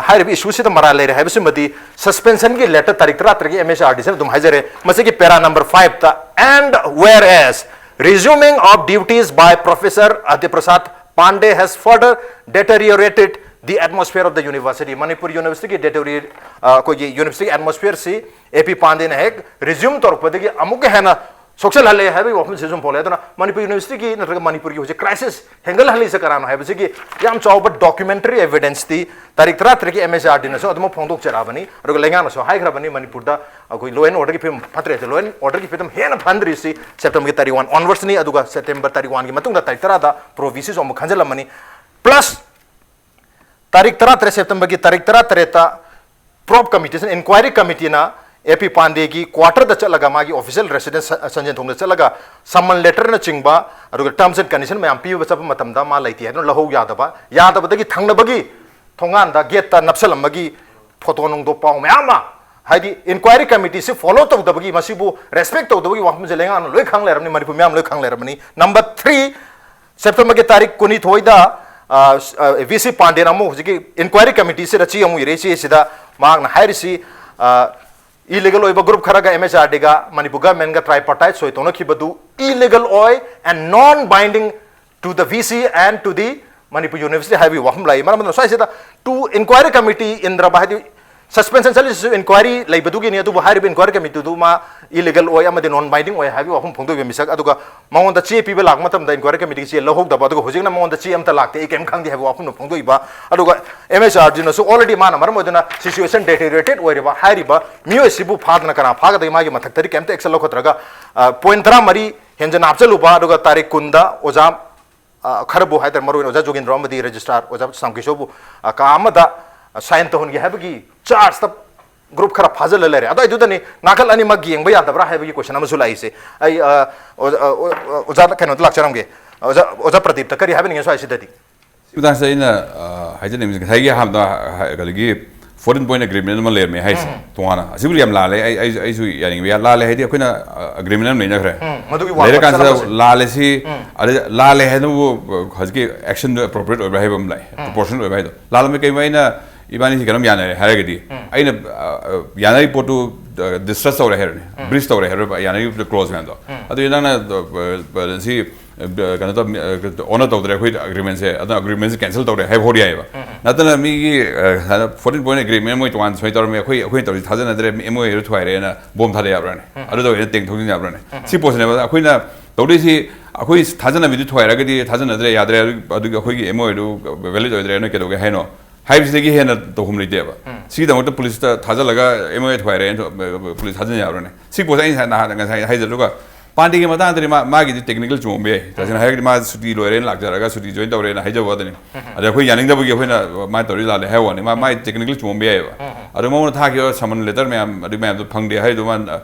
ꯍꯥꯏꯔꯤꯕ ꯏꯁꯨꯁꯤꯗ ꯃꯔꯥꯜ ꯂꯩꯔꯦ ꯍꯥꯏꯕꯁꯤꯃꯗꯤ ꯁꯁꯄꯦꯟꯁꯟꯒꯤ ꯂꯦꯇꯔ ꯇꯥꯔꯤꯛ ꯇꯔꯥꯇꯔꯦꯠꯀꯤ ꯑꯦꯝ ꯑꯦꯁ ꯑꯥꯔ ꯗꯤꯁꯤꯅ ꯑꯗꯨꯝ ꯍꯥꯏꯖꯔꯦ꯫ ꯃꯁꯤꯒꯤ ꯄꯦꯔꯥ ꯅꯝꯕꯔ ꯐꯥꯏꯚꯇ, "And whereas resuming of duties by Professor Adya Prasad Pandey has further deteriorated the atmosphere of the university." Manipur ꯌꯨꯅꯤꯚꯔꯁꯤꯇꯤꯒꯤ ꯗꯦꯇꯣꯔꯤ ꯑꯩꯈꯣꯏꯒꯤ ꯌꯨꯅꯤꯚꯔꯁꯤꯇꯤꯒꯤ ꯑꯦꯠꯃꯣꯁꯐꯤꯌꯔꯁꯤ ꯑꯦ ꯄꯤ ꯄꯥꯟꯗꯦꯅ ꯍꯦꯛ ꯔꯤꯖ꯭ꯌꯨꯝ ꯇꯧꯔꯛꯄꯗꯒꯤ ꯑꯃꯨꯛꯀ ꯍꯦꯟꯅ ꯁꯣꯛꯆꯜꯍꯜꯂꯦ ꯍꯥꯏꯕꯒꯤ ꯋꯥꯐꯝꯁꯤ ꯁꯨꯝ ꯐꯣꯡꯂꯦ꯫ ꯑꯗꯨꯅ ꯃꯅꯤꯄꯨꯔ ꯌꯨꯅꯤꯚꯔꯁꯤꯇꯤꯒꯤ ꯅꯠꯇ꯭ꯔꯒ ꯃꯅꯤꯄꯨꯔꯒꯤ ꯍꯧꯖꯤꯛ ꯀ꯭ꯔꯥꯏꯁꯤꯁ ꯍꯦꯟꯒꯠꯍꯜꯂꯤꯁꯦ ꯀꯅꯥꯅꯣ ꯍꯥꯏꯕꯁꯤꯒꯤ ꯌꯥꯝ ꯆꯥꯎꯕ ꯗꯣꯀ꯭ꯌꯨꯃꯦꯟꯇꯔꯤ ꯑꯦꯚꯤꯗꯦꯟꯁꯇꯤ ꯇꯥꯔꯤꯛ ꯇꯔꯥꯇꯔꯦꯠꯀꯤ ꯑꯦꯝ ꯑꯦꯁ ꯑꯥꯔ ꯗꯤꯅꯁꯨ ꯑꯗꯨꯃꯛ ꯐꯣꯡꯗꯣꯛꯆꯔꯛꯑꯕꯅꯤ꯫ ꯑꯗꯨꯒ ꯂꯩꯉꯥꯛꯅꯁꯨ ꯍꯥꯏꯈ꯭ꯔꯕꯅꯤ, ꯃꯅꯤꯄꯨꯔꯗ ꯑꯩꯈꯣꯏ ꯂꯣ ꯑꯦꯟ ꯑꯣꯔꯗꯔꯒꯤ ꯐꯤꯕꯝ ꯐꯠꯇ꯭ꯔꯦ, ꯂꯣ ꯑꯦꯟ ꯑꯣꯔꯗꯔꯒꯤ ꯐꯤꯕꯝ ꯍꯦꯟꯅ ꯐꯍꯟꯗ꯭ꯔꯤꯁꯤ ꯁꯦꯞꯇꯦꯝꯕꯔꯒꯤ ꯇꯥꯔꯤꯛ ꯋꯥꯟ ꯑꯣꯟꯋꯥꯔꯗꯁꯅꯤ꯫ ꯑꯗꯨꯒ ꯁꯦꯞꯇꯦꯝꯕꯔ ꯇꯥꯔꯤꯛ ꯋꯥꯟꯒꯤ ꯃꯇꯨꯡꯗ ꯇꯥꯔꯤꯛ ꯇꯔꯥꯗ ꯄ꯭ꯔꯣ ꯚꯤ ꯁꯤꯁꯨ ꯑꯃꯨꯛ ꯈꯟꯖꯤꯜꯂꯝꯃꯅꯤ꯫ ꯄ꯭ꯂꯁ ꯇꯥꯔꯤꯛ ꯇꯔꯥꯇꯔꯦꯠ, ꯁꯦꯞꯇꯦꯝꯕꯔꯒꯤ ꯇꯥꯔꯤꯛ ꯇꯔꯥꯇꯔꯦꯠꯇ ꯄ꯭ꯔꯣꯞ ꯀꯃꯤꯇꯤꯁꯤꯅ, ꯏꯟꯀ꯭ꯋꯥꯏꯔꯤ ꯀꯃꯤꯇꯤꯅ ꯑꯦ ꯄꯤ ꯄꯥꯟꯗꯦꯒꯤ ꯀ꯭ꯋꯥꯇꯔꯗ ꯆꯠꯂꯒ, ꯃꯥꯒꯤ ꯑꯣꯐꯤꯁꯤꯌꯦꯜ ꯔꯦꯁꯤꯗꯦꯟꯁ ꯁꯟꯖꯦꯟ ꯊꯣꯡꯗ ꯆꯠꯂꯒ ꯁꯃꯟ ꯂꯦꯇꯔꯅꯆꯤꯡꯕ, ꯑꯗꯨꯒ ꯇꯔꯝꯁ ꯑꯦꯟ ꯀꯟꯗꯤꯁꯟ ꯃꯌꯥꯝ ꯄꯤꯕ ꯆꯠꯄ ꯃꯇꯝꯗ ꯃꯥ ꯂꯩꯇꯦ ꯍꯥꯏꯗꯨꯅ ꯂꯧꯍꯧ ꯌꯥꯗꯕ, ꯌꯥꯗꯕꯗꯒꯤ ꯊꯪꯅꯕꯒꯤ ꯊꯣꯡꯒꯥꯟꯗ, ꯒꯦꯠꯇ ꯅꯞꯁꯜꯂꯝꯕꯒꯤ ꯐꯣꯇꯣ ꯅꯨꯡꯗꯣ ꯄꯥꯎ ꯃꯌꯥꯝ ꯑꯃ, ꯍꯥꯏꯗꯤ ꯏꯟꯀ꯭ꯋꯥꯏꯔꯤ ꯀꯃꯤꯇꯤꯁꯤ ꯐꯣꯂꯣ ꯇꯧꯗꯕꯒꯤ, ꯃꯁꯤꯕꯨ ꯔꯦꯁꯄꯦꯛ ꯇꯧꯗꯕꯒꯤ ꯋꯥꯐꯝꯁꯦ ꯂꯩꯉꯥꯛꯅ ꯂꯣꯏ ꯈꯪ ꯂꯩꯔꯕꯅꯤ, ꯃꯅꯤꯄꯨꯔ ꯃꯤꯌꯥꯝ ꯂꯣꯏ ꯈꯪ ꯂꯩꯔꯕꯅꯤ꯫ ꯅꯝꯕꯔ ꯊ꯭ꯔꯤ, ꯁꯦꯞꯇꯦꯝꯕꯔꯒꯤ ꯇꯥꯔꯤꯛ ꯀꯨꯟꯅꯤꯊꯣꯏꯗ ꯚꯤ ꯁꯤ ꯄꯥꯟꯗꯦꯅ ꯑꯃꯨꯛ ꯍꯧꯖꯤꯛꯀꯤ ꯏꯟꯀ꯭ꯋꯥꯏꯔꯤ ꯀꯃꯤꯇꯤꯁꯤꯗ ꯆꯦ ꯑꯃꯨꯛ ꯏꯔꯦ꯫ ꯆꯦꯁꯤꯗ ꯃꯍꯥꯛꯅ ꯍꯥꯏꯔꯤꯁꯤ, ꯏꯂꯤꯒꯦꯜ ꯑꯣꯏꯕ ꯒ꯭ꯔꯨꯞ ꯈꯔꯒ ꯑꯦꯝ ꯑꯦꯆ ꯑꯥꯔ ꯗꯤꯒ ꯃꯅꯤꯄꯨꯔ ꯒꯚꯔꯟꯃꯦꯟꯒ ꯇ꯭ꯔꯥꯏꯄꯥꯔꯇꯥꯏꯠ ꯁꯣꯏ ꯇꯧꯅꯈꯤꯕꯗꯨ ꯏꯂꯤꯒꯦꯜ ꯑꯣꯏ and non binding to the V C and to the Manipur University ꯍꯥꯏꯕꯒꯤ ꯋꯥꯐꯝ ꯂꯥꯛꯏ꯫ ꯃꯔꯝ ꯑꯗꯨꯅ ꯁ꯭ꯋꯥꯏꯁꯤꯗ ꯇꯨ ꯏꯟꯀ꯭ꯋꯥꯏꯔꯤ ꯀꯃꯤꯇꯤ ꯏꯟꯗ꯭ꯔꯕ, ꯍꯥꯏꯗꯤ ꯁꯁꯄꯦꯟꯁꯟ ꯆꯠꯂꯤꯁꯤꯁꯨ ꯏꯟꯀ꯭ꯋꯥꯏꯔꯤ ꯂꯩꯕꯗꯨꯒꯤꯅꯤ꯫ ꯑꯗꯨꯕꯨ ꯍꯥꯏꯔꯤꯕ ꯏꯟꯀ꯭ꯋꯥꯏꯔꯤ ꯀꯃꯤꯇꯤꯗꯨ ꯃꯥ ꯏꯂꯤꯒꯦꯜ ꯑꯣꯏ ꯑꯃꯗꯤ ꯅꯣꯟ ꯕꯥꯏꯟꯗꯤꯡ ꯑꯣꯏ ꯍꯥꯏꯕꯒꯤ ꯋꯥꯐꯝ ꯐꯣꯡꯗꯣꯛꯏꯕ ꯃꯤꯁꯛ ꯑꯗꯨꯒ ꯃꯉꯣꯟꯗ ꯆꯦ ꯄꯤꯕ ꯂꯥꯛꯄ ꯃꯇꯝꯗ ꯏꯟꯀ꯭ꯋꯥꯏꯔꯤ ꯀꯃꯤꯇꯤꯒꯤ ꯆꯦ ꯂꯧꯍꯧꯗꯕ, ꯑꯗꯨꯒ ꯍꯧꯖꯤꯛꯅ ꯃꯉꯣꯟꯗ ꯆꯦ ꯑꯝꯇ ꯂꯥꯛꯇꯦ, ꯑꯩ ꯀꯔꯤꯝ ꯈꯪꯗꯦ ꯍꯥꯏꯕ ꯋꯥꯐꯝꯗꯣ ꯐꯣꯡꯗꯣꯛꯏꯕ꯫ ꯑꯗꯨꯒ ꯑꯦꯝ ꯑꯦꯆ ꯑꯥꯔ ꯗꯤꯅꯁꯨ already ꯃꯥꯅ ꯃꯔꯝ ꯑꯣꯏꯗꯨꯅ situation deteriorated ꯑꯣꯏꯔꯤꯕ ꯍꯥꯏꯔꯤꯕ ꯃꯤꯑꯣꯏꯁꯤꯕꯨ ꯐꯥꯗꯅ ꯀꯅꯥ ꯐꯥꯒꯗꯒꯦ, ꯃꯥꯒꯤ ꯃꯊꯛꯇꯗꯤ ꯀꯩꯝꯇ action ꯂꯧꯈꯠꯇ꯭ꯔꯒ ꯄꯣꯏꯟ ꯇꯔꯥꯃꯔꯤ ꯍꯦꯟꯖꯟꯅ ꯍꯥꯞꯆꯜꯂꯨꯕ, ꯑꯗꯨꯒ ꯇꯥꯔꯤꯛ ꯀꯨꯟꯗ ꯑꯣꯖꯥ ꯑ, ꯈꯔꯕꯨ ꯍꯥꯏꯇꯥꯔꯦ, ꯃꯔꯨꯑꯣꯏꯅ ꯑꯣꯖꯥ ꯖꯣꯒꯤꯟꯗ꯭ꯔꯣ ꯑꯃꯗꯤ ꯔꯦꯖꯤꯁꯇ꯭ꯔꯥꯔ ꯑꯣꯖꯥ ꯁꯥꯝꯀꯤꯁꯣꯔꯕꯨ, ꯑ, ꯀꯥ ꯑꯃꯗ, ꯑ, ꯁꯥꯏꯟ ꯇꯧꯍꯟꯒꯦ ꯍꯥꯏꯕꯒꯤ ꯆꯥꯔꯖꯇ ꯒ꯭ꯔꯨꯞ ꯈꯔ ꯐꯥꯖꯤꯜꯂ ꯂꯩꯔꯦ꯫ ꯑꯗꯨꯋꯥꯏꯗꯨꯗꯅꯤ ꯅꯥꯀꯜ ꯑꯅꯤꯃꯛ ꯌꯦꯡꯕ ꯌꯥꯗꯕ꯭ꯔꯥ ꯍꯥꯏꯕꯒꯤ ꯀꯣꯏꯁꯟ ꯑꯃꯁꯨ ꯂꯥꯛꯏꯁꯦ꯫ ꯑꯩ, ꯑ, ꯑꯣꯖꯥ, ꯑ, ꯑꯣ-, ꯑ, ꯑꯣꯖꯥꯗ ꯀꯩꯅꯣꯗ ꯂꯥꯛꯆꯔꯝꯒꯦ꯫ ꯑꯣꯖꯥ, ꯑꯣꯖꯥ ꯄ꯭ꯔꯗꯤꯞꯇ ꯀꯔꯤ ꯍꯥꯏꯕꯤꯅꯤꯡꯉꯦ ꯁ꯭ꯋꯥꯏꯁꯤꯗꯗꯤ? ꯁꯤ ꯃꯇꯥꯡꯁꯤꯗ ꯑꯩꯅ, ꯑ, ꯍꯥꯏꯖꯅꯤꯡꯕꯁꯤ ꯉꯁꯥꯏꯒꯤ ꯑꯍꯥꯟꯕꯗ ꯍꯥꯏ-, ꯀꯩꯅꯣꯒꯤ fourteen point agreement ꯑꯃ ꯂꯩꯔꯝꯃꯦ ꯍꯥꯏꯁꯦ꯫ ꯎꯝ꯫ ꯇꯣꯉꯥꯟꯅ꯫ ꯑꯁꯤꯕꯨꯗꯤ ꯌꯥꯝ ꯂꯥꯜꯂꯦ꯫ ꯑꯩ, ꯑꯩꯁꯨ, ꯑꯩꯁꯨ ꯌꯥꯅꯤꯡꯕ ꯌꯥ-, ꯂꯥꯜꯂꯦ ꯍꯥꯏꯗꯤ ꯑꯩꯈꯣꯏꯅ, ꯑ, ꯑꯦꯒ꯭ꯔꯤꯃꯦꯟ ꯑꯃ ꯂꯩꯅꯈ꯭ꯔꯦ꯫ ꯎꯝ, ꯃꯗꯨꯒꯤ ꯋꯥꯡꯃ ꯂꯩꯔꯀꯥꯟꯁꯤꯗ ꯆꯠꯂꯒꯁꯨ꯫ ꯂꯥꯜꯂꯦ ꯁꯤ, ꯎꯝ꯫ ꯑꯗꯩ ꯂꯥꯜꯂꯦ ꯍꯥꯏꯅꯕꯨ, ꯑ, ꯍꯧꯖꯤꯛꯀꯤ ꯑꯦꯛꯁꯟꯗꯣ ꯑꯦꯄ꯭ꯔꯣꯄ꯭ꯔꯤꯌꯦꯠ ꯑꯣꯏꯕ꯭ꯔꯥ ꯍꯥꯏꯕ ꯑꯃ ꯂꯩ꯫ ꯎꯝ꯫ ꯄ꯭ꯔꯣꯄꯣꯔꯁꯅꯦꯜ ꯑꯣꯏꯕ꯭ꯔꯥ ꯍꯥꯏꯗꯣ꯫ ꯂꯥꯜꯂꯝꯃꯤ ꯀꯩꯒꯨꯝꯕ ꯑꯩꯅ ꯏꯕꯥꯅꯤꯁꯤ ꯀꯩꯅꯣꯝ ꯌꯥꯅꯔꯦ ꯍꯥꯏꯔꯒꯗꯤ, ꯎꯝ꯫ ꯑꯩꯅ, ꯑ, ꯑ, ꯌꯥꯅꯔꯤ ꯄꯣꯠꯇꯨ, ꯑ, ꯗꯤꯁꯇ꯭ꯔꯁ ꯇꯧꯔꯦ ꯍꯥꯏꯔꯅꯤ, ꯎꯝ꯫ ꯕ꯭ꯔꯤꯆ ꯇꯧꯔꯦ ꯍꯥꯏꯔꯣꯏꯕ, ꯌꯥꯅꯔꯤꯕ ꯀ꯭ꯂꯣꯖ ꯃꯌꯥꯝꯗꯣ꯫ ꯎꯝ꯫ ꯑꯗꯨꯗꯤ ꯅꯪꯅ, ꯑ, ꯑ, ꯑ, ꯁꯤ ꯑ, ꯀꯩꯅꯣ ꯇꯧ-, ꯑ, ꯑꯣꯅꯔ ꯇꯧꯗ꯭ꯔꯦ ꯑꯩꯈꯣꯏ ꯑꯦꯒ꯭ꯔꯤꯃꯦꯟꯁꯦ, ꯑꯗꯨꯅ ꯑꯦꯒ꯭ꯔꯤꯃꯦꯟꯁꯦ ꯀꯦꯟꯁꯦꯜ ꯇꯧꯔꯦ ꯍꯥꯏꯕ ꯍꯧꯔ ꯌꯥꯏꯑꯕ꯫ ꯎꯝ꯫ ꯅꯠꯇꯅ ꯃꯤꯒꯤ, ꯑ, ꯁꯨꯃꯥꯏꯅ fourteen point agreement ꯃꯣꯏ ꯇꯣꯉꯥꯟꯅ ꯁꯨꯃꯥꯏꯅ ꯇꯧꯔꯝꯃꯦ, ꯑꯩꯈꯣꯏ, ꯑꯩꯈꯣꯏꯅ ꯇꯧꯔꯤꯁꯤ ꯊꯥꯖꯅꯗ꯭ꯔꯦ, ꯑꯦꯝ ꯑꯣ ꯑꯦꯗꯨ ꯊꯨꯒꯥꯏꯔꯦꯅ ꯕꯣꯝ ꯊꯥꯗ ꯌꯥꯕ꯭ꯔꯥꯅꯦ? ꯎꯝ꯫ ꯑꯗꯨ ꯇꯧꯔꯤꯅ ꯇꯦꯡ ꯊꯧꯖꯤꯟ ꯌꯥꯕ꯭ꯔꯥꯅꯦ? ꯎꯝ꯫ ꯁꯤ ꯄꯣꯠꯁꯤꯅꯦꯕ ꯑꯩꯈꯣꯏꯅ ꯇꯧꯗꯣꯏꯁꯤ꯫ ꯑꯩꯈꯣꯏ ꯊꯥꯖꯅꯕꯤꯗꯨ ꯊꯨꯒꯥꯏꯔꯒꯗꯤ ꯊꯥꯖꯅꯗ꯭ꯔꯦ, ꯌꯥꯗ꯭ꯔꯦ, ꯑꯗꯨ, ꯑꯗꯨꯒꯤ ꯑꯩꯈꯣꯏꯒꯤ ꯑꯦꯝ ꯑꯣ ꯑꯦꯗꯨ ꯚꯦꯂꯤꯠ ꯑꯣꯏꯗ꯭ꯔꯦ, ꯅꯣꯏ ꯀꯩꯗꯧꯒꯦ ꯍꯥꯏꯅꯣ? ꯍꯥꯏꯕꯁꯤꯗꯒꯤ ꯍꯦꯟꯅ ꯇꯧꯐꯝ ꯂꯩꯇꯦꯕ꯫ ꯎꯝ꯫ ꯁꯤꯒꯤꯗꯃꯛꯇ ꯄꯨꯂꯤꯁꯇ ꯊꯥꯖꯤꯜꯂꯒ ꯑꯦꯝ ꯑꯣ ꯑꯦ ꯊꯨꯒꯥꯏꯔꯦꯅ ꯄꯨꯂꯤꯁ ꯊꯥꯖꯤꯟ ꯌꯥꯕ꯭ꯔꯥꯅꯦ? ꯁꯤ ꯄꯣꯠꯁꯦ ꯑꯩ ꯉꯁꯥꯏ ꯅꯍꯥꯟ, ꯉꯁꯥꯏ ꯍꯥꯏꯖꯗ꯭ꯔꯒ ꯄꯥꯟꯗꯦꯒꯤ ꯃꯇꯥꯡꯗꯗꯤ ꯃꯥ, ꯃꯥꯒꯤꯗꯤ ꯇꯦꯛꯅꯤꯀꯦꯜ ꯆꯨꯝꯃꯝꯕ ꯌꯥꯏ꯫ ꯇꯁꯦꯡꯅ ꯍꯥꯏꯔꯒꯗꯤ ꯃꯥ ꯁꯨꯇꯤ ꯂꯣꯏꯔꯦꯅ ꯂꯥꯛꯆꯔꯒ ꯁꯨꯇꯤ ꯖꯣꯏꯟ ꯇꯧꯔꯦꯅ ꯍꯥꯏꯖꯕ ꯋꯥꯗꯅꯤ꯫ ꯎꯝ꯫ ꯑꯗ ꯑꯩꯈꯣꯏ ꯌꯥꯅꯤꯡꯗꯕꯒꯤ ꯑꯩꯈꯣꯏꯅ ꯃꯥ ꯇꯧꯔꯤ ꯂꯥꯜꯂꯦ ꯍꯥꯏꯕ ꯋꯥꯅꯤ꯫ ꯃꯥ, ꯃꯥꯒꯤ ꯇꯦꯛꯅꯤꯀꯦꯜ ꯆꯨꯝꯃꯝꯕ ꯌꯥꯏꯑꯕ꯫ ꯎꯝ꯫ ꯑꯗꯣ ꯃꯉꯣꯟꯗ ꯊꯥꯈꯤꯕ ꯁꯃꯟ ꯂꯦꯇꯔ ꯃꯌꯥꯝ, ꯑꯗꯨ ꯃꯌꯥꯝꯗꯣ ꯐꯪꯗꯦ ꯍꯥꯏꯗꯣ ꯃꯥ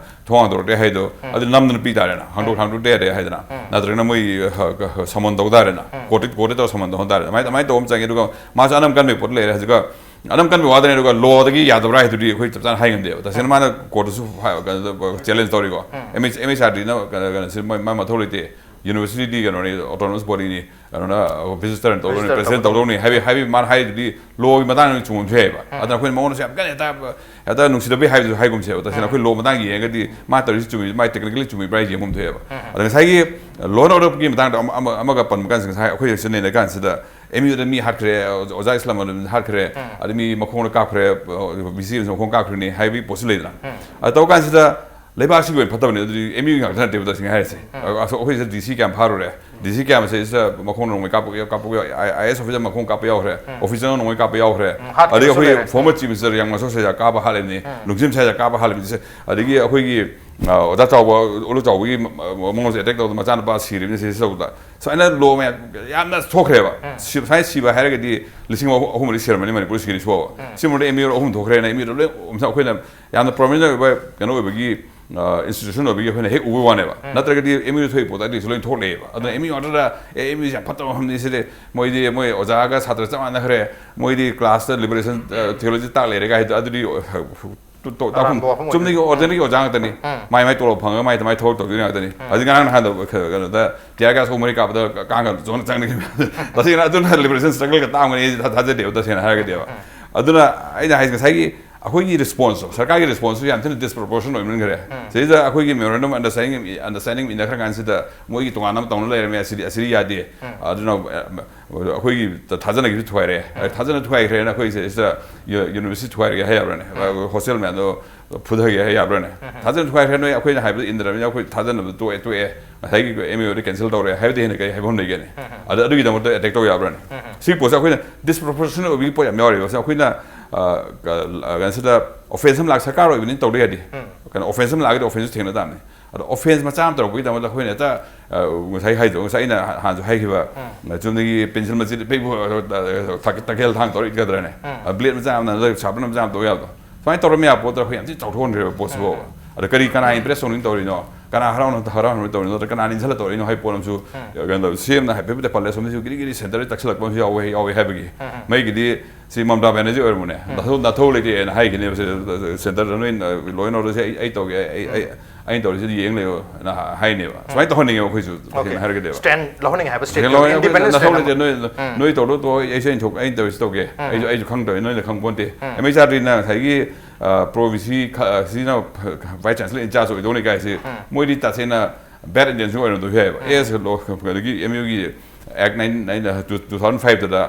ꯊꯣꯡ ꯍꯥꯡꯗꯣꯔꯛꯇꯦ ꯍꯥꯏꯗꯣ, ꯎꯝ꯫ ꯑꯗꯨ ꯅꯝꯗꯅ ꯄꯤ ꯇꯥꯔꯦꯅ, ꯍꯥꯡꯗꯣꯛ-, ꯎꯝ꯫ ꯍꯥꯡꯗꯣꯛꯇꯦ ꯌꯥꯗꯦ ꯍꯥꯏꯗꯅ, ꯎꯝ꯫ ꯅꯠꯇ꯭ꯔꯒꯅ ꯃꯣꯏ, ꯑ, ꯀ-, ꯁꯃꯟ ꯇꯧ ꯇꯥꯔꯦꯅ, ꯎꯝ꯫ ꯀꯣꯔꯠꯇ, ꯀꯣꯔꯠꯇ ꯇꯧꯔ ꯁꯃꯟ ꯇꯧꯍꯟ ꯇꯥꯔꯦꯅ, ꯑꯗꯨꯃꯥꯏꯅ, ꯑꯗꯨꯃꯥꯏꯅ ꯇꯧꯕ ꯑꯃ ꯆꯪꯉꯦ꯫ ꯑꯗꯨꯒ ꯃꯥꯁꯨ ꯑꯅꯝ ꯀꯟꯕꯒꯤ ꯄꯣꯠ ꯂꯩꯔꯦ꯫ ꯍꯧꯖꯤꯛꯀ ꯑꯅꯝ ꯀꯟꯕꯒꯤ ꯋꯥꯗꯅꯦ, ꯑꯗꯨꯒ ꯂꯣꯗꯒꯤ ꯌꯥꯗꯕ꯭ꯔꯥ ꯍꯥꯏꯗꯨꯗꯤ ꯑꯩꯈꯣꯏ ꯆꯞ ꯆꯥꯅ ꯍꯥꯏ ꯉꯝꯗꯦꯕ꯫ ꯇꯁꯦꯡꯅ ꯎꯝ꯫ ꯃꯥꯅ ꯀꯣꯔꯠꯇꯁꯨ ꯍꯥꯏ-, ꯀꯩꯅꯣꯗ, ꯆꯦꯂꯦꯟꯖ ꯇꯧꯔꯤꯀꯣ꯫ ꯎꯝ꯫ M H, M H R ꯗꯤꯅ ꯀꯩꯅꯣ, ꯀꯩꯅꯣ, ꯁꯤ ꯃꯣꯏ, ꯃꯥ ꯃꯊꯧ ꯂꯩꯇꯦ꯫ ꯌꯨꯅꯤꯚꯔꯁꯤꯇꯤꯗꯤ ꯀꯩꯅꯣꯅꯤ, ꯑꯣꯇꯣꯅꯣꯃꯁ ꯕꯣꯗꯤꯅꯤ, ꯀꯩꯅꯣꯅ ꯚꯤꯖꯤꯇꯔ ꯇꯧꯗꯧꯅꯤ, ꯄ꯭ꯔꯦꯁꯤꯗꯦꯟ ꯇꯧꯗꯧꯅꯤ ꯍꯥꯏꯕꯤ ꯍꯥꯏꯕꯤ ꯃꯥꯅ ꯍꯥꯏꯔꯤꯗꯨꯗꯤ ꯂꯣꯒꯤ ꯃꯇꯥꯡꯗ ꯆꯨꯝꯕꯁꯨ ꯌꯥꯏꯑꯕ꯫ ꯑꯗꯨꯅ ꯑꯩꯈꯣꯏꯅ ꯃꯉꯣꯟꯗꯁꯨ ꯌꯥꯝ ꯀꯟꯅ ꯍꯦꯛꯇ ꯍꯦꯛꯇ ꯅꯨꯡꯁꯤꯗꯕꯩ ꯍꯥꯏꯕꯁꯨ ꯍꯥꯏꯒꯨꯝꯁꯦꯕ꯫ ꯇꯁꯦꯡꯅ ꯑꯩꯈꯣꯏ ꯂꯣ ꯃꯇꯥꯡꯒꯤ ꯌꯦꯡꯉꯒꯗꯤ ꯃꯥ ꯇꯧꯔꯤꯁꯤ ꯆꯨꯝꯃꯤ, ꯃꯥ ꯇꯦꯛꯅꯤꯀꯦꯜꯂꯤ ꯆꯨꯝꯃꯤꯕ꯭ꯔꯥ ꯍꯥꯏꯁꯦ ꯌꯦꯡꯐꯝ ꯊꯣꯛꯑꯦꯕ꯫ ꯑꯗ ꯉꯁꯥꯏꯒꯤ ꯂꯣ ꯑꯦꯟ ꯑꯣꯔꯗꯔꯒꯤ ꯃꯇꯥꯡꯗ ꯑꯃ- ꯑꯃ- ꯑꯃꯒ ꯄꯟꯕ ꯀꯥꯟꯁꯤꯗ ꯉꯁꯥꯏ ꯑꯩꯈꯣꯏ ꯁꯤꯗ ꯅꯩꯅ ꯀꯥꯟꯁꯤꯗ ꯑꯦꯝ ꯌꯨꯗ ꯃꯤ ꯍꯥꯠꯈ꯭ꯔꯦ, ꯑꯣꯖꯥ ꯏꯁꯂꯥꯝ ꯑꯃ ꯍꯥꯠꯈ꯭ꯔꯦ, ꯑꯗꯩ ꯃꯤ ꯃꯈꯣꯡꯗ ꯀꯥꯞꯈ꯭ꯔꯦ, ꯚꯤ ꯁꯤ ꯑꯃꯁꯨ ꯃꯈꯣꯡ ꯀꯥꯞꯈ꯭ꯔꯅꯤ ꯍꯥꯏꯕꯒꯤ ꯄꯣꯠꯁꯨ ꯂꯩꯗꯅ꯫ ꯑꯗ ꯇꯧꯕ ꯀꯥꯟꯁꯤꯗ ꯂꯩꯕꯥꯛꯁꯤꯒꯤ ꯑꯣꯏꯅ ꯐꯠꯇꯕꯅꯤ ꯑꯗꯨꯗꯤ ꯑꯦꯝ ꯌꯨ ꯉꯥꯛꯇ ꯅꯠꯇꯦꯕ ꯇꯁꯦꯡꯅ ꯍꯥꯏꯔꯤꯁꯦ꯫ ꯑ- ꯑꯩꯈꯣꯏ ꯁꯤꯗ ꯗꯤ ꯁꯤ ꯀꯌꯥꯝ ꯐꯥꯔꯨꯔꯦ, ꯗꯤ ꯁꯤ ꯀꯌꯥꯝ ꯁꯤꯗ ꯃꯈꯣꯡ ꯅꯣꯡꯃꯩ ꯀꯥꯞꯄ ꯀꯥꯞꯄ, ꯑꯥꯏ ꯑꯦꯁ ꯑꯣꯐꯤꯁꯔ ꯃꯈꯣꯡ ꯀꯥꯞꯄ ꯌꯥꯎꯈ꯭ꯔꯦ, ꯑꯣꯐꯤꯁꯔ ꯅꯣꯡꯃꯩ ꯀꯥꯞꯄ ꯌꯥꯎꯈ꯭ꯔꯦ꯫ ꯑꯗꯒꯤ ꯑꯩꯈꯣꯏ ꯐꯣꯔꯃꯔ ꯆꯤꯐ ꯃꯤꯅꯤꯁꯇꯔ ꯌꯥꯝ ꯉꯁꯣ ꯁꯩꯖꯥ ꯀꯥꯞꯄ ꯍꯥꯠꯂꯤꯕꯅꯤ, ꯂꯨꯡꯖꯤꯝ ꯁꯩꯖꯥ ꯀꯥꯞꯄ ꯍꯥꯠꯂꯤꯕꯅꯤ꯫ ꯑꯗꯒꯤ ꯑꯩꯈꯣꯏꯒꯤ ꯑ, ꯑꯣꯖꯥ ꯆꯥꯎꯕ, ꯑꯣꯂꯨ ꯆꯥꯎꯕꯒꯤ ꯃ- ꯃ- ꯃꯉꯣꯟꯁꯦ ꯑꯦꯇꯦꯛ ꯇꯧꯗꯅ ꯃꯆꯥꯅꯨꯄꯥ ꯁꯤꯔꯤꯕꯅꯤ ꯁꯤ ꯇꯧꯕꯗ꯫ ꯁꯨꯃꯥꯏꯅ ꯂꯣ ꯃꯌꯥꯝ ꯌꯥꯝꯅ ꯁꯣꯛꯈ꯭ꯔꯦꯕ꯫ ꯁꯤ- ꯁꯨꯃꯥꯏꯅ ꯁꯤꯕ ꯍꯥꯏꯔꯒꯗꯤ ꯂꯤꯁꯤꯡ ꯑꯍꯨꯝ ꯃꯔꯤ ꯁꯤꯔꯝꯃꯅꯤ ꯃꯅꯤꯄꯨꯔ ꯁꯤꯒꯤꯗꯤ ꯁꯣꯛꯑꯕ꯫ ꯁꯤ ꯃꯔꯛꯇ ꯑꯦꯝ ꯌꯨ ꯑꯍꯨꯝ ꯊꯣꯛꯈ꯭ꯔꯦꯅ ꯑꯦꯝ ꯌꯨꯗ ꯂꯣꯏ ꯑꯩꯈꯣꯏꯅ ꯌꯥꯝꯅ ꯄ꯭ꯔꯣꯃꯤꯅꯦꯟ ꯑꯣꯏꯕ ꯀꯩꯅꯣ ꯑꯣꯏꯕꯒꯤ, ꯏꯟꯁꯇꯤꯇ꯭ꯌꯨꯁꯟ ꯑꯣꯏꯕꯒꯤ ꯑꯩꯈꯣꯏꯅ ꯍꯦꯛ ꯎꯕ ꯋꯥꯅꯦꯕ꯫ ꯅꯠꯇ꯭ꯔꯒꯗꯤ ꯑꯦꯝ ꯌꯨꯗ ꯊꯣꯛꯏ ꯄꯣꯠ ꯑꯗꯨꯗꯤ ꯂꯣꯏ ꯊꯣꯛꯂꯛꯑꯦꯕ꯫ ꯑꯗꯨꯅ ꯑꯦꯝ ꯌꯨ ꯉꯥꯛꯇꯗ ꯑꯦ ꯑꯦꯝ ꯌꯨꯁꯦ ꯌꯥꯝ ꯐꯠꯇꯕ ꯃꯐꯝꯅꯤ ꯁꯤꯗꯤ, ꯃꯣꯏꯗꯤ ꯃꯣꯏ ꯑꯣꯖꯥꯒ ꯁꯥꯇ꯭ꯔ ꯆꯞ ꯃꯥꯟꯅꯈ꯭ꯔꯦ, ꯃꯣꯏꯗꯤ ꯀ꯭ꯂꯥꯁꯇ ꯂꯤꯕꯔꯦꯁꯟ ꯊꯤꯑꯣꯂꯣꯖꯤ ꯇꯥꯛ ꯂꯩꯔꯦꯒ ꯍꯥꯏꯗꯣ ꯑꯗꯨꯗꯤ ꯇꯣ- ꯇꯣ- ꯇꯥꯛꯐꯝ ꯑꯔꯥꯟꯕ ꯋꯥꯐꯝ ꯑꯣꯏꯗꯣꯏꯅꯦ꯫ ꯆꯨꯝꯅꯒꯤ ꯑꯣꯔꯗꯤꯅꯔꯤ ꯑꯣꯖꯥ ꯉꯥꯛꯇꯅꯤ꯫ ꯃꯥꯏ ꯃꯥꯏ ꯇꯣꯂꯣꯞ ꯐꯪꯉꯒ ꯃꯥꯏ ꯃꯥꯏ ꯊꯕꯛ ꯇꯧꯗꯣꯏ ꯉꯥꯛꯇꯅꯤ꯫ ꯍꯧꯖꯤꯛ ꯉꯔꯥꯡ ꯅꯍꯥꯟꯗ ꯀꯩꯅꯣꯗ ꯇꯤꯌꯥꯔ ꯒ꯭ꯌꯥꯁ ꯃꯔꯤ ꯀꯥꯞꯄꯗ ꯀꯥꯡꯒ ꯖꯣꯟ ꯆꯪꯅꯈꯤꯕ꯫ ꯇꯁꯦꯡꯅ ꯑꯗꯨꯅ ꯂꯤꯕꯔꯦꯁꯟ ꯁ꯭ꯇꯔꯒꯜꯒ ꯇꯥꯛꯑꯝꯒꯅꯤ ꯑꯩꯗꯤ ꯊꯥ- ꯊꯥꯖꯗꯦꯕ ꯇꯁꯦꯡꯅ ꯍꯥꯏꯔꯒꯗꯤꯕ꯫ ꯑꯗꯨꯅ ꯑꯩꯅ ꯍꯥꯏꯁꯦ ꯉꯁꯥꯏꯒꯤ ꯑꯩꯈꯣꯏꯒꯤ ꯔꯦꯁꯄꯣꯟꯁꯁꯨ, ꯁꯔꯀꯥꯔꯒꯤ ꯔꯦꯁꯄꯣꯟꯁꯁꯨ ꯌꯥꯝ ꯊꯤꯅ ꯗꯤꯁꯄ꯭ꯔꯣꯄꯣꯔꯁꯟ ꯑꯣꯏꯃꯟꯈ꯭ꯔꯦ꯫ ꯁꯤꯗꯩꯗ ꯑꯩꯈꯣꯏꯒꯤ ꯃꯦꯃꯣꯔꯦꯟꯗꯝ ꯑꯟꯗꯔꯁ꯭ꯇꯦꯟꯗꯤꯡ ꯑꯟꯗꯔꯁ꯭ꯇꯦꯟꯗꯤꯡ ꯏꯟꯅꯈ꯭ꯔ ꯀꯥꯟꯁꯤꯗ ꯃꯣꯏꯒꯤ ꯇꯣꯉꯥꯟꯅ ꯑꯃ ꯇꯧꯅ ꯂꯩꯔꯝꯃꯦ, ꯑꯁꯤꯗꯤ ꯑꯁꯤꯗꯤ ꯌꯥꯗꯦ꯫ ꯑꯗꯨꯅ ꯑꯩꯈꯣꯏꯒꯤ ꯊꯥꯖꯅꯈꯤꯕꯁꯨ ꯊꯨꯒꯥꯏꯔꯦ꯫ ꯊꯥꯖꯅ ꯊꯨꯒꯥꯏꯈ꯭ꯔꯦꯅ ꯑꯩꯈꯣꯏ ꯁꯤꯗ ꯌꯨꯅꯤꯚꯔꯁꯤꯇꯤ ꯊꯨꯒꯥꯏꯔꯒꯦ ꯍꯥꯏ ꯌꯥꯕ꯭ꯔꯥꯅꯦ? ꯍꯣꯁꯇꯦꯜ ꯃꯌꯥꯝꯗꯣ ꯐꯨꯊꯒꯦ ꯍꯥꯏ ꯌꯥꯕ꯭ꯔꯥꯅꯦ? ꯊꯥꯖꯅ ꯊꯨꯒꯥꯏꯈ꯭ꯔꯦ, ꯅꯣꯏ ꯑꯩꯈꯣꯏꯅ ꯍꯥꯏꯕꯗ ꯏꯟꯗ꯭ꯔꯕꯅꯤꯅ ꯑꯩꯈꯣꯏ ꯊꯥꯖꯅꯕꯗꯣ ꯇꯣꯛꯑꯦ, ꯇꯣꯛꯑꯦ, ꯉꯁꯥꯏꯒꯤ ꯑꯦꯝ ꯌꯨꯗ ꯀꯦꯟꯁꯦꯜ ꯇꯧꯔꯦ ꯍꯥꯏꯕꯗꯤ ꯍꯦꯟꯅ ꯀꯔꯤ ꯍꯥꯏꯐꯝ ꯂꯩꯒꯦꯅꯦ? ꯑꯗ ꯑꯗꯨꯒꯤꯗꯃꯛꯇ ꯑꯦꯇꯦꯛ ꯇꯧ ꯌꯥꯕ꯭ꯔꯥꯅꯦ? ꯁꯤ ꯄꯣꯠꯁꯦ ꯑꯩꯈꯣꯏꯅ ꯗꯤꯁꯄ꯭ꯔꯣꯄꯣꯔꯁꯅꯦꯜ ꯑꯣꯏꯕꯒꯤ ꯄꯣꯠ ꯌꯥꯝ ꯌꯥꯎꯔꯤꯕ꯫ ꯑꯩꯈꯣꯏꯅ ꯑ, ꯀ- ꯑ, ꯀꯩꯅꯣꯁꯤꯗ ꯑꯣꯐꯦꯟꯁ ꯑꯃ ꯂꯥꯛ ꯁꯔꯀꯥꯔ ꯑꯣꯏꯕꯅꯤꯅ ꯇꯧꯗ ꯌꯥꯗꯦ꯫ ꯀꯩꯅꯣ ꯑꯣꯐꯦꯟꯁ ꯑꯃ ꯂꯥꯛꯑꯒꯗꯤ ꯑꯣꯐꯦꯟꯁꯁꯨ ꯊꯦꯡꯅ ꯇꯥꯕꯅꯤ꯫ ꯑꯗꯣ ꯑꯣꯐꯦꯟꯁ ꯃꯆꯥ ꯑꯃ ꯇꯧꯔꯛꯄꯒꯤꯗꯃꯛꯇ ꯑꯩꯈꯣꯏꯅ ꯍꯦꯛꯇ ꯑ, ꯉꯁꯥꯏ ꯍꯥꯏꯗꯣ, ꯉꯁꯥꯏ ꯑꯩꯅ ꯍꯥꯟꯅꯁꯨ ꯍꯥꯏꯈꯤꯕ, ꯆꯨꯝꯅꯒꯤ ꯄꯦꯟꯁꯤꯜ ꯃꯆꯦꯠ ꯑꯄꯤꯛꯄ, ꯑ, ꯇꯛ- ꯇꯛꯈꯦꯜ ꯊꯥꯡ ꯇꯧꯔ ꯏꯠꯀꯗ꯭ꯔꯅꯦ? ꯕ꯭ꯂꯦꯗ ꯃꯆꯥ ꯑꯃꯅ ꯅꯠꯇ꯭ꯔꯒ ꯁꯥꯔꯄꯅꯔ ꯃꯆꯥ ꯑꯃ ꯇꯧ ꯌꯥꯕꯗꯣ꯫ ꯁꯨꯃꯥꯏꯅ ꯇꯧꯔꯝ ꯌꯥꯕ ꯄꯣꯠꯇꯣ ꯑꯩꯈꯣꯏ ꯌꯥꯝ ꯊꯤꯅ ꯆꯥꯎꯊꯣꯛꯍꯟꯈ꯭ꯔꯦꯕ ꯄꯣꯠꯁꯤꯐꯥꯎꯕ꯫ ꯑꯗ ꯀꯔꯤ, ꯀꯅꯥ ꯏꯝꯄ꯭ꯔꯦꯁ ꯇꯧꯅꯤꯡ ꯇꯧꯔꯤꯅꯣ, ꯀꯅꯥ ꯍꯔꯥꯎꯅ ꯍꯔꯥꯎꯅ ꯇꯧꯔꯤꯅꯣ, ꯅꯠꯇ꯭ꯔꯒ ꯀꯅꯥ ꯅꯤꯡꯁꯤꯜꯂ ꯇꯧꯔꯤꯅꯣ ꯍꯥꯏꯕ ꯄꯣꯠ ꯑꯃꯁꯨ ꯀꯩꯅꯣ ꯇꯧꯋꯤ꯫ ꯁꯦꯝꯅ ꯍꯥꯏꯐꯦꯠ ꯄꯜꯂꯦ, ꯁꯣꯝꯗꯁꯨ ꯒꯤꯔꯤ ꯒꯤꯔꯤ ꯁꯦꯟꯇꯔꯗ ꯇꯛꯁꯤꯜꯂꯛꯄ ꯑꯃꯁꯨ ꯌꯥꯎꯋꯦ, ꯌꯥꯎꯋꯦ ꯍꯥꯏꯕꯒꯤ꯫ ꯃꯩꯒꯤꯗꯤ ꯁꯤ ꯃꯃꯇꯥ ꯕꯦꯅꯔꯖꯤ ꯑꯣꯏꯔꯝꯕꯅꯦ꯫ ꯅꯥꯊꯧ ꯅꯥꯊꯧ ꯂꯩꯇꯦꯅ ꯍꯥꯏꯈꯤꯅꯦꯕ ꯁꯤ ꯁꯦꯟꯇꯔꯗ, ꯅꯣꯏ ꯂꯣ ꯑꯦꯟ ꯑꯣꯔꯗꯔꯁꯦ ꯑꯩ ꯑꯩ ꯇꯧꯒꯦ, ꯑꯩ ꯑꯩ ꯑꯩꯅ ꯇꯧꯔꯤꯁꯤꯗꯤ ꯌꯦꯡ ꯂꯩꯌꯣꯅ ꯍꯥꯏꯅꯦꯕ꯫ ꯁꯨꯃꯥꯏꯅ ꯇꯧꯍꯟꯅꯤꯡꯉꯦꯕ ꯑꯩꯈꯣꯏꯁꯨ, ꯇꯁꯦꯡꯅ ꯍꯥꯏꯔꯒꯗꯤ꯫ ꯁ꯭ꯇꯦꯟ ꯂꯧꯍꯟꯅꯤꯡꯉꯦ ꯍꯥꯏꯕ ꯁꯦꯡꯅ ꯍꯥꯏꯔꯒꯗꯤ, ꯏꯟꯗꯤꯄꯦꯟꯗꯦꯟꯁ ꯅꯊꯧ ꯂꯩꯇꯦ, ꯅꯣꯏ ꯅꯣꯏ ꯇꯧꯔꯣ ꯇꯣ, ꯑꯩ ꯑꯩꯁꯨ ꯑꯩꯅ ꯊꯣꯛ ꯑꯩꯅ ꯇꯧꯔꯤꯁꯤ ꯇꯧꯒꯦ꯫ ꯑꯩꯁꯨ ꯑꯩꯁꯨ ꯈꯪꯗꯕꯅꯤ, ꯅꯣꯏꯅ ꯈꯪꯄꯣꯟꯇꯦ꯫ ꯑꯦꯝ ꯑꯦꯁ ꯑꯥꯔ ꯗꯤꯅ ꯉꯁꯥꯏꯒꯤ ꯄ꯭ꯔꯣ ꯚꯤ ꯁꯤ ꯁꯤꯅ ꯚꯥꯏꯁ ꯆꯥꯟꯁꯦꯂꯔ ꯏꯟꯆꯥꯔꯖ ꯑꯣꯏꯗꯧꯅꯤ ꯀꯥꯏꯁꯦ꯫ ꯃꯣꯏꯗꯤ ꯇꯁꯦꯡꯅ ꯕꯦꯗ ꯏꯟꯇꯦꯟꯁꯟ ꯑꯣꯏꯔꯝꯗꯕꯁꯨ ꯌꯥꯏꯑꯕ꯫ ꯑꯦꯁ ꯂꯣ, ꯑꯗꯒꯤ ꯑꯦꯝ ꯌꯨꯒꯤ act nine nine two thousand ꯐꯥꯏꯚꯇꯗ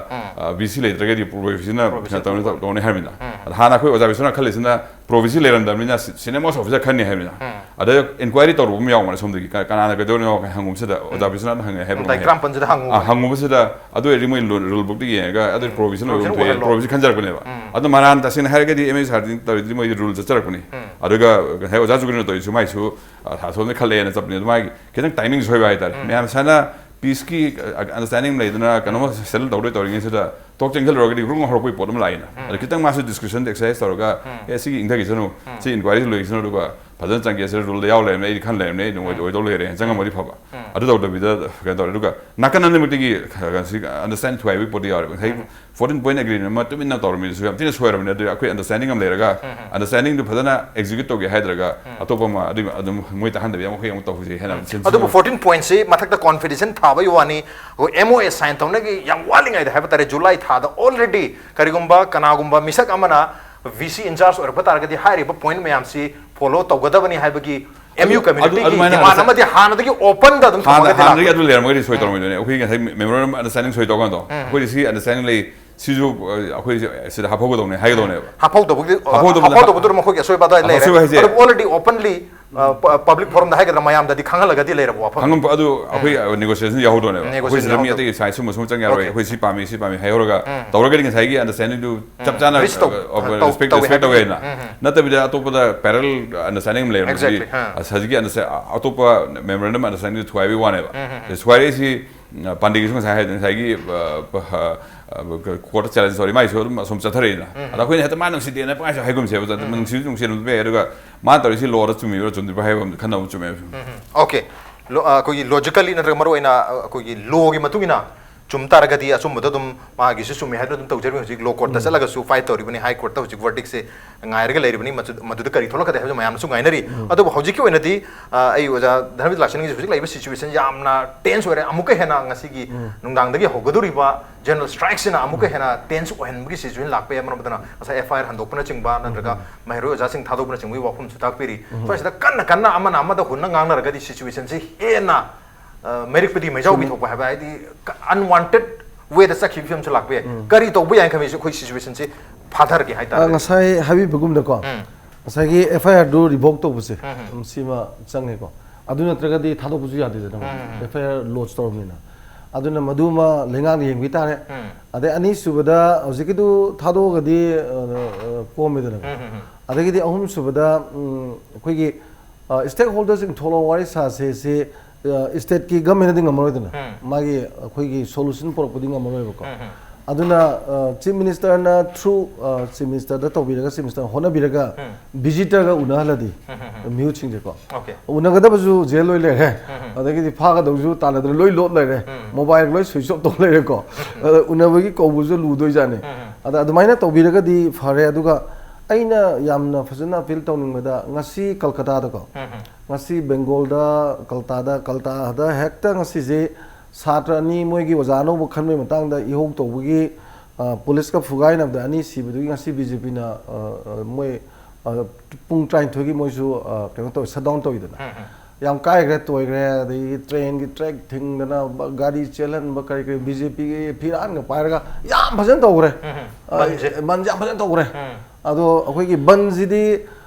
ꯚꯤ ꯁꯤ ꯂꯩꯇ꯭ꯔꯒꯗꯤ ꯄ꯭ꯔꯣ ꯚꯤ ꯁꯤꯅ ꯀꯩꯅꯣ ꯇꯧꯅꯤ ꯇꯧꯅꯤ ꯍꯥꯏꯕꯅꯤꯅ꯫ ꯑꯗ ꯍꯥꯟꯅ ꯑꯩꯈꯣꯏ ꯑꯣꯖꯥ ꯕꯤꯁ꯭ꯋꯥꯅ ꯈꯜꯂꯤꯁꯤꯅ pro V C ꯂꯩꯔꯝꯗꯕꯅꯤꯅ senior most officer ꯈꯟꯅꯤ ꯍꯥꯏꯕꯅꯤꯅ꯫ ꯑꯗ ꯏꯟꯀ꯭ꯋꯥꯏꯔꯤ ꯇꯧꯔꯨꯕ ꯑꯃ ꯌꯥꯎꯕꯅꯦ ꯁꯣꯝꯗꯒꯤ, ꯀ- ꯀꯅꯥꯅ ꯀꯩꯗꯧꯔꯤꯅꯣ ꯍꯪꯉꯨꯕꯁꯤꯗ ꯑꯣꯖꯥ ꯕꯤꯁ꯭ꯋꯥꯅ ꯍꯪꯉꯦ ꯍꯥꯏꯕ꯫ ꯇꯥꯏ ꯇꯔꯥꯃꯥꯄꯟꯁꯤꯗ ꯍꯪꯉꯨ꯫ ꯑ, ꯍꯪꯉꯨꯕꯁꯤꯗ ꯑꯗꯨ ꯑꯣꯏꯔꯗꯤ ꯃꯣꯏ ꯔꯨꯜ ꯕꯨꯛꯇ ꯌꯦꯡꯉꯒ ꯑꯗꯨ ꯄ꯭ꯔꯣ ꯚꯤ ꯁꯤ ꯂꯣꯏꯕ ꯄ꯭ꯔꯣ ꯚꯤ ꯁꯤ ꯊꯣꯛꯑꯦ, ꯑꯣꯏꯍꯜꯂꯣ꯫ Pro V C ꯈꯟꯖꯔꯛꯄꯅꯦꯕ꯫ ꯑꯗꯣ ꯃꯔꯥꯟ ꯇꯁꯦꯡꯅ ꯍꯥꯏꯔꯒꯗꯤ ꯑꯦꯝ ꯑꯦꯁ ꯑꯥꯔ ꯗꯤ ꯇꯧꯔꯤꯗꯤ ꯃꯣꯏꯗꯤ ꯔꯨꯜ ꯆꯠꯆꯔꯛꯄꯅꯤ꯫ ꯑꯗꯨꯒ ꯉꯁꯥꯏ ꯑꯣꯖꯥ ꯖꯨꯒꯤꯅ ꯇꯧꯔꯤꯁꯨ ꯃꯥꯏꯁꯨ ꯑ, ꯑꯁꯣꯝꯗ ꯈꯜꯂꯦꯅ ꯆꯠꯄꯅꯤ꯫ ꯑꯗꯨ ꯃꯥꯒꯤ ꯈꯤꯇꯪ ꯇꯥꯏꯃꯤꯡ ꯁꯣꯏꯕ ꯍꯥꯏꯇꯥꯔꯦ꯫ ꯃꯌꯥꯝ ꯁꯥꯏꯅ ꯄꯤꯁꯀꯤ ꯑꯟꯗꯔꯁ꯭ꯇꯦꯟꯗꯤꯡ ꯂꯩꯗꯅ ꯀꯩꯅꯣꯝꯃ ꯁꯦꯇꯜ ꯇꯧꯗꯣꯏ ꯇꯧꯔꯤꯉꯩꯁꯤꯗ ꯊꯣꯛ ꯆꯦꯟꯁꯤꯜꯂꯨꯔꯒꯗꯤ ꯔꯨꯡ ꯍꯧꯔꯛꯄꯒꯤ ꯄꯣꯠ ꯑꯃ ꯂꯥꯛꯏꯅ꯫ ꯑꯗ ꯈꯤꯇꯪ ꯃꯥꯁꯨ ꯗꯤꯁꯀ꯭ꯔꯤꯁꯟ ꯑꯦꯛꯁꯔꯁꯥꯏꯁ ꯇꯧꯔꯒ, "ꯑꯦ, ꯁꯤꯒꯤ ꯏꯪꯊꯈꯤꯁꯅꯨ, ꯁꯤ ꯏꯟꯀ꯭ꯋꯥꯏꯔꯤꯁꯤ ꯂꯣꯏꯁꯅꯨ, ꯑꯗꯨꯒ ꯐꯖꯅ ꯆꯪꯒꯦ, ꯁꯤꯗ ꯔꯨꯜꯗ ꯌꯥꯎ ꯂꯩꯔꯝꯃꯦ, ꯑꯩꯗꯤ ꯈꯟ ꯂꯩꯔꯝꯃꯦ, ꯑꯩ ꯑꯗꯨꯝ ꯑꯣꯏ- ꯑꯣꯏꯗꯧ ꯂꯩꯔꯦ, ꯆꯪꯉꯝꯃꯗꯤ ꯐꯕ"꯫ ꯑꯗꯨ ꯇꯧꯗꯕꯤꯗ ꯀꯩꯅꯣ ꯇꯧꯔꯦ꯫ ꯑꯗꯨꯒ ꯅꯥꯀꯟ ꯑꯅꯤꯃꯛꯇꯒꯤ ꯈꯔ ꯈꯔ ꯁꯤ ꯑꯟꯗꯔꯁ꯭ꯇꯦꯟ ꯊꯨꯒꯥꯏꯕꯒꯤ ꯄꯣꯠꯇꯤ ꯌꯥꯎꯔꯦꯕ꯫ ꯉꯁꯥꯏ ꯐꯣꯔꯇꯤꯟ ꯄꯣꯏꯟ ꯑꯦꯒ꯭ꯔꯤꯃꯦꯟ ꯑꯃ ꯇꯨꯃꯤꯟꯅ ꯇꯧꯔꯝꯃꯤꯗꯨꯁꯨ ꯌꯥꯝ ꯊꯤꯅ ꯁꯣꯏꯔꯕꯅꯤ꯫ ꯑꯗꯨ ꯑꯩꯈꯣꯏ ꯑꯟꯗꯔꯁ꯭ꯇꯦꯟꯗꯤꯡ ꯑꯃ ꯂꯩꯔꯒ, ꯑꯟꯗꯔꯁ꯭ꯇꯦꯟꯗꯤꯡꯗꯨ ꯐꯖꯅ ꯑꯦꯛꯖꯤꯀ꯭ꯌꯨꯠ ꯇꯧꯒꯦ ꯍꯥꯏꯗ꯭ꯔꯒ, ꯑꯇꯣꯞꯄ ꯑꯃ ꯑꯗꯨꯝ ꯃꯣꯏ ꯇꯥꯍꯟꯗꯕꯤ ꯑꯃ ꯑꯩꯈꯣꯏ ꯑꯃꯨꯛ ꯇꯧꯁꯦ ꯍꯥꯏꯅ ꯑꯃꯨꯛ ꯁꯤꯟ- ꯑꯗꯨꯕꯨ ꯐꯣꯔꯇꯤꯟ ꯄꯣꯏꯟꯠꯁꯤ ꯃꯊꯛꯇ ꯀꯣꯟꯐꯤꯗꯦꯟꯁ ꯊꯥꯕꯒꯤ ꯋꯥꯅꯤ꯫ ꯑꯦꯝ ꯑꯣ ꯑꯦ ꯁꯥꯏꯟ ꯇꯧꯅꯒꯤ ꯌꯥꯝ ꯋꯥꯠꯂꯤꯉꯩꯗ ꯍꯥꯏꯕ ꯇꯥꯔꯦ, ꯖꯨꯂꯥꯏ ꯊꯥꯗ already ꯀꯔꯤꯒꯨꯝꯕ ꯀꯅꯥꯒꯨꯝꯕ ꯃꯤꯁꯛ ꯑꯃꯅ ꯚꯤ ꯁꯤ ꯏꯟꯆꯥꯔꯖ ꯑꯣꯏꯔꯛꯄ ꯇꯥꯔꯒꯗꯤ ꯍꯥꯏꯔꯤꯕ ꯄꯣꯏꯟꯠ ꯃꯌꯥꯝꯁꯤ ꯐꯣꯂꯣ ꯇꯧꯒꯗꯕꯅꯤ ꯍꯥꯏꯕꯒꯤ ꯑꯦꯝ ꯌꯨ ꯑꯗꯨ- ꯑꯗꯨ- ꯀꯝꯃ꯭ꯌꯨꯅꯤꯇꯤꯒꯤ ꯑꯗꯨꯃꯥꯏꯅ ꯗꯤꯃꯥꯟ ꯑꯟꯗꯔꯁ꯭ꯇꯦꯟ- ꯑꯃꯗꯤ ꯍꯥꯟꯅꯗꯒꯤ ꯑꯣꯄꯟꯗ ꯑꯗꯨꯝ ꯍꯥꯟꯅ ꯊꯝꯃꯒꯗꯤ ꯍꯥꯟꯅꯗꯒꯤ ꯂꯥꯛꯄ꯫ ꯑꯗꯨ ꯂꯩꯔꯝꯃꯒꯗꯤ ꯁꯣꯏ ꯇꯧꯔꯝꯃꯣꯏꯗꯣꯏꯅꯦ꯫ ꯑꯩꯈꯣꯏ ꯉꯁꯥꯏ ꯃꯦꯃꯣꯔꯦꯟꯗꯝ ꯑꯟꯗꯔꯁ꯭ꯇꯦꯟꯗꯤꯡ ꯁꯣꯏ ꯇꯧꯀꯥꯟꯗꯣ ꯑꯩꯈꯣꯏꯗꯤ ꯁꯤ ꯑꯟꯗꯔꯁ꯭ꯇꯦꯟꯗꯤꯡ ꯂꯩ, ꯁꯤꯁꯨ ꯑ, ꯑꯩꯈꯣꯏ ꯁꯤꯗ ꯍꯥꯞꯍꯧꯒꯗꯧꯅꯦ, ꯍꯥꯏꯒꯗꯧꯅꯦꯕ꯫ ꯍꯥꯞꯍꯧꯗꯕꯒꯤ ꯍꯥꯞꯍꯧꯗꯕꯗ- ꯍꯥꯞꯍꯧꯗꯕꯗꯨꯅ ꯃꯈꯣꯏꯒꯤ ꯑꯁꯣꯏꯕ ꯑꯗꯨꯋꯥꯏ ꯂꯩꯔꯦ꯫ ꯑꯁꯣꯏꯕ ꯍꯥꯏꯁꯦ- ꯑꯗꯨꯕꯨ already openly ꯄꯕ꯭ꯂꯤꯛ ꯐꯣꯔꯝꯗ ꯍꯥꯏꯒꯗ꯭ꯔꯥ, ꯃꯌꯥꯝꯗꯗꯤ ꯈꯪꯍꯜꯂꯒꯗꯤ ꯂꯩꯔꯕ ꯋꯥꯐꯝ꯫ ꯈꯪꯉꯝ ꯑꯗꯨ ꯑꯩꯈꯣꯏ ꯅꯦꯒꯣꯁꯤꯌꯦꯁꯟ ꯌꯥꯎꯍꯧꯗꯣꯏꯅꯦꯕ꯫ ꯑꯩꯈꯣꯏ ꯁꯤꯗ ꯃꯤ ꯅꯦꯒꯣꯁꯤꯌꯦꯁꯟ ꯑꯇꯩ ꯁꯥꯏ ꯁꯨꯝꯕ ꯁꯨꯝ ꯆꯪ ꯌꯥꯔꯣꯏ, Okay. ꯑꯩꯈꯣꯏ ꯁꯤ ꯄꯥꯝꯃꯤ, ꯁꯤ ꯄꯥꯝꯃꯤ ꯍꯥꯏꯍꯧꯔꯒ ꯇꯧꯔꯒꯗꯤ ꯉꯁꯥꯏꯒꯤ ꯑꯟꯗꯔꯁ꯭ꯇꯦꯟꯗꯤꯡꯗꯨ ꯆꯞ ꯆꯥꯅ Reach ꯇꯧ- ꯑ, ꯇꯧ- ꯔꯦꯁꯄꯦꯛ ꯇꯧꯋꯦ ꯔꯦꯁꯄꯦꯛ ꯇꯧꯋꯦ ꯍꯥꯏꯕꯅꯤ꯫ ꯍꯥꯏꯅ꯫ ꯅꯠꯇꯕꯤꯗ ꯑꯇꯣꯞꯄꯗ ꯄꯦꯔꯦꯂꯦꯜ ꯑꯟꯗꯔꯁ꯭ꯇꯦꯟꯗꯤꯡ ꯑꯃ ꯂꯩꯔꯝꯃꯗꯤ Exactly. ꯑꯥ. ꯑ, ꯍꯧꯖꯤꯛꯀꯤ ꯑꯟꯗꯔꯁ꯭ꯇꯦ- ꯑ, ꯑꯇꯣꯞꯄ ꯃꯦꯃꯣꯔꯦꯟꯗꯝ ꯑꯟꯗꯔꯁ꯭ꯇꯦꯟꯗꯤꯡꯗꯨ ꯊꯨꯒꯥꯏꯕꯒꯤ ꯋꯥꯅꯦꯕ꯫ ꯊꯨꯒꯥꯏꯔꯛꯏꯁꯤ, ꯑ, ꯄꯥꯟꯗꯦꯒꯤꯁꯨ ꯉꯁꯥꯏ ꯍꯥꯏꯗꯣ ꯉꯁꯥꯏꯒꯤ ꯀꯣꯔꯠꯇ ꯆꯦꯂꯦꯟꯖ ꯇꯧꯔꯤ ꯃꯥꯏꯁꯨ ꯑꯗꯨꯝ ꯑꯁꯣꯝ ꯆꯠꯊꯔꯛꯏꯅ꯫ ꯑꯗ ꯑꯩꯈꯣꯏꯅ ꯍꯦꯛꯇ ꯃꯥ ꯅꯨꯡꯁꯤꯗꯦꯅ ꯄꯪꯍꯥꯏꯁꯨ ꯍꯥꯏꯒꯨꯝꯁꯦꯕ꯫ ꯅꯨꯡꯁꯤꯁꯨ ꯅꯨꯡꯁꯤꯔꯝꯕ ꯌꯥꯏ, ꯑꯗꯨꯒ ꯃꯥꯅ ꯇꯧꯔꯤꯁꯤ ꯂꯣꯗ ꯆꯨꯝꯃꯤꯕ꯭ꯔꯥ ꯆꯨꯝꯗ꯭ꯔꯤꯕ꯭ꯔꯥ ꯍꯥꯏꯕ ꯑꯃ ꯈꯟꯅꯕ ꯆꯨꯝꯃꯦꯕ꯫ ꯑꯣꯀꯦ꯫ ꯂꯣ- ꯑ, ꯑꯩꯈꯣꯏꯒꯤ ꯂꯣꯖꯤꯀꯦꯜꯂꯤ ꯅꯠꯇ꯭ꯔꯒ ꯃꯔꯨꯑꯣꯏꯅ, ꯑ, ꯑꯩꯈꯣꯏꯒꯤ ꯂꯣꯒꯤ ꯃꯇꯨꯡ ꯏꯟꯅ ꯆꯨꯝ ꯇꯥꯔꯒꯗꯤ ꯑꯆꯨꯝꯕꯗꯣ ꯑꯗꯨꯝ ꯃꯥꯒꯤꯁꯨ ꯆꯨꯝꯃꯤ ꯍꯥꯏꯗꯨꯅ ꯑꯗꯨꯝ ꯇꯧꯖꯔꯤꯕꯅꯤ꯫ ꯍꯧꯖꯤꯛ ꯂꯣ ꯀꯣꯔꯠꯇ ꯆꯠꯂꯒꯁꯨ ꯐꯥꯏꯠ ꯇꯧꯔꯤꯕꯅꯤ, ꯍꯥꯏ ꯀꯣꯔꯠꯇ ꯍꯧꯖꯤꯛ ꯋꯔꯗꯤꯛꯁꯦ ꯉꯥꯏꯔꯒ ꯂꯩꯔꯤꯕꯅꯤ꯫ ꯃꯆꯨ- ꯃꯗꯨꯗ ꯀꯔꯤ ꯊꯣꯛꯂꯛꯀꯗꯦ ꯍꯥꯏꯕꯁꯨ ꯃꯌꯥꯝꯅꯁꯨ ꯉꯥꯏꯅꯔꯤ꯫ ꯑꯗꯨꯕꯨ ꯍꯧꯖꯤꯛꯀꯤ ꯑꯣꯏꯅꯗꯤ, ꯑ, ꯑꯩ ꯑꯣꯖꯥ ꯙꯅꯕꯤꯗ ꯂꯥꯛꯁꯟꯒꯤꯁꯦ ꯍꯧꯖꯤꯛ ꯂꯩꯔꯤꯕ ꯁꯤꯆꯨꯋꯦꯁꯟ ꯌꯥꯝꯅ ꯇꯦꯟꯁ ꯑꯣꯏꯔꯦ꯫ ꯑꯃꯨꯛꯀ ꯍꯦꯟꯅ ꯉꯁꯤꯒꯤ ꯅꯨꯡꯗꯥꯡꯗꯒꯤ ꯍꯧꯒꯗꯧꯔꯤꯕ ꯖꯦꯅꯔꯦꯜ ꯁ꯭ꯇ꯭ꯔꯥꯏꯛꯁꯤꯅ ꯑꯃꯨꯛꯀ ꯍꯦꯟꯅ ꯇꯦꯟꯁ ꯑꯣꯏꯍꯟꯕꯒꯤ ꯁꯤꯆꯨꯋꯦꯁꯟ ꯂꯥꯛꯄ ꯌꯥꯏ꯫ ꯃꯔꯝ ꯑꯗꯨꯅ ꯉꯁꯥꯏ ꯑꯦꯐ ꯑꯥꯏ ꯑꯥꯔ ꯍꯟꯗꯣꯛꯄꯅꯆꯤꯡꯕ ꯅꯠꯇ꯭ꯔꯒ ꯃꯍꯩꯔꯣꯏ ꯑꯣꯖꯥꯁꯤꯡ ꯊꯥꯗꯣꯛꯄꯅꯆꯤꯡꯕꯒꯤ ꯋꯥꯐꯝꯁꯨ ꯇꯥꯛꯄꯤꯔꯤ꯫ ꯁ꯭ꯋꯥꯏꯁꯤꯗ ꯀꯟꯅ ꯀꯟꯅ ꯑꯃꯅ ꯑꯃꯗ ꯍꯨꯟꯅ ꯉꯥꯡꯅꯔꯒꯗꯤ ꯁꯤꯆꯨꯋꯦꯁꯟꯁꯤ ꯍꯦꯟꯅ, ꯑ, ꯃꯩꯔꯤꯛꯄꯗꯤ ꯃꯩꯖꯥꯎ ꯄꯤꯊꯣꯛꯄ ꯍꯥꯏꯕ, ꯍꯥꯏꯗꯤ ꯑꯟꯋꯥꯟꯇꯦꯗ ꯋꯦꯗ ꯆꯠꯈꯤꯕ ꯐꯤꯕꯝꯁꯨ ꯂꯥꯛꯄ ꯌꯥꯏ꯫ ꯀꯔꯤ ꯇꯧꯕ ꯌꯥꯏ ꯈꯟꯕꯤꯁꯦ ꯑꯩꯈꯣꯏ ꯁꯤꯆꯨꯋꯦꯁꯟꯁꯤ ꯐꯥꯊꯔꯒꯦ ꯑ, ꯍꯥꯏꯇꯥꯔꯦ꯫ ꯉꯁꯥꯏ ꯍꯥꯏꯕꯤꯕꯒꯨꯝꯅꯀꯣ, ꯎꯝ꯫ ꯉꯁꯥꯏꯒꯤ ꯑꯦꯐ ꯑꯥꯏ ꯑꯥꯔꯗꯨ ꯔꯤꯚꯣꯛ ꯇꯧꯕꯁꯦ, ꯎꯝ, ꯎꯝ꯫ ꯎꯝ, ꯁꯤꯃ ꯆꯪꯉꯦꯀꯣ꯫ ꯑꯗꯨ ꯅꯠꯇ꯭ꯔꯒꯗꯤ ꯊꯥꯗꯣꯛꯄꯁꯨ ꯌꯥꯗꯦꯗꯅ, ꯎꯝ, ꯎꯝ, ꯎꯝ꯫ ꯑꯦꯐ ꯑꯥꯏ ꯑꯥꯔ ꯂꯣꯗꯖ ꯇꯧꯔꯕꯅꯤꯅ꯫ ꯑꯗꯨꯅ ꯃꯗꯨꯃ ꯂꯩꯉꯥꯛꯅ ꯌꯦꯡꯕꯤ ꯇꯥꯔꯦ꯫ ꯎꯝ꯫ ꯑꯗꯩ ꯑꯅꯤꯁꯨꯕꯗ ꯍꯧꯖꯤꯛꯀꯤꯗꯨ ꯊꯥꯗꯣꯛꯑꯒꯗꯤ, ꯑ, ꯑ, ꯀꯣꯝꯃꯦꯗꯅꯀꯣ꯫ ꯎꯝ, ꯎꯝ, ꯎꯝ꯫ ꯑꯗꯒꯤꯗꯤ ꯑꯍꯨꯝꯁꯨꯕꯗ, ꯎꯝ, ꯑꯩꯈꯣꯏꯒꯤ, ꯑ, ꯁ꯭ꯇꯦꯛ ꯍꯣꯜꯗꯔꯁꯤꯡ ꯊꯣꯛꯂꯛꯑꯣ ꯋꯥꯔꯤ ꯁꯥꯁꯦ ꯁꯤ, ꯑ, ꯁ꯭ꯇꯦꯠꯀꯤ ꯒꯃꯦꯟꯅꯗꯤ ꯉꯝꯃꯔꯣꯏꯗꯅ꯫ ꯎꯝ꯫ ꯃꯥꯒꯤ ꯑꯩꯈꯣꯏꯒꯤ ꯁꯣꯂꯨꯁꯟ ꯄꯨꯔꯛꯄꯗꯤ ꯉꯝꯃꯔꯣꯏꯕꯀꯣ꯫ ꯎꯝ, ꯎꯝ꯫ ꯑꯗꯨꯅ, ꯑ, ꯆꯤꯐ ꯃꯤꯅꯤꯁꯇꯔꯅ ꯊ꯭ꯔꯨ, ꯑ, ꯆꯤꯐ ꯃꯤꯅꯤꯁꯇꯔꯗ ꯇꯧꯕꯤꯔꯒ, ꯆꯤꯐ ꯃꯤꯅꯤꯁꯇꯔꯅ ꯍꯣꯠꯅꯕꯤꯔꯒ ꯎꯝ꯫ ꯚꯤꯖꯤꯇꯔꯒ ꯎꯅꯍꯜꯂꯗꯤ ꯎꯝ, ꯎꯝ, ꯎꯝ꯫ ꯃꯤꯍꯨꯠꯁꯤꯡꯁꯦꯀꯣ꯫ ꯑꯣꯀꯦ꯫ ꯎꯅꯒꯗꯕꯁꯨ ꯖꯦꯜ ꯂꯣꯏ ꯂꯩꯔꯦ꯫ ꯎꯝ, ꯎꯝ꯫ ꯑꯗꯒꯤꯗꯤ ꯐꯥꯒꯗꯕꯁꯨ ꯇꯥꯟꯅꯗꯅ ꯂꯣꯏ ꯂꯣꯠ ꯂꯩꯔꯦ꯫ ꯎꯝ꯫ ꯃꯣꯕꯥꯏꯜ ꯂꯣꯏ ꯁ꯭ꯋꯤꯆ ꯑꯣꯐ ꯇꯧ ꯂꯩꯔꯦꯀꯣ꯫ ꯎꯝ, ꯎꯝ꯫ ꯑꯗ ꯎꯅꯕꯒꯤ ꯀꯧꯕꯁꯨ ꯂꯨꯗꯣꯏꯖꯥꯠꯅꯤ꯫ ꯎꯝ, ꯎꯝ꯫ ꯑꯗ ꯑꯗꯨꯃꯥꯏꯅ ꯇꯧꯕꯤꯔꯒꯗꯤ ꯐꯔꯦ꯫ ꯑꯗꯨꯒ ꯑꯩꯅ ꯌꯥꯝꯅ ꯐꯖꯅ ꯑꯄꯤꯜ ꯇꯧꯅꯤꯡꯕꯗ ꯉꯁꯤ ꯀꯜꯀꯇꯥꯗꯀꯣ, ꯎꯝ, ꯎꯝ꯫ ꯉꯁꯤ ꯕꯦꯡꯒꯣꯜꯗ, ꯀꯜꯀꯇꯥꯗ, ꯀꯜꯀꯇꯥꯗ ꯍꯦꯛꯇ ꯉꯁꯤꯁꯦ ꯁꯥꯇ꯭ꯔ ꯑꯅꯤ ꯃꯣꯏꯒꯤ ꯑꯣꯖꯥ ꯑꯅꯧꯕ ꯈꯟꯕꯒꯤ ꯃꯇꯥꯡꯗ ꯏꯍꯧ ꯇꯧꯕꯒꯤ, ꯑ, ꯄꯨꯂꯤꯁꯀ ꯐꯨꯒꯥꯏꯅꯕꯗ ꯑꯅꯤ ꯁꯤꯕꯗꯨꯒꯤ ꯉꯁꯤ ꯕꯤ ꯖꯦ ꯄꯤꯅ, ꯑ, ꯑ, ꯃꯣꯏ, ꯑ, ꯄꯨꯡ ꯇꯔꯥꯅꯤꯊꯣꯏꯒꯤ ꯃꯣꯏꯁꯨ, ꯑ, ꯀꯩꯅꯣ ꯇꯧꯋꯦ, ꯁꯠ ꯗꯥꯎꯟ ꯇꯧꯋꯤꯗꯅ꯫ ꯎꯝ, ꯎꯝ꯫ ꯌꯥꯝ ꯀꯥꯏꯈ꯭ꯔꯦ, ꯇꯣꯏꯈ꯭ꯔꯦ꯫ ꯑꯗꯒꯤ ꯇ꯭ꯔꯦꯟꯒꯤ ꯇ꯭ꯔꯦꯛ ꯊꯤꯡꯗꯅ, ꯕ-, ꯒꯥꯔꯤ ꯆꯦꯜꯍꯟꯕ, ꯀꯔꯤ ꯀꯔꯤ ꯕꯤ ꯖꯦ ꯄꯤꯒꯤ ꯐꯤꯔꯥꯟꯒ ꯄꯥꯏꯔꯒ ꯌꯥꯝ ꯐꯖꯅ ꯇꯧꯈ꯭ꯔꯦ꯫ ꯎꯝ, ꯎꯝ꯫ ꯑ, ꯕꯟꯁꯦ꯫ ꯕꯟꯁꯦ ꯌꯥꯝ ꯐꯖꯅ ꯇꯧꯈ꯭ꯔꯦ꯫ ꯎꯝ꯫ ꯑꯗꯣ ꯑꯩꯈꯣꯏꯒꯤ ꯕꯟꯁꯤꯗꯤ,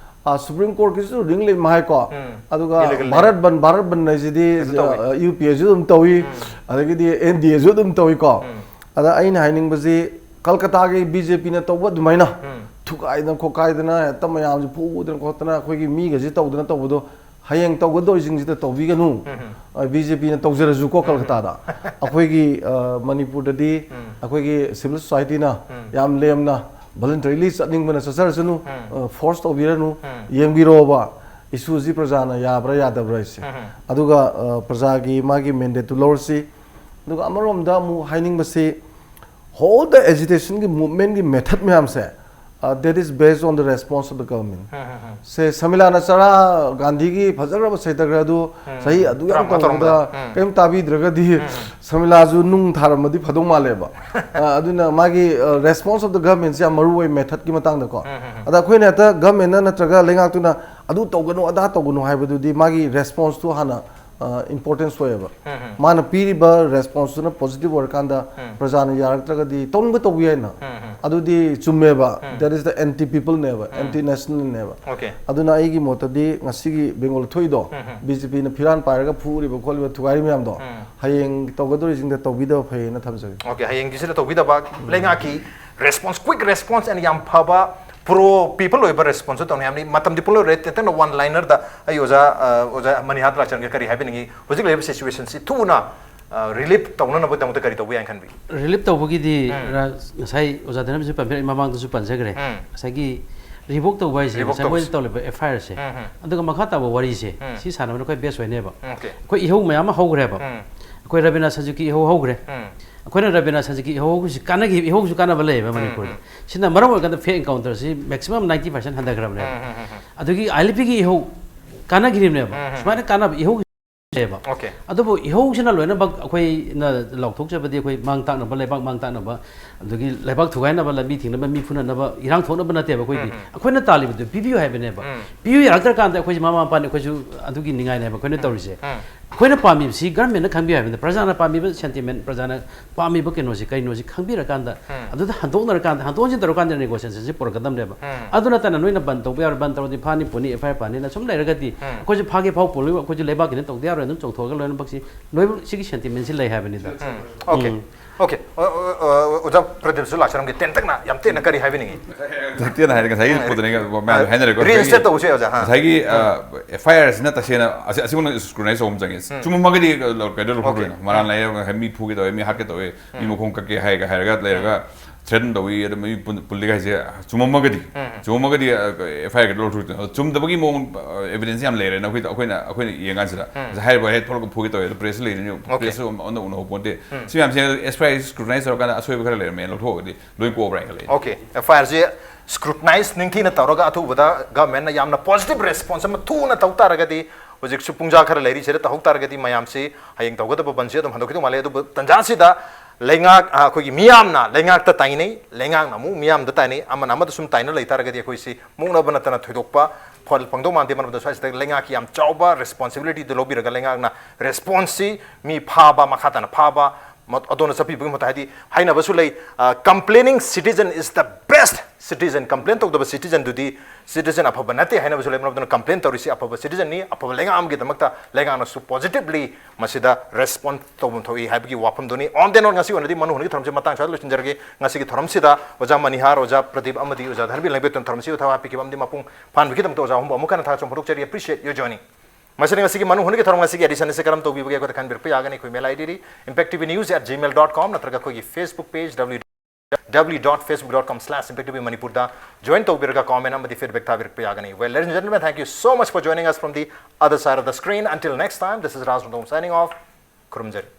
ꯑ, ꯁꯨꯄ꯭ꯔꯤꯝ ꯀꯣꯔꯠꯀꯤꯁꯨ ꯔꯨꯂꯤꯡ ꯂꯩ ꯃꯍꯥꯏꯀꯣ꯫ ꯎꯝ꯫ ꯑꯗꯨꯒ ꯏꯂꯤꯒꯜ ꯂꯩ꯫ ꯚꯥꯔꯠ ꯕꯟ, ꯚꯥꯔꯠ ꯕꯟ ꯍꯥꯏꯁꯤꯗꯤ, ꯑꯗꯨ ꯇꯧꯋꯤ꯫ ꯑ, ꯌꯨ ꯄꯤ ꯑꯦꯁꯨ ꯑꯗꯨꯝ ꯇꯧꯏ, ꯎꯝ꯫ ꯑꯗꯒꯤꯗꯤ ꯑꯦꯟ ꯗꯤ ꯑꯦꯁꯨ ꯑꯗꯨꯝ ꯇꯧꯏꯀꯣ꯫ ꯎꯝ꯫ ꯑꯗ ꯑꯩꯅ ꯍꯥꯏꯅꯤꯡꯕꯁꯤ, ꯀꯜꯀꯇꯥꯒꯤ ꯕꯤ ꯖꯦ ꯄꯤꯅ ꯇꯧꯕ ꯑꯗꯨꯃꯥꯏꯅ ꯎꯝ꯫ ꯊꯨꯒꯥꯏꯗꯅ ꯈꯣꯠꯀꯥꯏꯗꯅ ꯍꯦꯛꯇ ꯃꯌꯥꯝꯁꯦ ꯐꯨꯗꯅ ꯈꯣꯠꯇꯅ ꯑꯩꯈꯣꯏꯒꯤ ꯃꯤꯒꯁꯦ ꯇꯧꯗꯅ ꯇꯧꯕꯗꯣ ꯍꯌꯦꯡ ꯇꯧꯒꯗꯧꯔꯤꯁꯤꯡꯁꯤꯗ ꯇꯧꯕꯤꯒꯅꯨ꯫ ꯎꯝ꯫ ꯑ, ꯕꯤ ꯖꯦ ꯄꯤꯅ ꯇꯧꯖꯔꯁꯨꯀꯣ ꯎꯝ꯫ ꯀꯜꯀꯇꯥꯗ꯫ ꯑꯩꯈꯣꯏꯒꯤ, ꯑ, ꯃꯅꯤꯄꯨꯔꯗꯗꯤ ꯎꯝ꯫ ꯑꯩꯈꯣꯏꯒꯤ ꯁꯤꯚꯤꯜ ꯁꯣꯁꯥꯏꯇꯤꯅ ꯎꯝ꯫ ꯌꯥꯝ ꯂꯦꯝꯅ ꯚꯣꯂꯨꯟꯇꯔꯤꯂꯤ ꯆꯠꯅꯤꯡꯕꯅ ꯆꯠꯆꯔꯁꯅꯨ, ꯎꯝ꯫ ꯑ, ꯐꯣꯔꯁ ꯇꯧꯕꯤꯔꯅꯨ, ꯎꯝ꯫ ꯌꯦꯡꯕꯤꯔꯣꯕ ꯏꯁꯨꯁꯤ ꯄ꯭ꯔꯖꯥꯅ ꯌꯥꯕ꯭ꯔꯥ ꯌꯥꯗꯕ꯭ꯔꯥ ꯍꯥꯏꯁꯦ꯫ ꯎꯝ꯫ ꯑꯗꯨꯒ, ꯑ, ꯄ꯭ꯔꯖꯥꯒꯤ ꯃꯥꯒꯤ ꯃꯦꯟꯗꯦꯠꯇꯨ ꯂꯧꯔꯁꯤ꯫ ꯑꯗꯨꯒ ꯑꯃꯔꯣꯝꯗ ꯑꯃꯨꯛ ꯍꯥꯏꯅꯤꯡꯕꯁꯤ, whole the agitation ꯒꯤ movement ꯀꯤ method ꯃꯌꯥꯝꯁꯦ, uh, that is based on the response of the government. ꯁꯦ, ꯁꯃꯤꯂꯥꯅ ꯆꯔꯥ ꯒꯥꯟꯙꯤꯒꯤ ꯐꯖꯈ꯭ꯔꯕ ꯁꯩꯇꯒ꯭ꯔ ꯑꯗꯨ ꯆꯍꯤ ꯑꯗꯨ ꯌꯥꯝ ꯇꯧꯕꯗ ꯀꯔꯤꯝ ꯇꯥꯕꯤꯗ꯭ꯔꯒꯗꯤ ꯁꯃꯤꯂꯥꯁꯨ ꯅꯨꯡ ꯊꯥꯔꯝꯃꯗꯤ ꯐꯗꯧ ꯃꯥꯜꯂꯦꯕ꯫ ꯑ, ꯑꯗꯨꯅ ꯃꯥꯒꯤ, ꯑ, response of the government ꯁꯦ ꯌꯥꯝ ꯃꯔꯨ ꯑꯣꯏ method ꯀꯤ ꯃꯇꯥꯡꯗꯀꯣ꯫ ꯑꯗ ꯑꯩꯈꯣꯏꯅ ꯍꯦꯛꯇ government ꯅ ꯅꯠꯇ꯭ꯔꯒ ꯂꯩꯉꯥꯛꯇꯨꯅ ꯑꯗꯨ ꯇꯧꯒꯅꯨ, ꯑꯗꯥ ꯇꯧꯒꯅꯨ ꯍꯥꯏꯕꯗꯨꯗꯤ ꯃꯥꯒꯤ response ꯇꯨ ꯍꯥꯟꯅ, ꯑ, importance ꯑꯣꯏꯌꯦꯕ꯫ ꯃꯥꯅ ꯄꯤꯔꯤꯕ response ꯇꯨꯅ positive ꯑꯣꯏꯔꯀꯥꯟꯗ ꯄ꯭ꯔꯖꯥꯅ ꯌꯥꯔꯛꯇ꯭ꯔꯒꯗꯤ ꯇꯧꯅꯤꯡꯕ ꯇꯧꯕ ꯌꯥꯏꯅ꯫ ꯑꯗꯨꯗꯤ ꯆꯨꯝꯃꯦꯕ꯫ That is the anti people ꯅꯦꯕ, anti national ꯅꯦꯕ꯫ ꯑꯗꯨꯅ ꯑꯩꯒꯤ ꯃꯣꯠꯇꯗꯤ ꯉꯁꯤꯒꯤ ꯕꯦꯡꯒꯣꯜ ꯊꯣꯛꯏꯗꯣ, ꯕꯤ ꯖꯦ ꯄꯤ ꯅ ꯐꯤꯔꯥꯟ ꯄꯥꯏꯔꯒ ꯐꯨꯔꯤꯕ ꯈꯣꯠꯂꯤꯕ ꯊꯨꯒꯥꯏꯔꯤ ꯃꯌꯥꯝꯗꯣ, ꯍꯌꯦꯡ ꯇꯧꯒꯗꯧꯔꯤꯁꯤꯡꯗ ꯇꯧꯕꯤꯗꯕ ꯐꯩꯌꯦꯅ ꯊꯝꯖꯒꯦ꯫ Okay, ꯍꯌꯦꯡꯒꯤꯁꯤꯗ ꯇꯧꯕꯤꯗꯕ, ꯂꯩꯉꯥꯛꯀꯤ response, quick response and ꯌꯥꯝ ꯐꯕ pro people ꯑꯣꯏꯕ response ꯇꯧꯅꯤ ꯍꯥꯏꯕꯅꯤ꯫ ꯃꯇꯝꯗꯤ ꯄꯨꯡꯂꯣꯏ ꯂꯣꯏꯔꯦ꯫ ꯇꯦꯟꯇꯛꯅ one liner ꯗ ꯑꯩ ꯑꯣꯖꯥ, ꯑ, ꯑꯣꯖꯥ ꯃꯅꯤꯍꯥꯠ ꯂꯥꯛꯆꯔꯝꯒꯦ꯫ ꯀꯔꯤ ꯍꯥꯏꯕꯤꯅꯤꯡꯉꯤ? ꯍꯧꯖꯤꯛ ꯂꯩꯔꯤꯕ situation ꯁꯤ ꯊꯨꯅ, ꯑ, relief ꯇꯧꯅꯅꯕꯒꯤꯗꯃꯛꯇ ꯀꯔꯤ ꯇꯧꯕ ꯌꯥꯏꯅ ꯈꯟꯕꯤ? Relief ꯇꯧꯕꯒꯤꯗꯤ ꯎꯝ꯫ ꯔ-, ꯉꯁꯥꯏ ꯑꯣꯖꯥ ꯙꯅꯕꯤꯁꯨ ꯄꯟꯕꯤꯔꯛꯏ, ꯃꯃꯥꯡꯗꯁꯨ ꯄꯟꯖꯈ꯭ꯔꯦ꯫ ꯎꯝ꯫ ꯉꯁꯥꯏꯒꯤ revoke ꯇꯧꯕ ꯍꯥꯏꯁꯦ, revoke ꯉꯁꯥꯏ ꯃꯣꯏꯅ ꯇꯧꯕꯁꯦ꯫ ꯇꯧꯔꯤꯕ F I R ꯁꯦ, ꯎꯝ, ꯎꯝ꯫ ꯑꯗꯨꯒ ꯃꯈꯥ ꯇꯥꯕ ꯋꯥꯔꯤꯁꯦ, ꯎꯝ꯫ ꯁꯤ ꯁꯥꯟꯅꯕꯅ ꯈ꯭ꯋꯥꯏ best ꯑꯣꯏꯅꯦꯕ꯫ ꯎꯝ, okay꯫ ꯑꯩꯈꯣꯏ ꯏꯍꯧ ꯃꯌꯥꯝ ꯑꯃ ꯍꯧꯈ꯭ꯔꯦꯕ꯫ ꯎꯝ꯫ ꯑꯩꯈꯣꯏ ꯔꯕꯤꯅꯥ ꯁꯟꯖꯨꯀꯤ ꯏꯍꯧ ꯍꯧꯈ꯭ꯔꯦ꯫ ꯎꯝ꯫ ꯑꯩꯈꯣꯏꯅ ꯔꯕꯤꯅꯥ ꯁꯟꯖꯨꯀꯤ ꯏꯍꯧ ꯍꯧꯕꯁꯤ ꯀꯥꯟꯅꯈꯤ, ꯏꯍꯧꯁꯨ ꯀꯥꯟꯅꯕ ꯂꯩꯌꯦꯕ ꯎꯝ, ꯃꯅꯤꯄꯨꯔꯗ꯫ ꯎꯝ꯫ ꯁꯤꯅ ꯃꯔꯝ ꯑꯣꯏꯔꯀꯥꯟꯗ fake encounter ꯁꯤ maximum ninety percent ꯍꯟꯊꯈ꯭ꯔꯕꯅꯦꯕ꯫ ꯎꯝ, ꯎꯝ, ꯎꯝ, ꯎꯝ꯫ ꯑꯗꯨꯒꯤ I L P ꯒꯤ ꯏꯍꯧ ꯀꯥꯟꯅꯈꯤꯔꯤꯕꯅꯦꯕ꯫ ꯎꯝ, ꯎꯝ, ꯎꯝ꯫ ꯁꯨꯃꯥꯏꯅ ꯀꯥꯟꯅꯕ ꯏꯍꯧ ꯂꯩꯌꯦꯕ꯫ Okay꯫ ꯑꯗꯨꯕꯨ ꯏꯍꯧꯁꯤꯅ ꯂꯣꯏꯅꯃꯛ ꯑꯩꯈꯣꯏꯅ ꯂꯥꯎꯊꯣꯛꯆꯕꯗꯤ ꯑꯩꯈꯣꯏ ꯃꯥꯡ ꯇꯥꯛꯅꯕ, ꯂꯩꯕꯥꯛ ꯃꯥꯡ ꯇꯥꯛꯅꯕ, ꯑꯗꯒꯤ ꯂꯩꯕꯥꯛ ꯊꯨꯒꯥꯏꯅꯕ, ꯂꯝꯕꯤ ꯊꯤꯡꯅꯕ, ꯃꯤ ꯐꯨꯅꯅꯕ, ꯏꯔꯥꯡ ꯊꯣꯛꯅꯕ ꯅꯠꯇꯦꯕ ꯑꯩꯈꯣꯏꯗꯤ꯫ ꯎꯝ, ꯎꯝ꯫ ꯑꯩꯈꯣꯏꯅ ꯇꯥꯜꯂꯤꯕꯗꯨ ꯄꯤꯕꯤꯌꯨ ꯍꯥꯏꯕꯅꯦꯕ꯫ ꯎꯝ꯫ ꯄꯤꯌꯨ ꯌꯥꯔꯛꯇ꯭ꯔꯀꯥꯟꯗ ꯑꯩꯈꯣꯏꯁꯦ ꯃꯃꯥ ꯃꯄꯥꯅꯤ, ꯑꯩꯈꯣꯏꯁꯨ ꯑꯗꯨꯒꯤ ꯅꯤꯡꯉꯥꯏꯅꯦꯕ ꯑꯩꯈꯣꯏꯅ ꯎꯝ, ꯇꯧꯔꯤꯁꯦ꯫ ꯎꯝ꯫ ꯑꯩꯈꯣꯏꯅ ꯄꯥꯝꯃꯤꯕꯁꯤ government ꯅ ꯈꯪꯕꯤꯌꯨ ꯍꯥꯏꯕꯅꯤ꯫ ꯄ꯭ꯔꯖꯥꯅ ꯄꯥꯝꯃꯤꯕ sentiment, ꯄ꯭ꯔꯖꯥꯅ ꯄꯥꯝꯃꯤꯕ ꯀꯩꯅꯣꯁꯤ ꯀꯩꯅꯣꯁꯤ ꯈꯪꯕꯤꯔꯀꯥꯟꯗ, ꯎꯝ꯫ ꯑꯗꯨꯗ ꯍꯟꯗꯣꯛꯅꯔꯀꯥꯟꯗ, ꯍꯟꯗꯣꯛ ꯍꯟꯖꯤꯟ ꯇꯧꯔꯀꯥꯟꯗ negotiation ꯁꯤ ꯄꯨꯔꯛꯀꯗꯕꯅꯦꯕ꯫ ꯎꯝ꯫ ꯑꯗꯨ ꯅꯠꯇꯅ ꯅꯣꯏꯅ ꯕꯟ ꯇꯧꯕ ꯌꯥꯔꯣꯏ, ꯕꯟ ꯇꯧꯔꯗꯤ ꯐꯥꯅꯤ ꯄꯨꯅꯤ, F I R ꯄꯥꯅꯤꯅ ꯁꯨꯝ ꯂꯩꯔꯒꯗꯤ ꯎꯝ꯫ ꯑꯩꯈꯣꯏꯁꯨ ꯐꯥꯒꯦ ꯐꯥꯎ ꯄꯨꯔꯣꯏ, ꯑꯩꯈꯣꯏꯁꯨ ꯂꯩꯕꯥꯛꯀꯤꯅ ꯇꯧꯗ ꯌꯥꯔꯣꯏ, ꯑꯗꯨꯝ ꯆꯣꯡꯊꯣꯛꯑꯒ ꯂꯣꯏꯅꯃꯛꯁꯤ ꯂꯣꯏꯅꯃꯛ ꯁꯤꯒꯤ sentiment ꯁꯤ ꯂꯩ ꯍꯥꯏꯕꯅꯤꯗ꯫ ꯎꯝ꯫ Okay꯫ ꯎꯝ꯫ Okay꯫ ꯑ, ꯑ, ꯑ, ꯑꯣꯖꯥ ꯄ꯭ꯔꯗꯤꯞꯁꯨ ꯂꯥꯛꯆꯔꯝꯒꯦ꯫ ꯇꯦꯟꯇꯛꯅ, ꯌꯥꯝ ꯇꯦꯟꯅ ꯀꯔꯤ ꯍꯥꯏꯕꯤꯅꯤꯡꯉꯤ? ꯇꯦꯟꯅ ꯍꯥꯏꯔꯒ ꯉꯁꯥꯏꯒꯤ ꯎꯝ꯫ ꯄꯣꯠꯇꯨꯅꯦ ꯃꯌꯥꯝ ꯍꯥꯏꯅꯔꯦꯀꯣ꯫ Reinstate ꯉꯁꯥꯏꯒꯤ, ꯇꯧꯁꯦ ꯑꯣꯖꯥ, ꯍꯥ꯫ ꯉꯁꯥꯏꯒꯤ, ꯑ, F I R ꯁꯤꯅ ꯇꯁꯦꯡꯅ ꯑꯁꯤ-, ꯑꯁꯤꯒꯨꯝꯕ scrutinize ꯇꯧꯕ ꯑꯃ ꯆꯪꯉꯦ꯫ ꯎꯝ꯫ ꯆꯨꯝꯃꯝꯃꯒꯗꯤ, ꯑ, ꯀꯩꯗꯧ ꯂꯧꯊꯣꯛꯈ꯭ꯔꯣꯏꯅꯣ? Okay꯫ ꯃꯔꯥꯜ ꯂꯩꯌꯦ, ꯃꯤ ꯐꯨꯒꯦ ꯇꯧꯋꯦ, ꯃꯤ ꯍꯥꯠꯀꯦ ꯇꯧꯋꯦ, ꯃꯤ ꯎꯝ꯫ ꯃꯈꯣꯡ ꯀꯛꯀꯦ ꯍꯥꯏ-, ꯍꯥꯏꯔꯒ ꯂꯩꯔꯒ, ꯎꯝ꯫ ꯊ꯭ꯔꯦꯇꯟ ꯇꯧꯏ, ꯑꯗꯨ ꯃꯤ ꯄꯨꯜꯂꯤ ꯍꯥꯏꯁꯦ ꯆꯨꯝꯃꯝꯃꯒꯗꯤ, ꯆꯨꯝꯃꯝꯃꯒꯗꯤ ꯑꯦꯐ ꯑꯥꯏ ꯑꯥꯔ ꯂꯧꯊꯣꯛꯇꯣꯏꯅꯣ? ꯆꯨꯝꯗꯕꯒꯤ ꯃꯑꯣꯡ, ꯑꯦꯕꯤꯗꯦꯟꯁ ꯌꯥꯝ ꯂꯩꯔꯦꯅ ꯑꯩꯈꯣꯏꯗ, ꯑꯩꯈꯣꯏꯅ ꯑꯩꯈꯣꯏꯅ ꯌꯦꯡꯀꯥꯟꯁꯤꯗ ꯉꯁꯥꯏ ꯍꯥꯏꯔꯤꯕ ꯍꯦꯛ ꯊꯣꯛꯂꯒ ꯐꯨꯒꯦ ꯇꯧꯋꯦ, ꯑꯗꯨ ꯄ꯭ꯔꯦꯁꯁꯨ ꯂꯩꯔꯤꯅꯤ, ꯄ꯭ꯔꯦꯁꯁꯨ ꯑꯃ ꯑꯃꯅ ꯎꯅꯍꯧꯕ ꯄꯣꯠꯇꯦ꯫ ꯁꯤ ꯃꯌꯥꯝꯁꯦ ꯑꯦꯐ ꯑꯥꯏ ꯑꯥꯔ ꯁ꯭ꯀ꯭ꯔꯨꯇꯅꯥꯏꯁ ꯇꯧꯔꯀꯥꯟꯗ ꯑꯁꯣꯏꯕ ꯈꯔ ꯂꯩꯔꯝꯃꯦ, ꯂꯧꯊꯣꯛꯑꯒꯗꯤ ꯂꯣꯏ ꯀꯣꯕ꯭ꯔꯥ ꯍꯥꯏꯅ ꯈꯜꯂꯦ꯫ ꯑꯣꯀꯦ, ꯑꯦꯐ ꯑꯥꯏ ꯑꯥꯔꯁꯤ ꯁ꯭ꯀ꯭ꯔꯨꯇꯅꯥꯏꯁ ꯅꯤꯡꯊꯤꯅ ꯇꯧꯔꯒ ꯑꯊꯨꯕꯗ ꯒꯚꯔꯟꯃꯦꯟꯅ ꯌꯥꯝꯅ ꯄꯣꯖꯤꯇꯤꯚ ꯔꯦꯁꯄꯣꯟꯁ ꯑꯃ ꯊꯨꯅ ꯇꯧ ꯇꯥꯔꯒꯗꯤ, ꯍꯧꯖꯤꯛꯁꯨ ꯄꯨꯡꯖꯥ ꯈꯔ ꯂꯩꯔꯤꯁꯤꯗ ꯇꯧꯍꯧ ꯇꯥꯔꯒꯗꯤ ꯃꯌꯥꯝꯁꯤ ꯍꯌꯦꯡ ꯇꯧꯒꯗꯕ ꯕꯟꯁꯤ ꯑꯗꯨꯝ ꯍꯟꯗꯣꯛꯈꯤꯗꯧ ꯃꯥꯜꯂꯦ꯫ ꯑꯗꯨꯕꯨ ꯇꯟꯖꯥꯁꯤꯗ ꯂꯩꯉꯥꯛ, ꯑꯩꯈꯣꯏꯒꯤ ꯃꯤꯌꯥꯝꯅ ꯂꯩꯉꯥꯛꯇ ꯇꯥꯏꯅꯩ, ꯂꯩꯉꯥꯛꯅ ꯑꯃꯨꯛ ꯃꯤꯌꯥꯝꯗ ꯇꯥꯏꯅꯩ, ꯑꯃꯅ ꯑꯃꯗ ꯁꯨꯝ ꯇꯥꯏꯅ ꯂꯩ ꯇꯥꯔꯒꯗꯤ ꯑꯩꯈꯣꯏꯁꯤ ꯃꯨꯛꯅꯕ ꯅꯠꯇꯅ ꯊꯣꯏꯗꯣꯛꯄ ꯐꯜ ꯐꯪꯗꯧ ꯃꯥꯟꯗꯦ꯫ ꯃꯔꯝꯗ ꯁ꯭ꯋꯥꯏꯁꯤꯗ ꯂꯩꯉꯥꯛꯀꯤ ꯌꯥꯝ ꯆꯥꯎꯕ ꯔꯦꯁꯄꯣꯟꯁꯤꯕꯤꯂꯤꯇꯤꯗꯨ ꯂꯧꯕꯤꯔꯒ ꯂꯩꯉꯥꯛꯅ ꯔꯦꯁꯄꯣꯟꯁꯁꯤ ꯃꯤ ꯐꯥꯕ, ꯃꯈꯥ ꯇꯥꯅ ꯐꯥꯕ, ꯃ-, ꯑꯗꯣꯝꯅ ꯆꯠꯄꯤꯕꯒꯤ ꯃꯍꯨꯠꯇ, ꯍꯥꯏꯗꯤ ꯍꯥꯏꯅꯕꯁꯨ ꯂꯩ, "Complaining citizen is the best citizen", complain ꯇꯧꯗꯕ ꯁꯤꯇꯤꯖꯟꯗꯨꯗꯤ ꯁꯤꯇꯤꯖꯟ ꯑꯐꯕ ꯅꯠꯇꯦ ꯍꯥꯏꯅꯕꯁꯨ ꯂꯩ꯫ ꯃꯔꯝ ꯑꯗꯨꯅ ꯀꯝꯄ꯭ꯂꯦꯟ ꯇꯧꯔꯤꯁꯤ ꯑꯐꯕ ꯁꯤꯇꯤꯖꯟꯅꯤ, ꯑꯐꯕ ꯂꯩꯉꯥꯛ ꯑꯃꯒꯤꯗꯃꯛꯇ ꯂꯩꯉꯥꯛꯅꯁꯨ ꯄꯣꯖꯤꯇꯤꯚꯂꯤ ꯃꯁꯤꯗ ꯔꯦꯁꯄꯣꯟ ꯇꯧꯐꯝ ꯊꯣꯛꯏ ꯍꯥꯏꯕꯒꯤ ꯋꯥꯐꯝꯗꯨꯅꯤ꯫ On that note, ꯉꯁꯤ ꯑꯣꯏꯅꯗꯤ ꯃꯅꯨ ꯍꯨꯟꯒꯤ ꯊꯧꯔꯝꯁꯦ ꯃꯇꯥꯡ ꯁ꯭ꯋꯥꯏꯗ ꯂꯣꯏꯁꯤꯟꯖꯔꯒꯦ꯫ ꯉꯁꯤꯒꯤ ꯊꯧꯔꯝꯁꯤꯗ ꯑꯣꯖꯥ ꯃꯅꯤꯍꯥꯔ, ꯑꯣꯖꯥ ꯄ꯭ꯔꯗꯤꯞ ꯑꯃꯗꯤ ꯑꯣꯖꯥ ꯙꯔꯕꯤ ꯂꯦꯡꯕꯦꯠꯇꯨꯅ ꯊꯧꯔꯝꯁꯤ ꯊꯋꯥꯏ ꯍꯥꯞꯄꯤꯈꯤꯕ ꯑꯃꯗꯤ ꯃꯄꯨꯡ ꯐꯥꯍꯟꯕꯒꯤꯗꯃꯛꯇ ꯑꯣꯖꯥ ꯑꯍꯨꯝꯕꯨ ꯑꯃꯨꯛ ꯍꯟꯅ ꯊꯥꯒꯠꯆꯕ ꯐꯣꯡꯗꯣꯛꯆꯔꯤ꯫ Appreciate your joining꯫ ꯃꯁꯤꯅ ꯉꯁꯤꯒꯤ ꯃꯅꯨ ꯍꯨꯟꯒꯤ ꯊꯧꯔꯝ ꯉꯁꯤꯒꯤ ꯑꯦꯗꯤꯁꯟ ꯑꯁꯤ ꯀꯔꯝ ꯇꯧꯕꯤꯕꯒꯦ ꯑꯩꯈꯣꯏꯗ ꯈꯟꯕꯤꯔꯛꯄ ꯌꯥꯒꯅꯤ꯫ ꯑꯩꯈꯣꯏ ꯃꯦꯜ ꯑꯥꯏ ꯗꯤꯗꯤ impacttvnews at gmail dot com ꯅꯠꯇ꯭ꯔꯒ ꯑꯩꯈꯣꯏꯒꯤ Facebook page w w w dot facebook dot com slash impact t v manipur ꯗ ꯖꯣꯏꯟ ꯇꯧꯕꯤꯔꯒ ꯀꯣꯃꯦꯟ ꯑꯃꯗꯤ ꯐꯤꯗꯕꯦꯛ ꯊꯥꯕꯤꯔꯛꯄ ꯌꯥꯒꯅꯤ꯫ Well, ladies and gentlemen, thank you so much for joining us from the other side of the screen. Until next time, this is Raj Rundong signing off. ꯈꯨꯔꯨꯝꯖꯔꯤ꯫